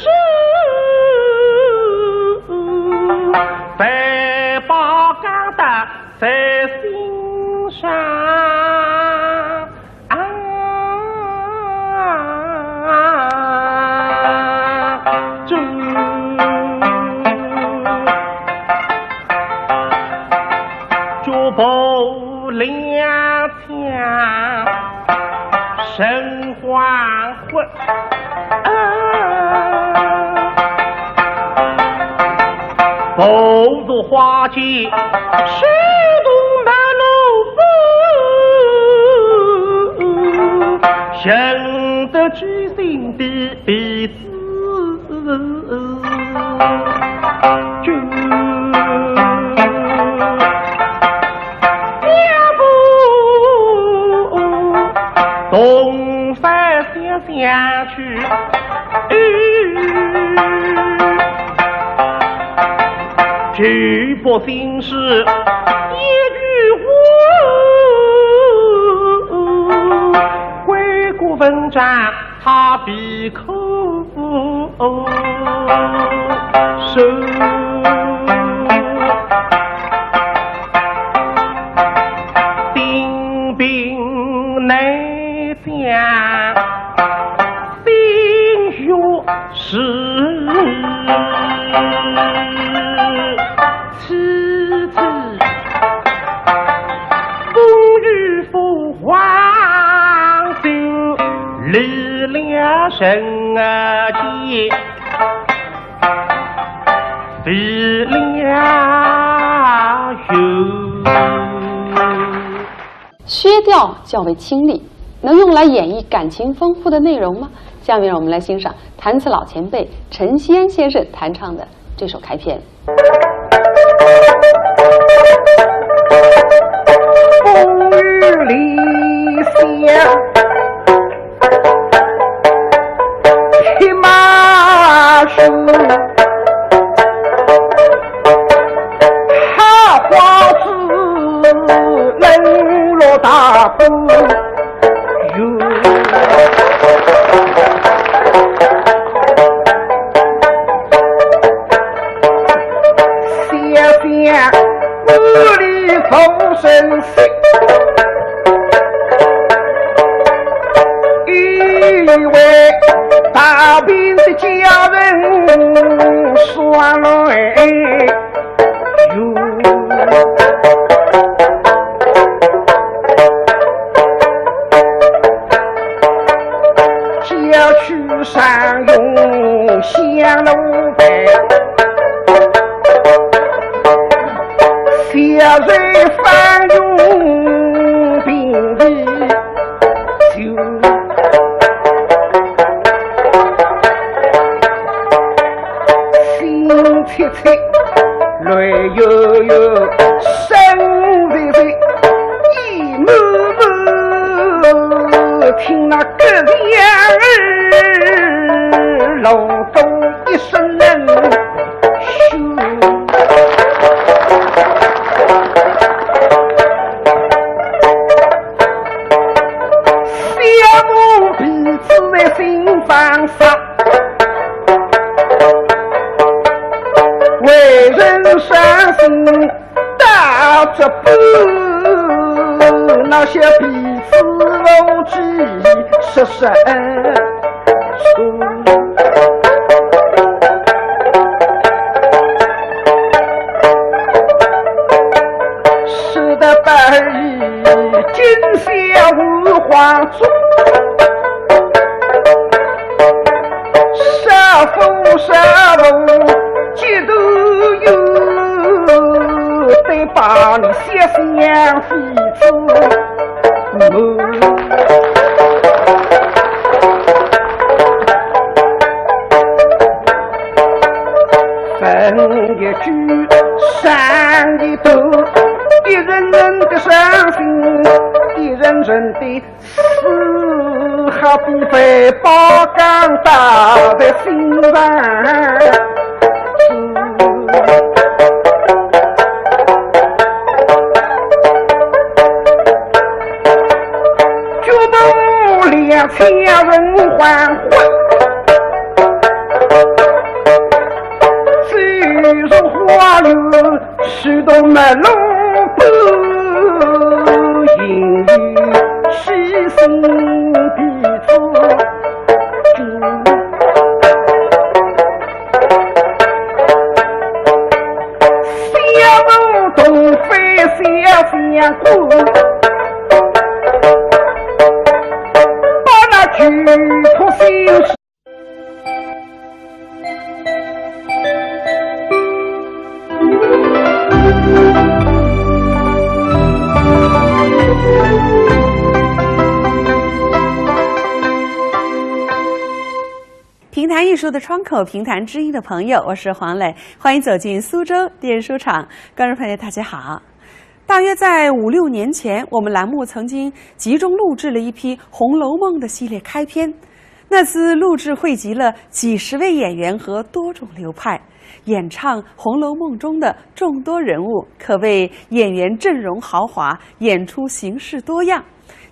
再把感到在心上。啊，这脚步踉跄，神魂 魂。啊，步入花间，手动那罗布，认得知心的妃子。 君，姐夫，东山想想去，举步行事一句话，回顾文章 他闭口说，丁宾难讲心学是。 此次风雨浮黄州，离了人间，飞了云。薛调较为清丽，能用来演绎感情丰富的内容吗？下面让我们来欣赏弹词老前辈陈锡安先生弹唱的这首开篇。 风雨里想，骑马是好花枝，冷落大风。 想想屋里风声息，一位大病的家人双来 哟，郊区上用香炉白，小人方用病危。 就心切切，泪悠悠，身微微，眼泪满满，听那个娘儿，老公一声冷血。 小母鼻子在心房上，为人伤心打着不，那些鼻子无计说是。 使得白衣金霞无花足，相思之母。人一句，山一段，一人人的伤心，一人人的 是好比被宝钢打在心上。举头两千人欢呼，走入花园 许多门路不，因为虚心彼此。小童飞小相顾，把那举头心事 评弹艺术的窗口，评弹知音的朋友，我是黄磊，欢迎走进苏州电书场。观众朋友，大家好。大约在五六年前，我们栏目曾经集中录制了一批《红楼梦》的系列开篇。那次录制汇集了几十位演员和多种流派，演唱《红楼梦》中的众多人物，可谓演员阵容豪华，演出形式多样。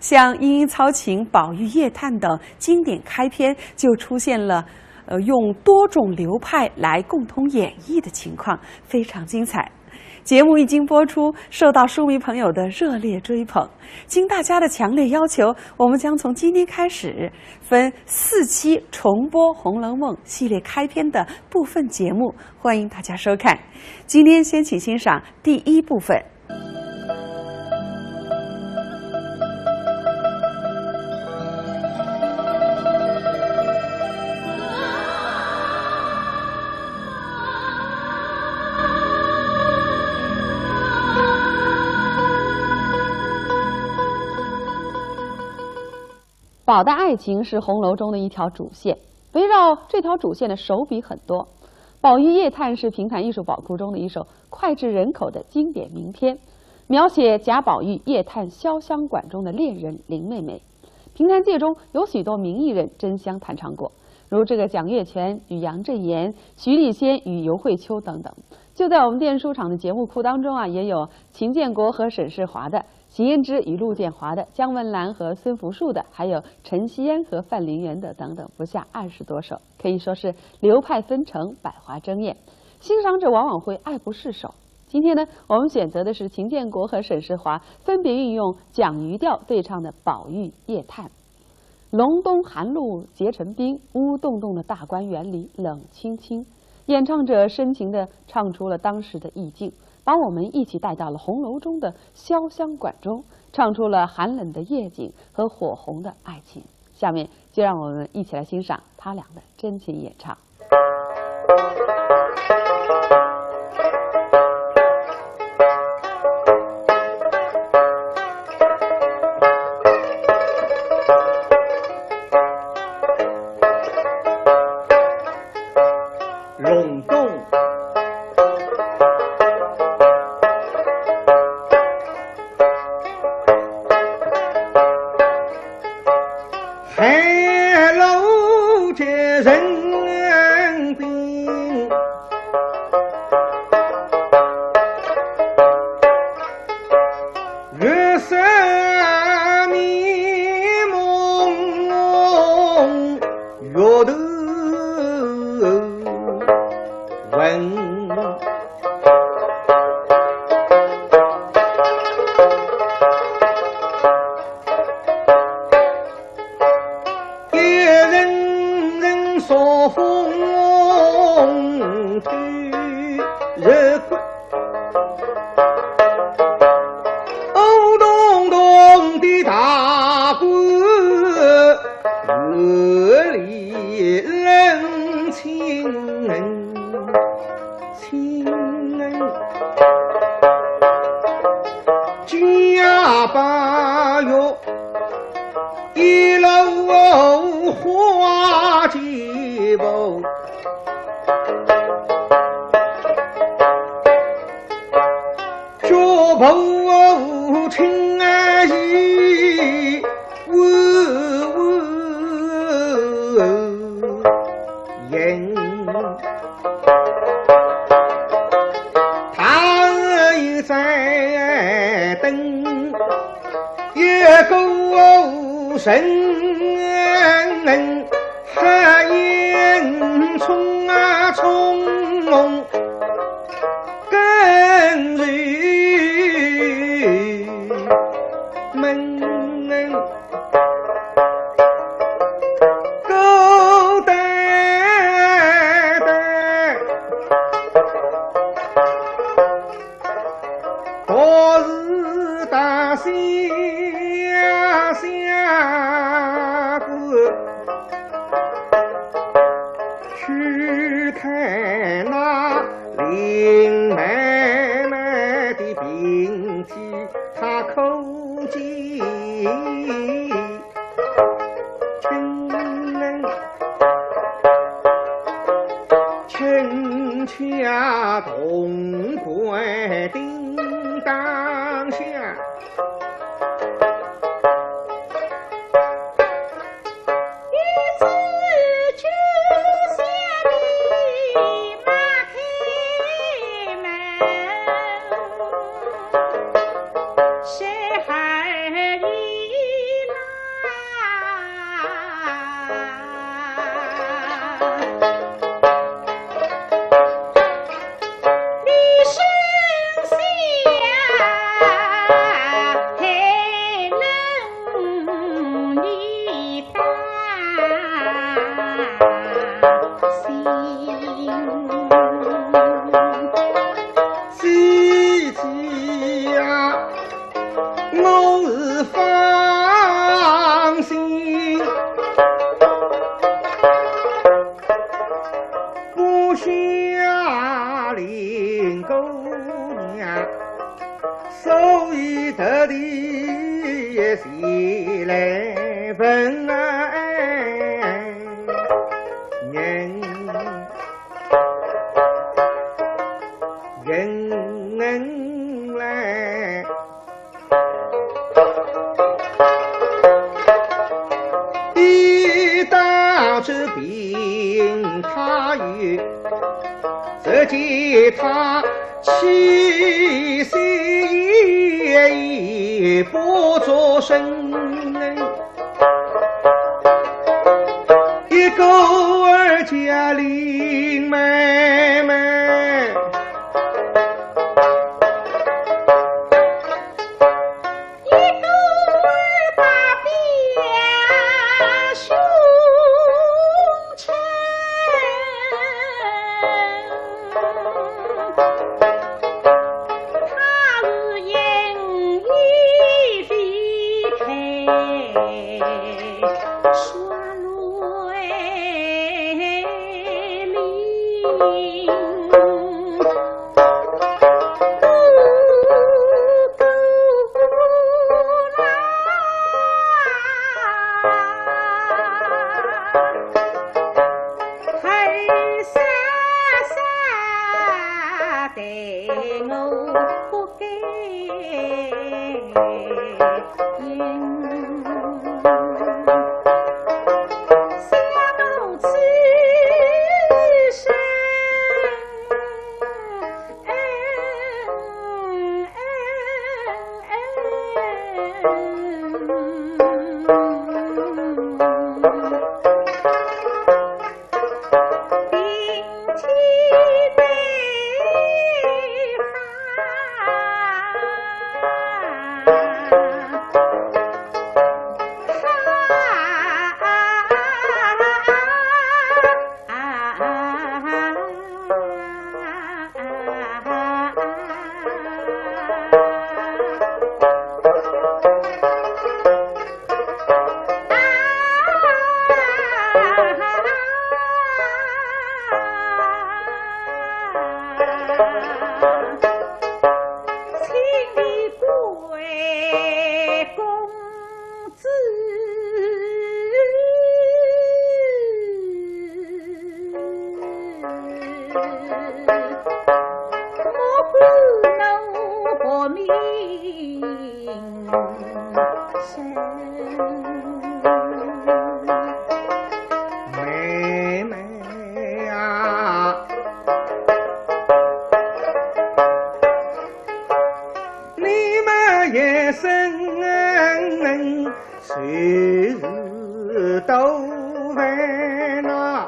像莺莺操琴、宝玉夜探等经典开篇，就出现了，呃，用多种流派来共同演绎的情况，非常精彩。节目一经播出，受到书迷朋友的热烈追捧。经大家的强烈要求，我们将从今天开始分四期重播《红楼梦》系列开篇的部分节目，欢迎大家收看。今天先请欣赏第一部分。 宝的爱情是红楼中的一条主线，围绕这条主线的手笔很多。宝玉夜探是评弹艺术宝库中的一首脍炙人口的经典名篇，描写贾宝玉夜探潇湘馆中的恋人林妹妹。评弹界中有许多名艺人争相弹唱过，如这个蒋月泉与杨振言、徐丽仙与尤慧秋等等。就在我们电视书场的节目库当中啊，也有秦建国和沈世华的 邢胭脂与陆建华的，姜文兰和孙福树的，还有陈希燕和范林元的等等，不下二十多首，可以说是流派纷呈，百花争艳，欣赏者往往会爱不释手。今天呢，我们选择的是秦建国和沈世华分别运用蒋鱼调对唱的《宝玉夜探》。 隆冬寒露结成冰，乌洞洞的大观园里冷清清。演唱者深情地唱出了当时的意境，把我们一起带到了红楼中的潇湘馆中，唱出了寒冷的夜景和火红的爱情。下面就让我们一起来欣赏他俩的真情演唱。 隆冬 寒露结成冰，月色迷蒙，月头 闻。一阵阵朔风吹，日光乌洞下八月，一路花旗布，脚步轻而易，呜呜行。 他日在等，一个人，黑影冲啊冲红，跟随门。 孤单单，独自到乡下去，去看那林妹妹的病体，她可知 亲，亲家同伴叮当响。 姐姐呀，我是放心，不下林姑娘，所以特地前来问安。 人来，一到这病榻，只见她气息奄奄，不作声。 一个儿叫林妹妹，一个儿把表兄称。 他是因以为开山林，孤孤单单。 黑煞煞对我不该应。想我此生，嗯，嗯，嗯。妹妹啊，你们一生 谁是都烦恼，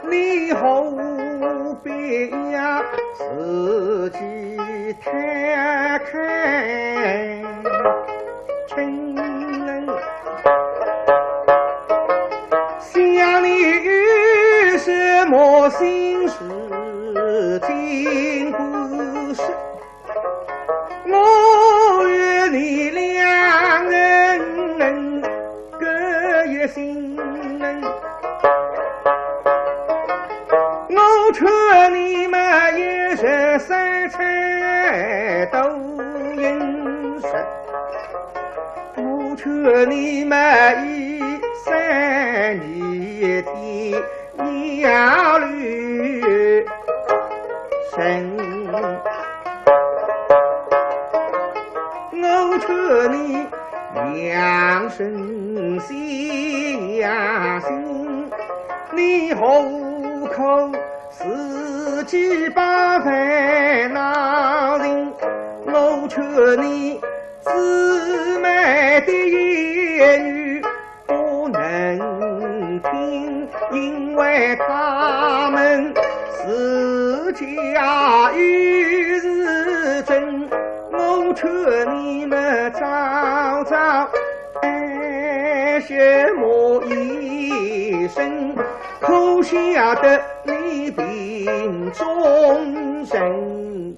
你何必要自己太开心？想你有什么心事，尽管说。 我与你两人各一心，我劝你们一日三餐多饮食，我劝你们一生一天 要留神。我劝你养神养心，你何苦自己把烦恼寻？我劝你姊妹的言语 不能听，因为他们自家有事情。我劝你们早早安歇么一生，可晓得你病重症。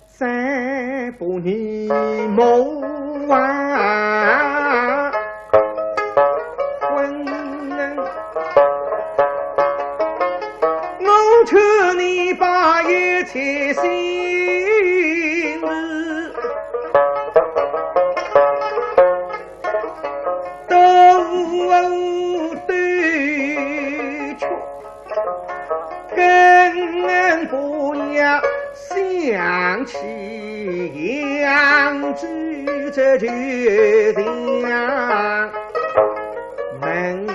再不你莫忘恩，我劝你把一切心事都对却。 更不要想起扬州这旧情门。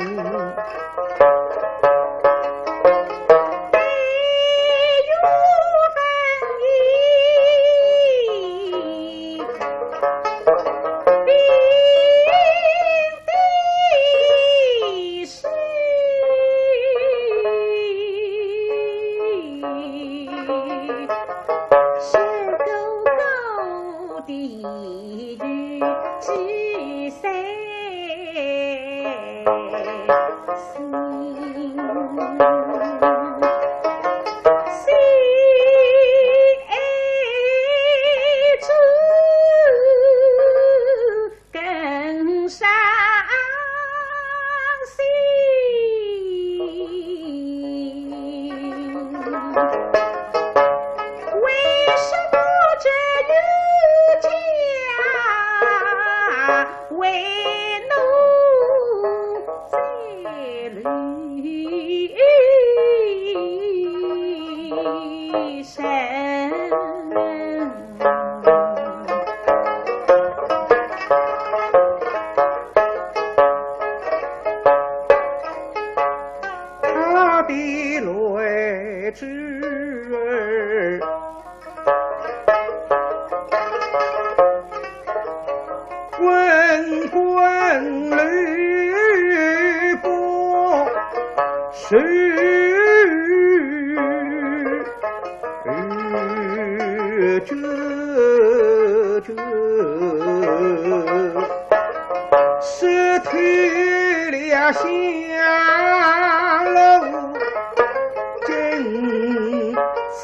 他的来之儿，滚滚流波是 这这是退了香炉真此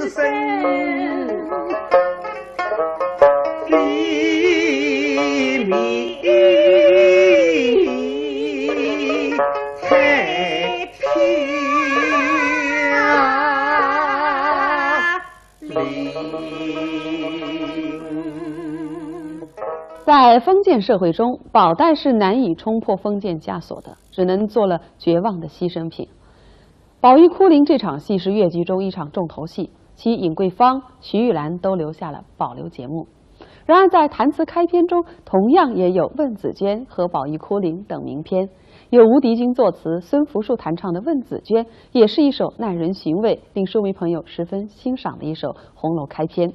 生。 里面太平。在封建社会中，宝黛是难以冲破封建枷锁的，只能做了绝望的牺牲品。宝玉哭灵这场戏是越剧中一场重头戏，其尹桂芳、徐玉兰都留下了保留节目。然而，在弹词开篇中，同样也有问紫鹃和宝玉哭灵等名篇。由吴迪金作词、孙福树弹唱的《问紫鹃》，也是一首耐人寻味、令书迷朋友十分欣赏的一首红楼开篇。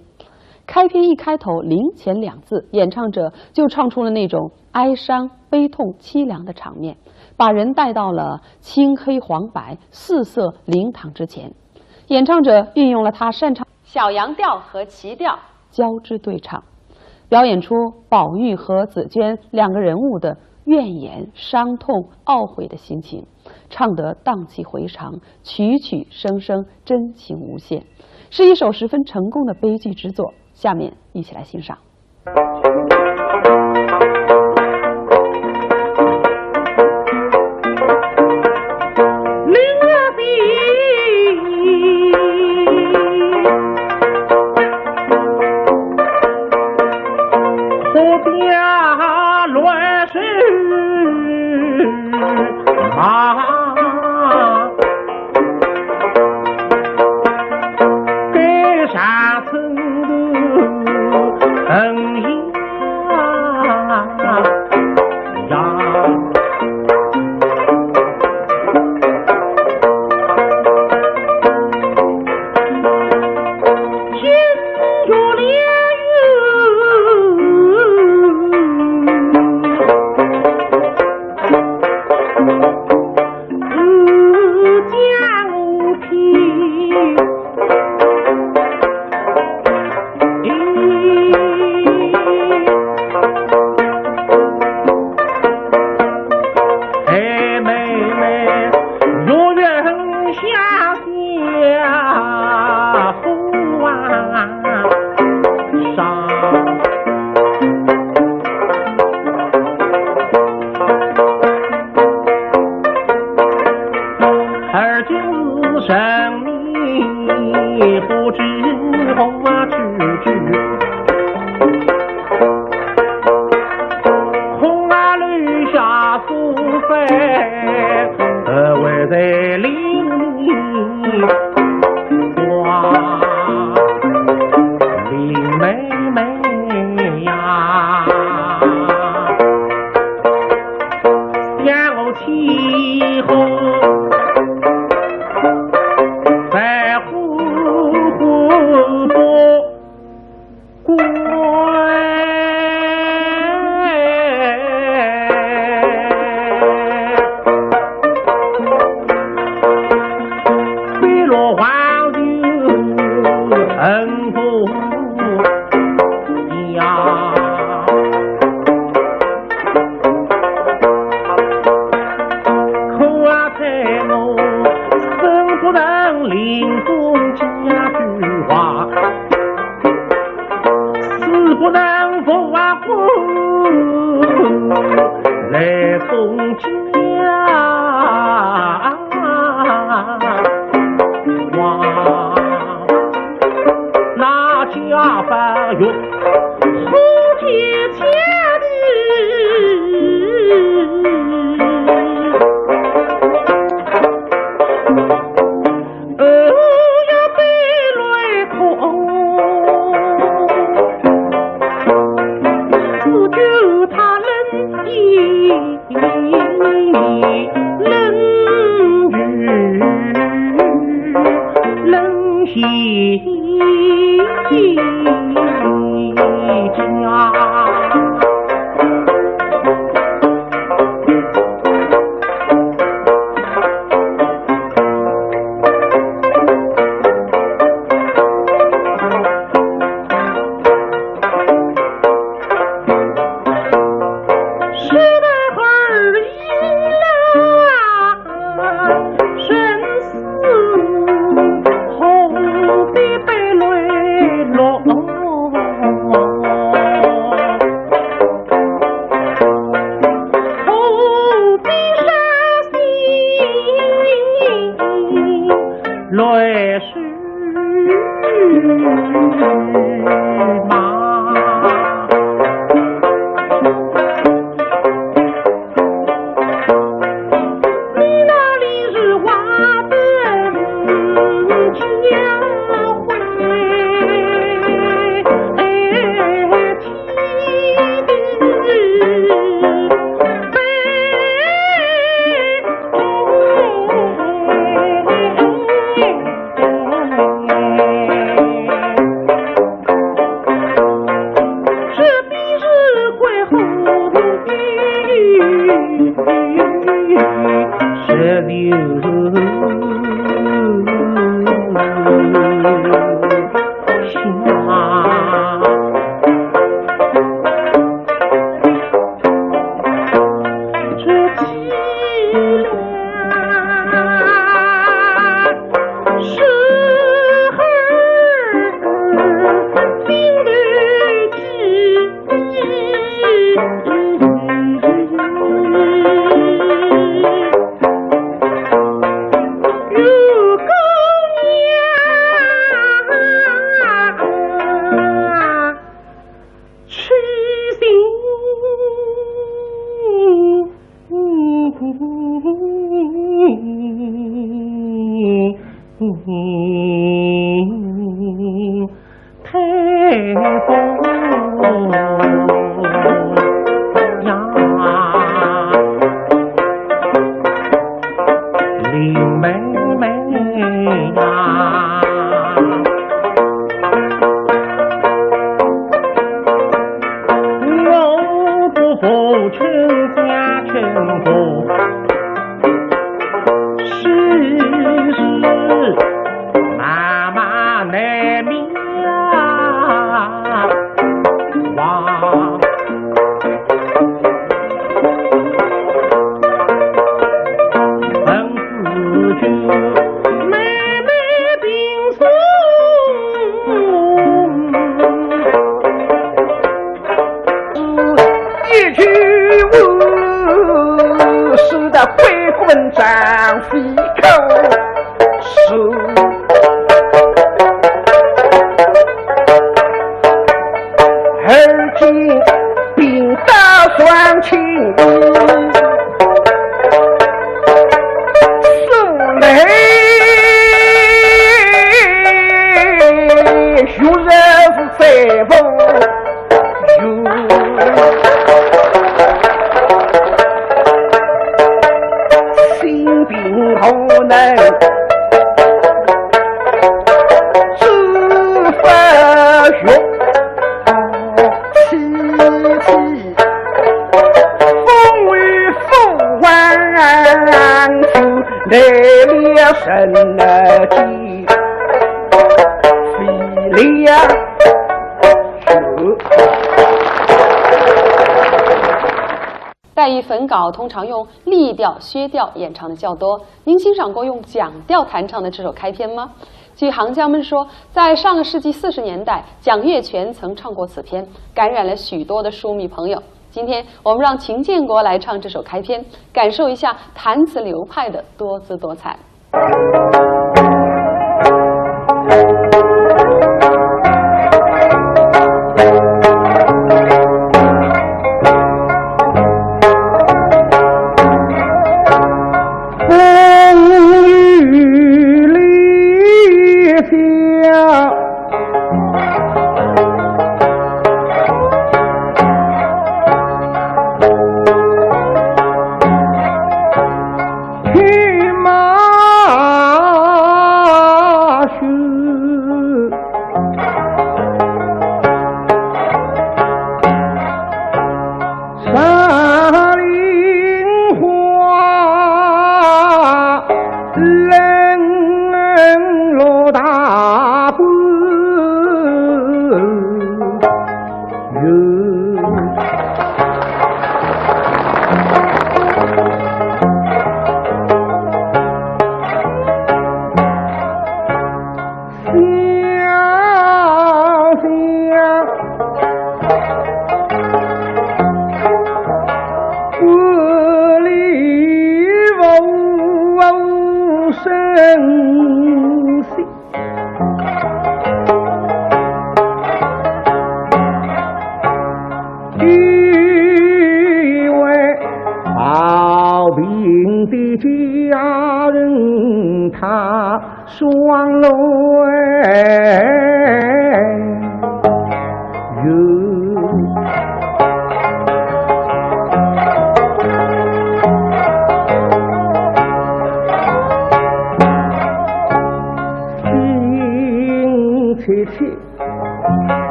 开篇一开头，灵前两字，演唱者就唱出了那种哀伤、悲痛、凄凉的场面，把人带到了青黑黄白四色灵堂之前。演唱者运用了他擅长小扬调和奇调交织对唱，表演出宝玉和紫鹃两个人物的怨言、伤痛、懊悔的心情，唱得荡气回肠，曲曲声声真情无限，是一首十分成功的悲剧之作。下面一起来欣赏。呀，林妹妹呀，我不服春夏春风。 世事妈妈难免啊，望。问自己，妹妹平生。 一句话，使得鬼魂张飞口是，而今兵到将尽，苏雷如若是在望。 心病何能治法药？凄凄风雨不还，来了人间。 黛玉粉稿通常用厉调、薛调演唱的较多，您欣赏过用蒋调弹唱的这首开篇吗？据行家们说，在上个世纪四十年代，蒋月泉曾唱过此篇，感染了许多的书迷朋友。今天我们让秦建国来唱这首开篇，感受一下弹词流派的多姿多彩。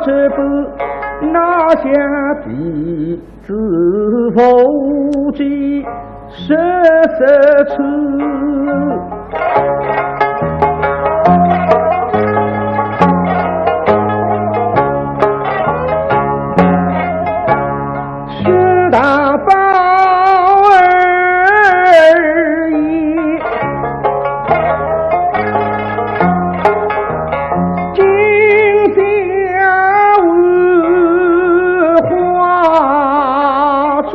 这不拿下弟子无计十十处。是大宝二爷，今宵无花烛。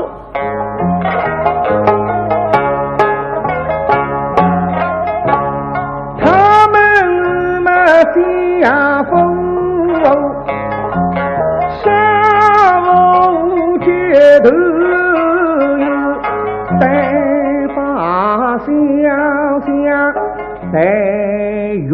他们嘛家父，上街头有带把香香带用。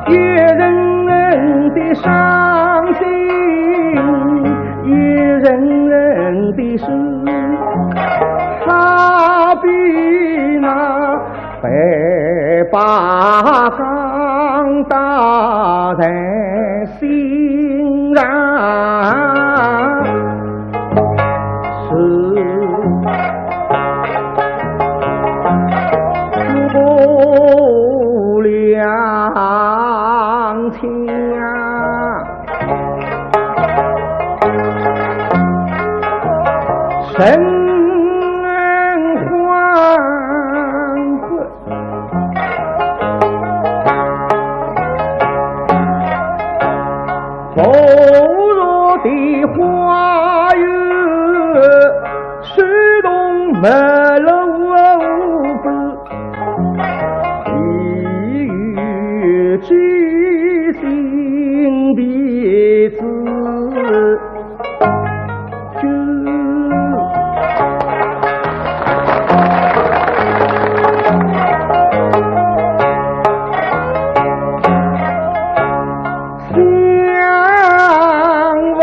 一人人的伤心，一人人的事，好比那百把钢搭在心上。 是不两情啊，神魂。 薄弱的花园，水动没落不，一语知心的字。 相逢，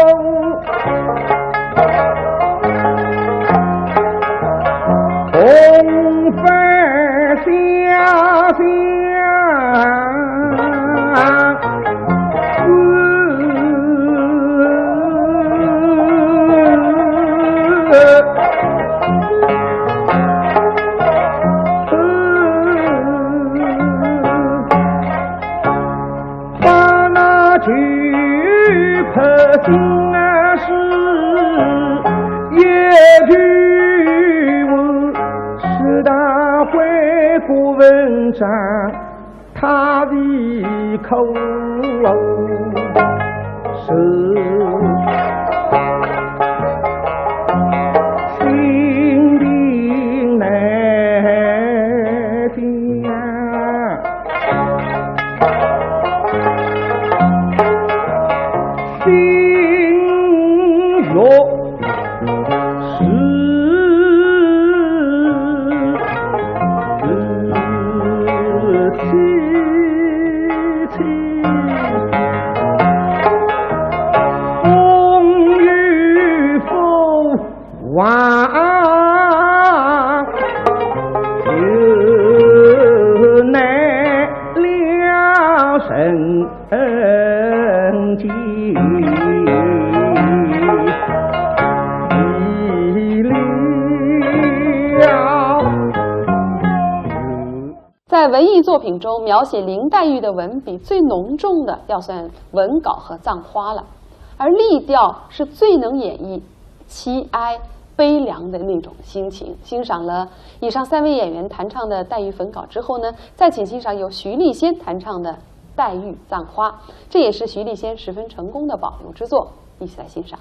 红粉相相。 把那旧客心事也去问，是他回顾文章，他的口是心病难平。 心若是凄凄，风雨不 望，又难了人间离了。 在文艺作品中，描写林黛玉的文笔最浓重的，要算文稿和葬花了。而丽调是最能演绎凄哀悲凉的那种心情。欣赏了以上三位演员弹唱的黛玉焚稿之后呢，再请欣赏由徐丽仙弹唱的黛玉葬花，这也是徐丽仙十分成功的保留之作。一起来欣赏。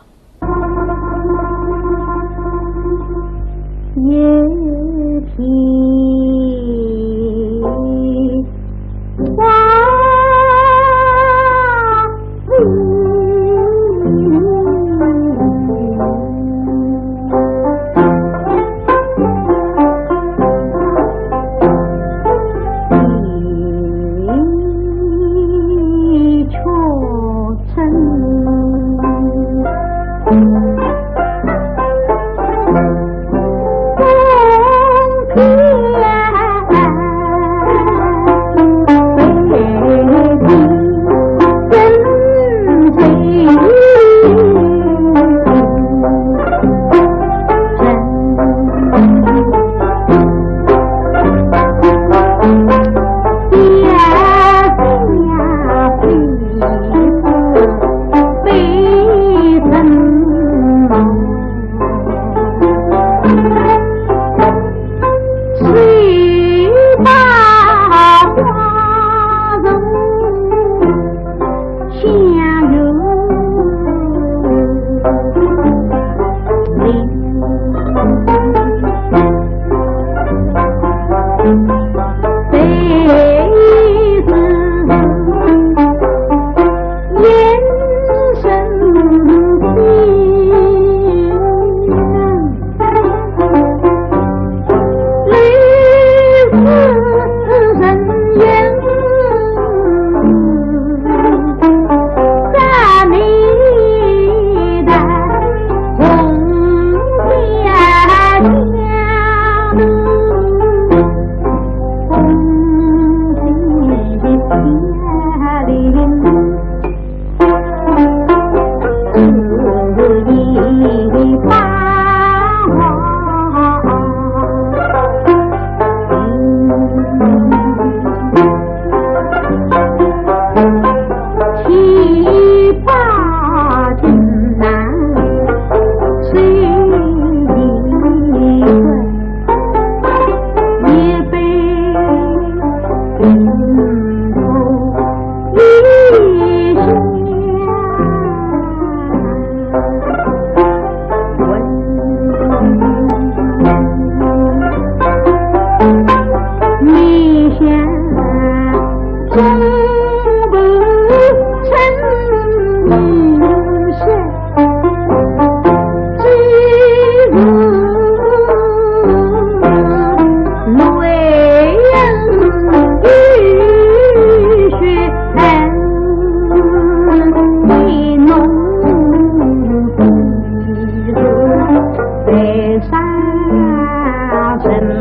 上身。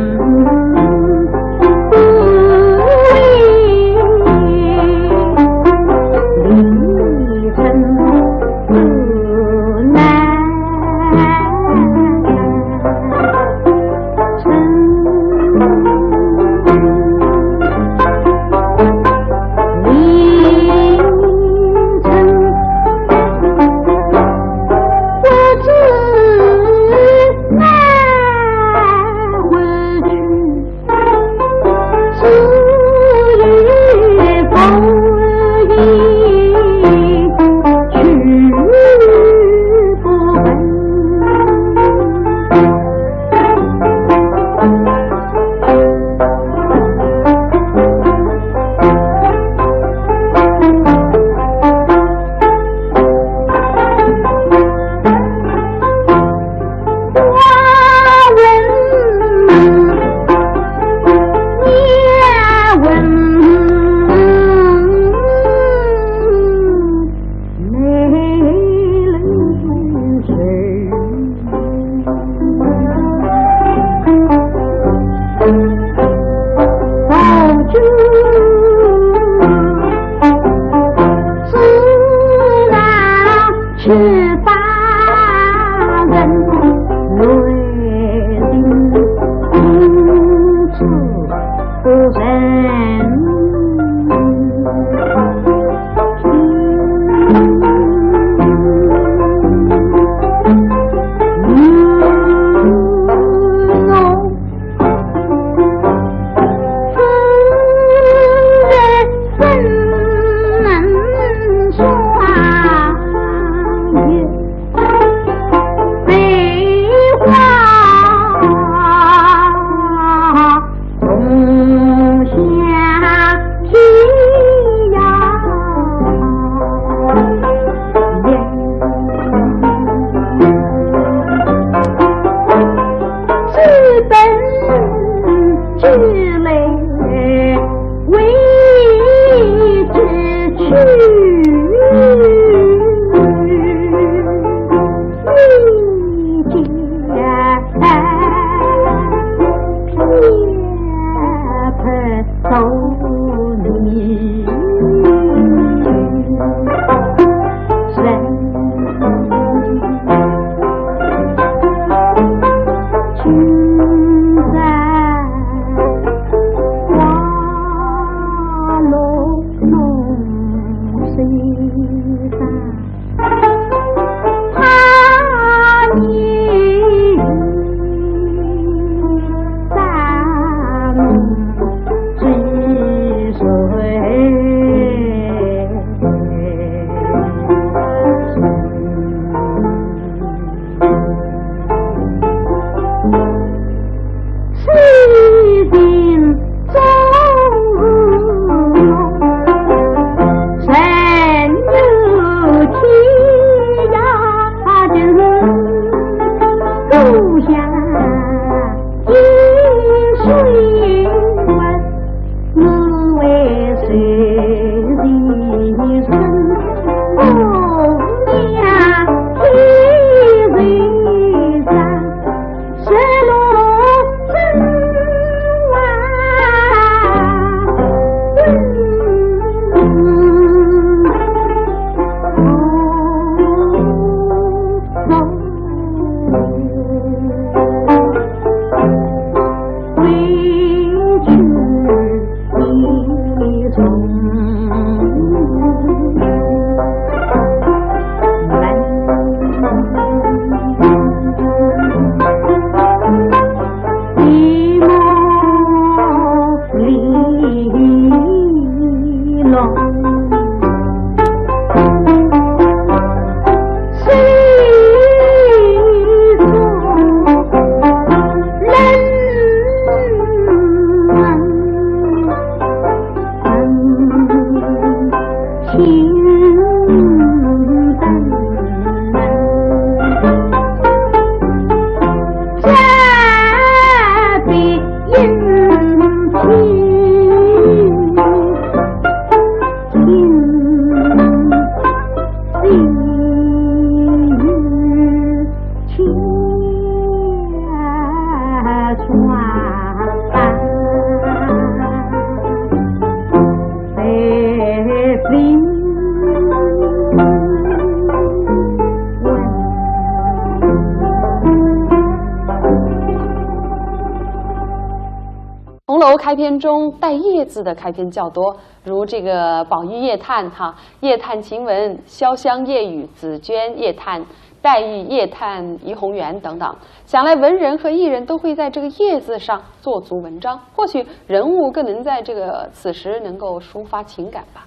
开篇中带叶字的开篇较多，如这个《宝玉夜叹》哈，《夜叹晴雯》《潇湘夜雨》《紫鹃夜叹》《黛玉夜叹怡红园》等等。想来文人和艺人都会在这个叶字上做足文章，或许人物更能在这个此时能够抒发情感吧。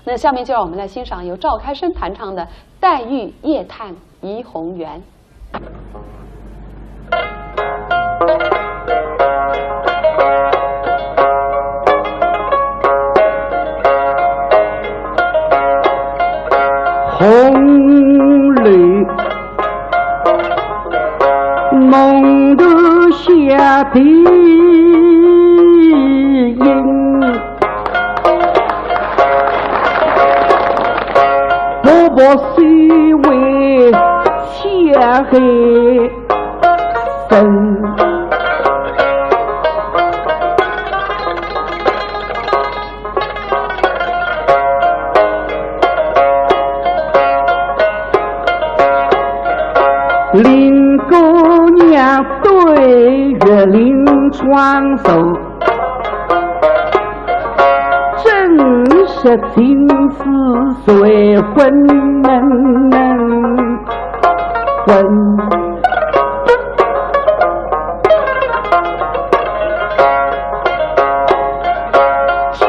那下面就让我们来欣赏由赵开生弹唱的《黛玉夜叹怡红园》。 红楼梦断晓笛音，薄薄细微秋海 声。林姑娘对月临窗坐， 正是情丝随魂。魂。几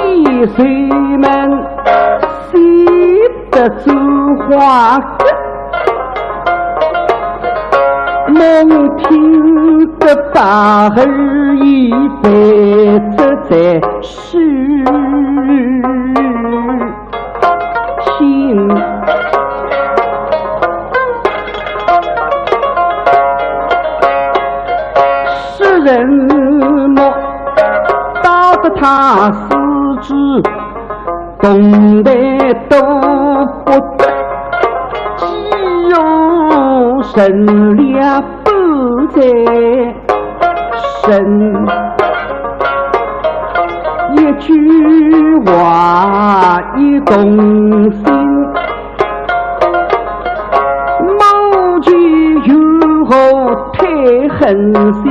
岁门，喜得簪花根。 梦听得把儿一辈子在痴心。世人莫道得他四肢 动弹都不得，肌肉剩了半在身。一句话一动心，母亲有何太狠心？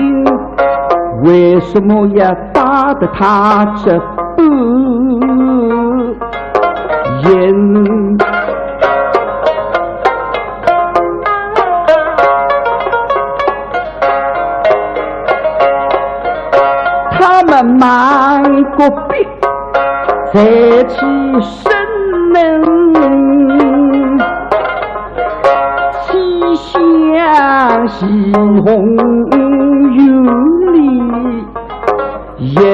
为什么要 打得他这副样。他们瞒个屁，才起身能。 西厢西红有里人，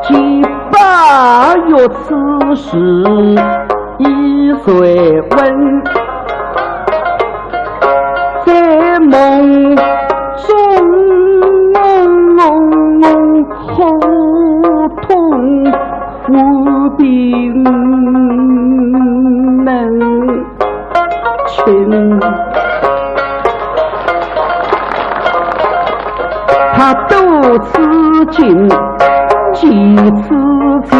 见宝玉此时已睡稳，在梦中腹痛 无病能清。他多此情，几此情，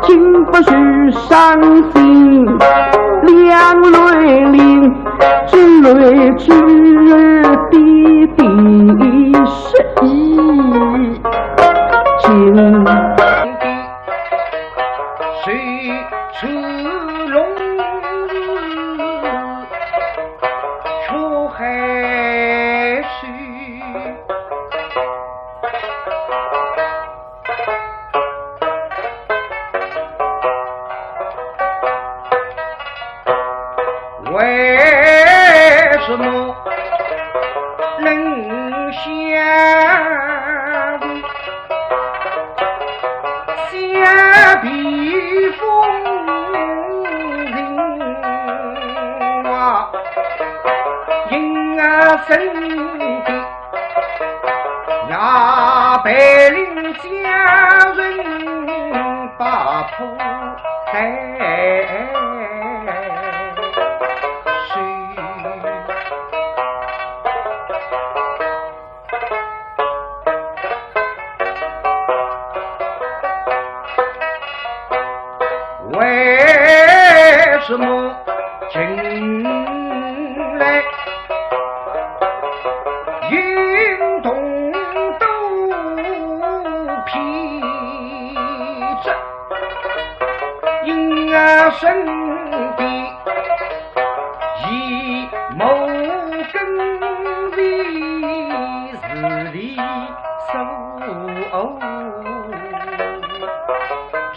经不住伤心两泪淋。 珠泪珠滴滴是已经。谁知龙出海去。 为什么能下下笔风云啊，阴啊森的 呀，白绫佳人把破带去。为什么近来身边，一目跟为是理所追。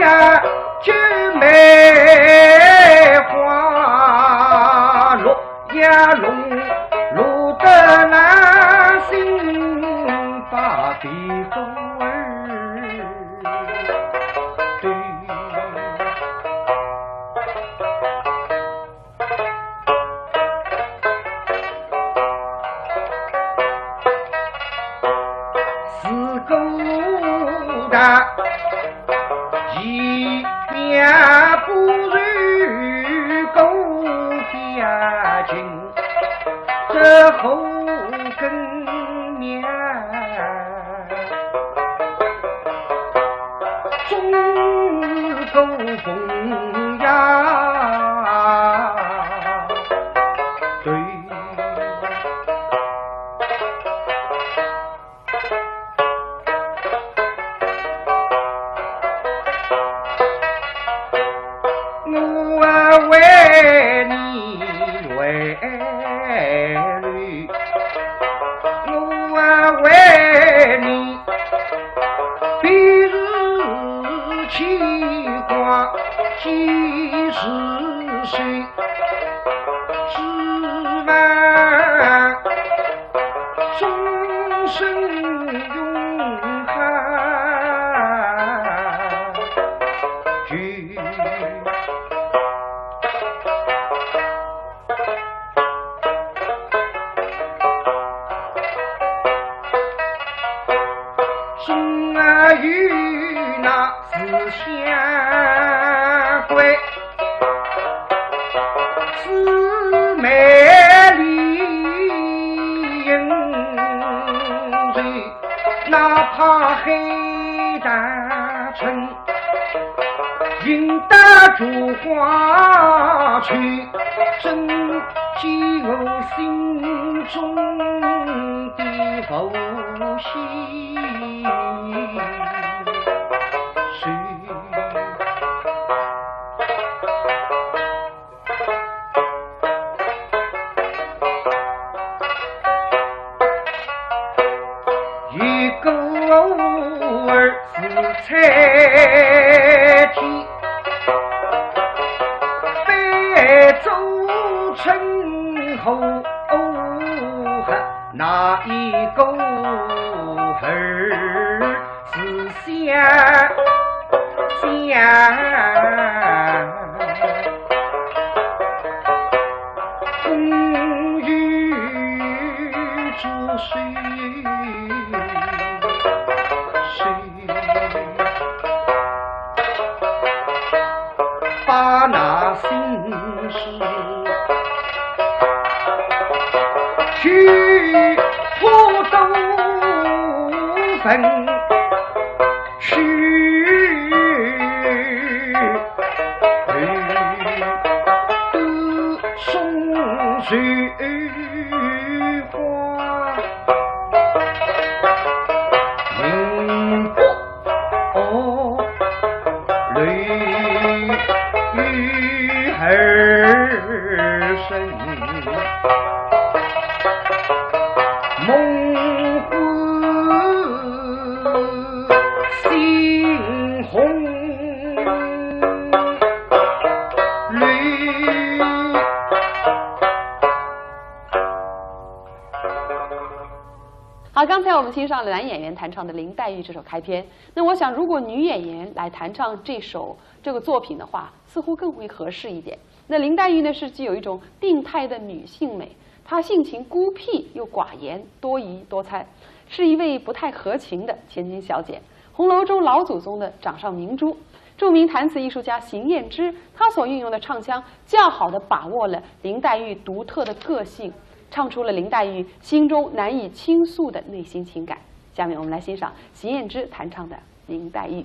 下九妹花落呀落，落得那心把地风儿对。 自古大，一面不如各边近，这后更面。 中国风呀，对。我为你泪流，我为你 比如牵挂几时谁，只盼终身永恒。 终于那是相会，姊妹理应对，哪怕海大春。 引得菊花去，真解我心中的浮心事。一个儿子才见，被做成后，那一个儿子 想，想，风雨之水，水，把那心事 去，我都分去，都送水花。 哦，泪雨儿声，梦魂心红泪。 好，刚才我们欣赏了男演员弹唱的《林黛玉》这首开篇。那我想，如果女演员来弹唱这首，这个作品的话，似乎更为合适一点。那林黛玉呢，是具有一种病态的女性美，她性情孤僻又寡言，多疑多猜，是一位不太合情的千金小姐。 红楼中老祖宗的掌上明珠，著名弹词艺术家邢燕之，她所运用的唱腔，较好地把握了林黛玉独特的个性，唱出了林黛玉心中难以倾诉的内心情感。下面我们来欣赏邢燕之弹唱的《林黛玉》。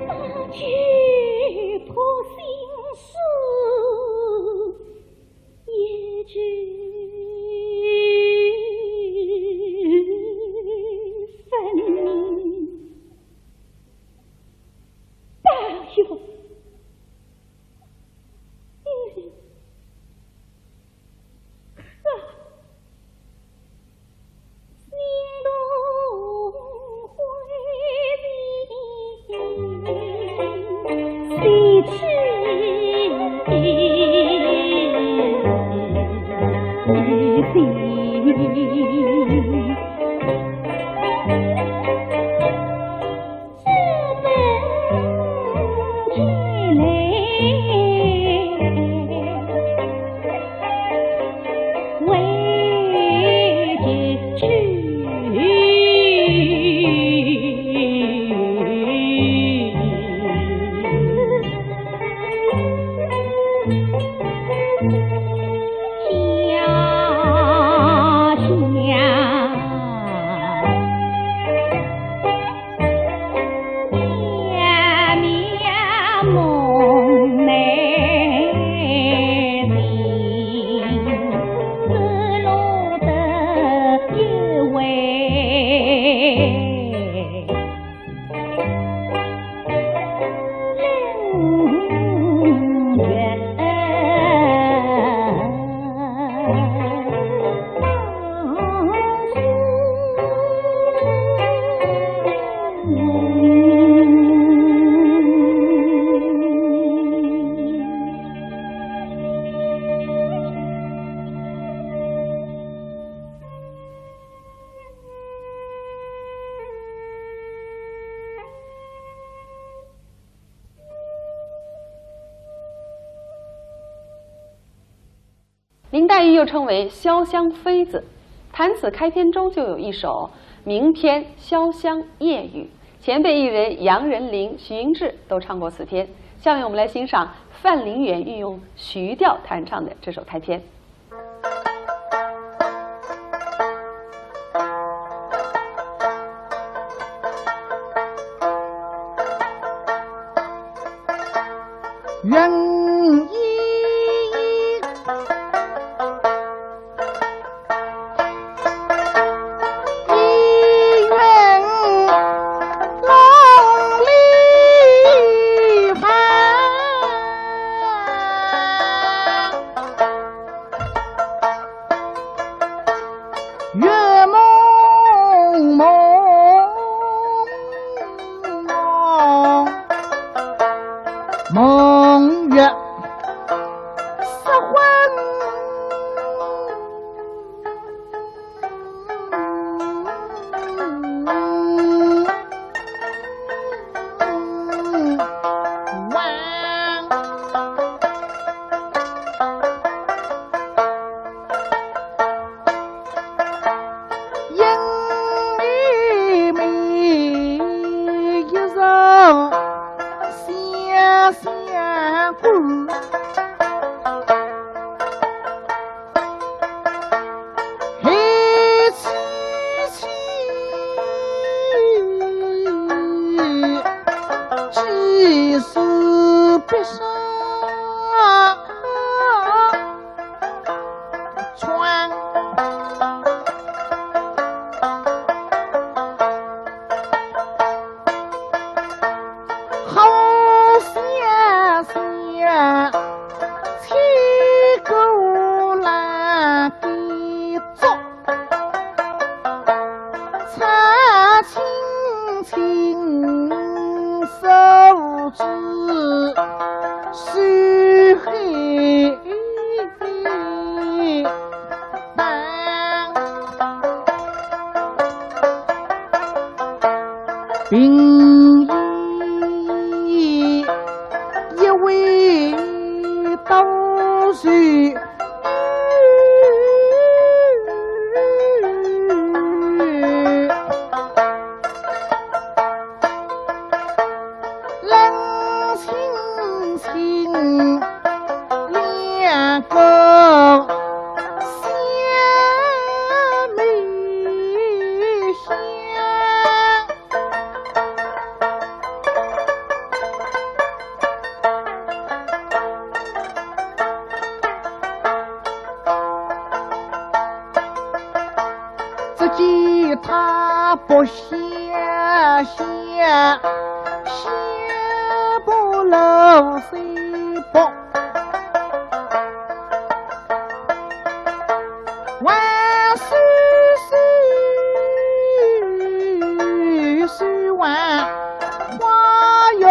大举破心事，一举分明。宝玉，你 林黛玉又称为潇湘妃子，弹词开篇中就有一首名篇《潇湘夜雨》，前辈艺人杨仁林、徐英志都唱过此篇。下面我们来欣赏范林远运用徐调弹唱的这首开篇。 月蒙蒙，蒙月失魂。下下下不露水不，万事事事万花容。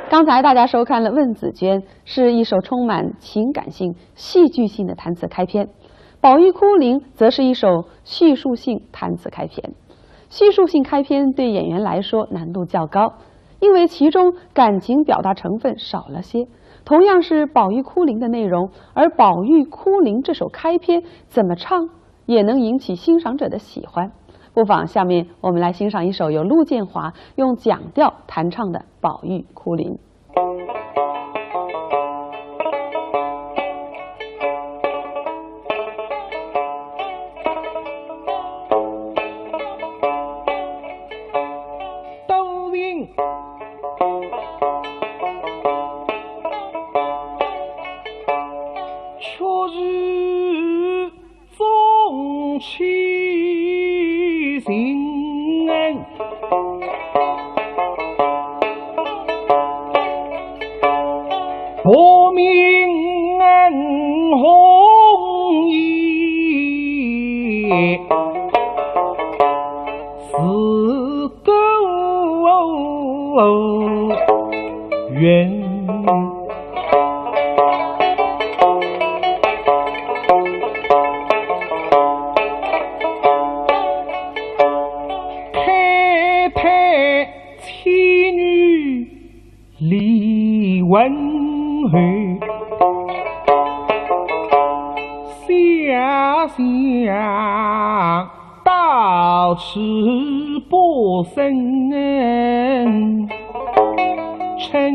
刚才大家收看了《问紫鹃》，是一首充满情感性、戏剧性的弹词开篇。《宝玉哭灵》则是一首叙述性弹词开篇。叙述性开篇对演员来说难度较高，因为其中感情表达成分少了些。同样是《宝玉哭灵》的内容，而《宝玉哭灵》这首开篇怎么唱，也能引起欣赏者的喜欢。不妨下面我们来欣赏一首由陆建华用蒋调弹唱的《宝玉哭灵》。欺人，薄命红颜似孤云。 开泰妻女李文后，下嫁到此不生。 春。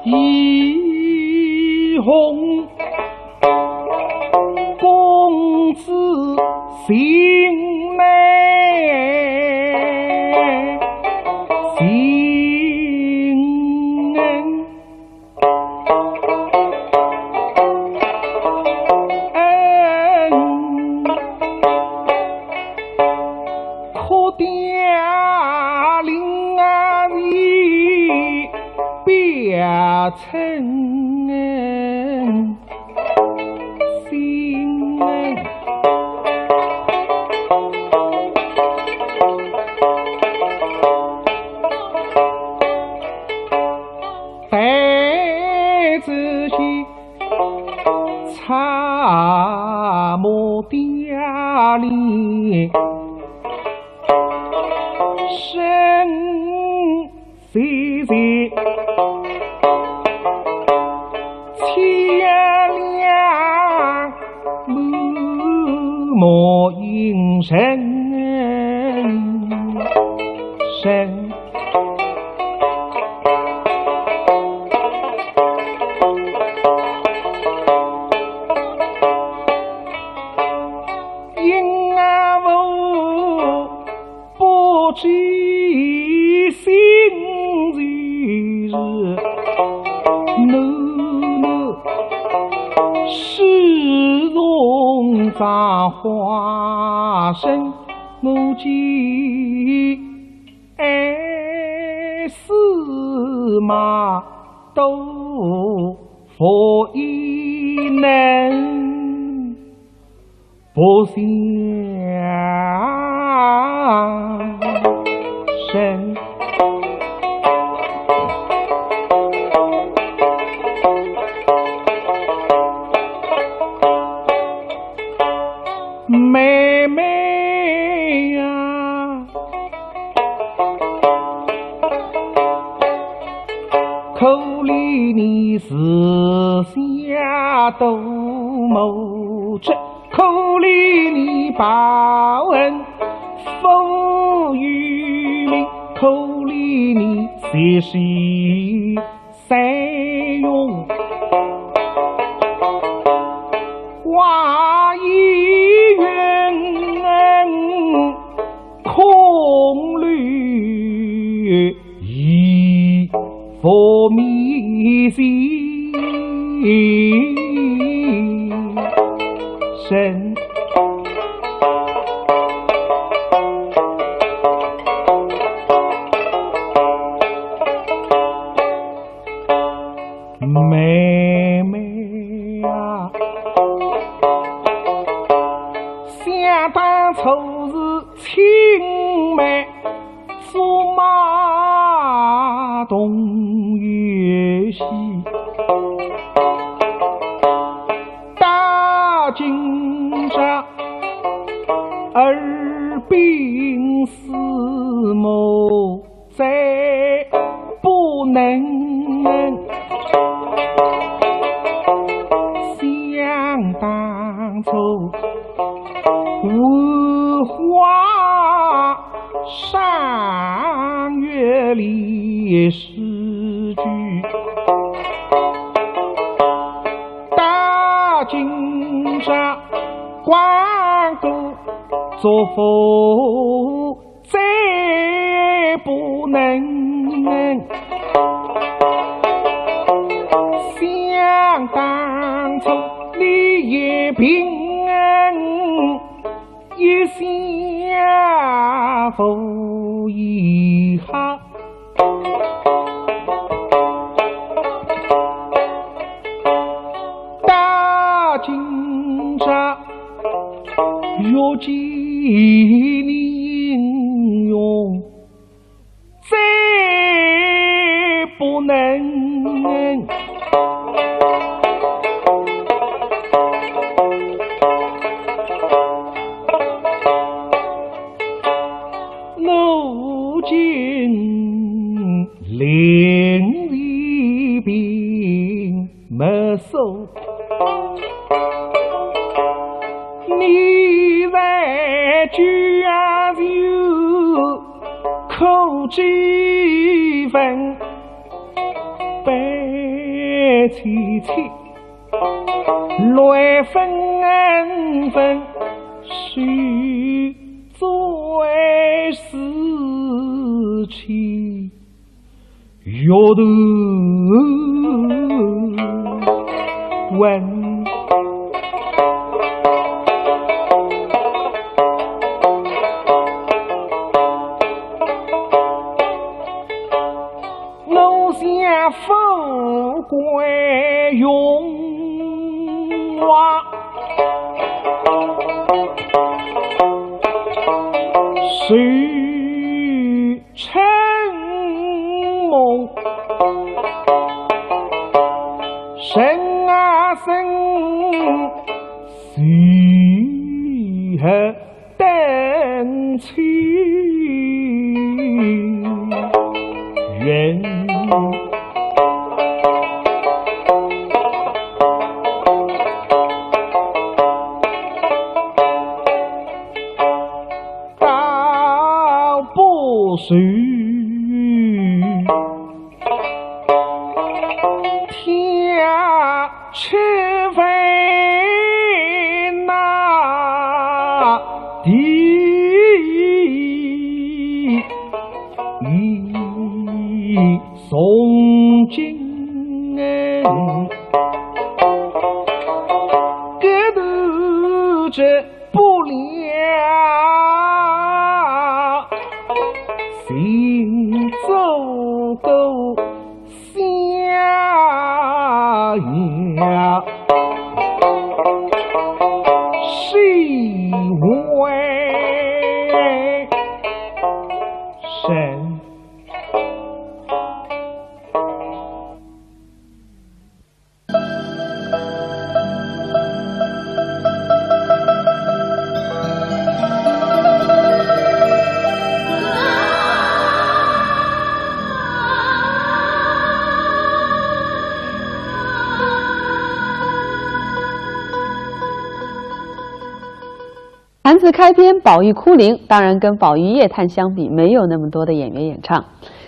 怡红公子心内心恩。 可怜灵儿是表亲心。 待仔细查摸店里，身细细清亮，满目印神神。 因父不知心事，囡囡始终葬花身，我见 爱死马都佛一能不相生。妹妹呀， 可怜你自小多无知，可怜你报恩父与名，可怜你前世三用。 花一云空留一佛面前身。 妹妹啊，想当初是青梅竹马同游戏，到今朝耳鬓厮磨。 再不能。想当初，繁华赏月里诗句，到今朝，光顾祝福 再不能。想当初李延平一下无一下，到今朝越见英雄 再不能。如今临危病 没数。你在家就苦几分，悲戚戚，泪纷纷，须最思妻。 月头问，我想富贵荣华，谁 春梦，人啊人，谁还等秋云？ 倒不如跳出坟那地，从今搿头这 不了，行走过襄阳，谁为人？ 谈词开篇，宝玉哭灵，当然跟宝玉夜谈相比，没有那么多的演员演唱。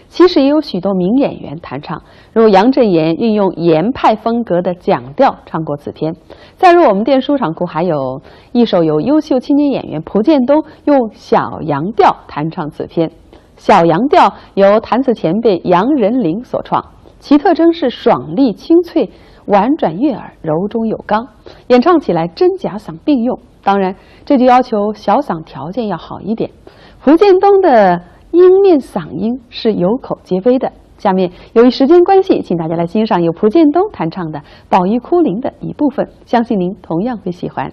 其实也有许多名演员弹唱，如杨振言运用言派风格的蒋调唱过此篇。再如我们店书场库还有一首由优秀青年演员蒲建东用小杨调弹唱此篇。小杨调由弹词前辈杨仁麟所创，其特征是爽利清脆，婉转悦耳，柔中有刚，演唱起来真假嗓并用。 当然，这就要求小嗓条件要好一点。蒲建东的音面嗓音是有口皆碑的。下面由于时间关系，请大家来欣赏由蒲建东弹唱的《宝玉哭灵》的一部分，相信您同样会喜欢。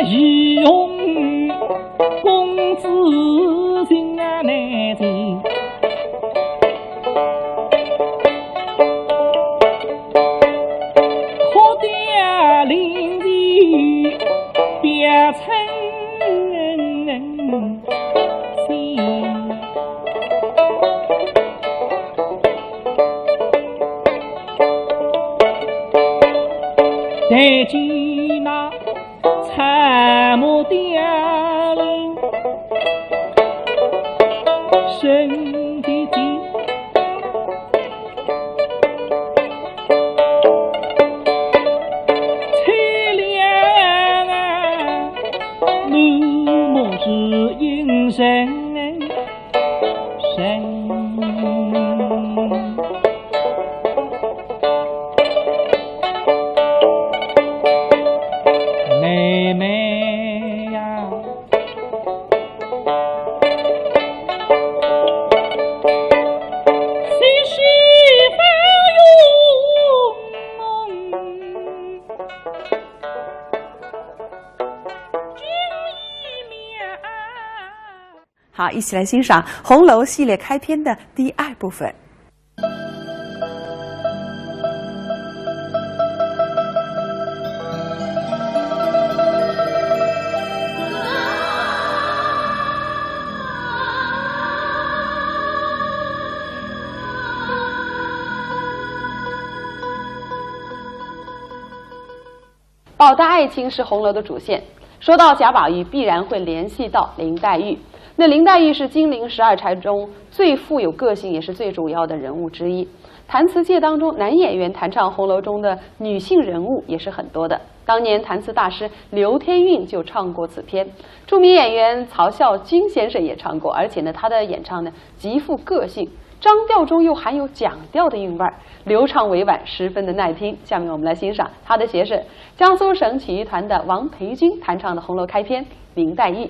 一红公子情啊难尽，哭得临时别春心。但见那 参谋调令，身体的淒凉啊，满目是阴森。 妹妹呀， 好，一起来欣赏《红楼》系列开篇的第二部分。 宝黛爱情是《红楼》的主线。说到贾宝玉，必然会联系到林黛玉。那林黛玉是金陵十二钗中最富有个性，也是最主要的人物之一。弹词界当中，男演员弹唱《红楼》中的女性人物也是很多的。当年弹词大师刘天韵就唱过此篇，著名演员曹啸金先生也唱过，而且呢，他的演唱呢极富个性，张调中又含有蒋调的韵味儿，流畅委婉，十分的耐听。下面我们来欣赏他的学生 江苏省曲艺团的王培君弹唱的《红楼》开篇《林黛玉》。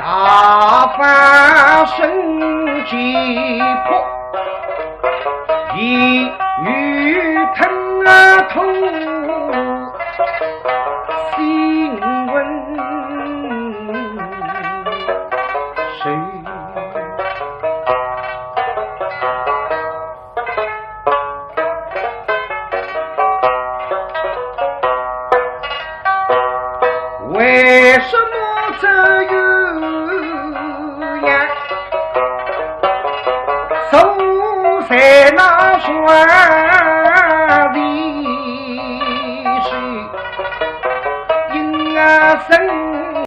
阿发生急迫，一女吞啊吐新闻水。为什么这雨呀，守在那船的水，阴啊森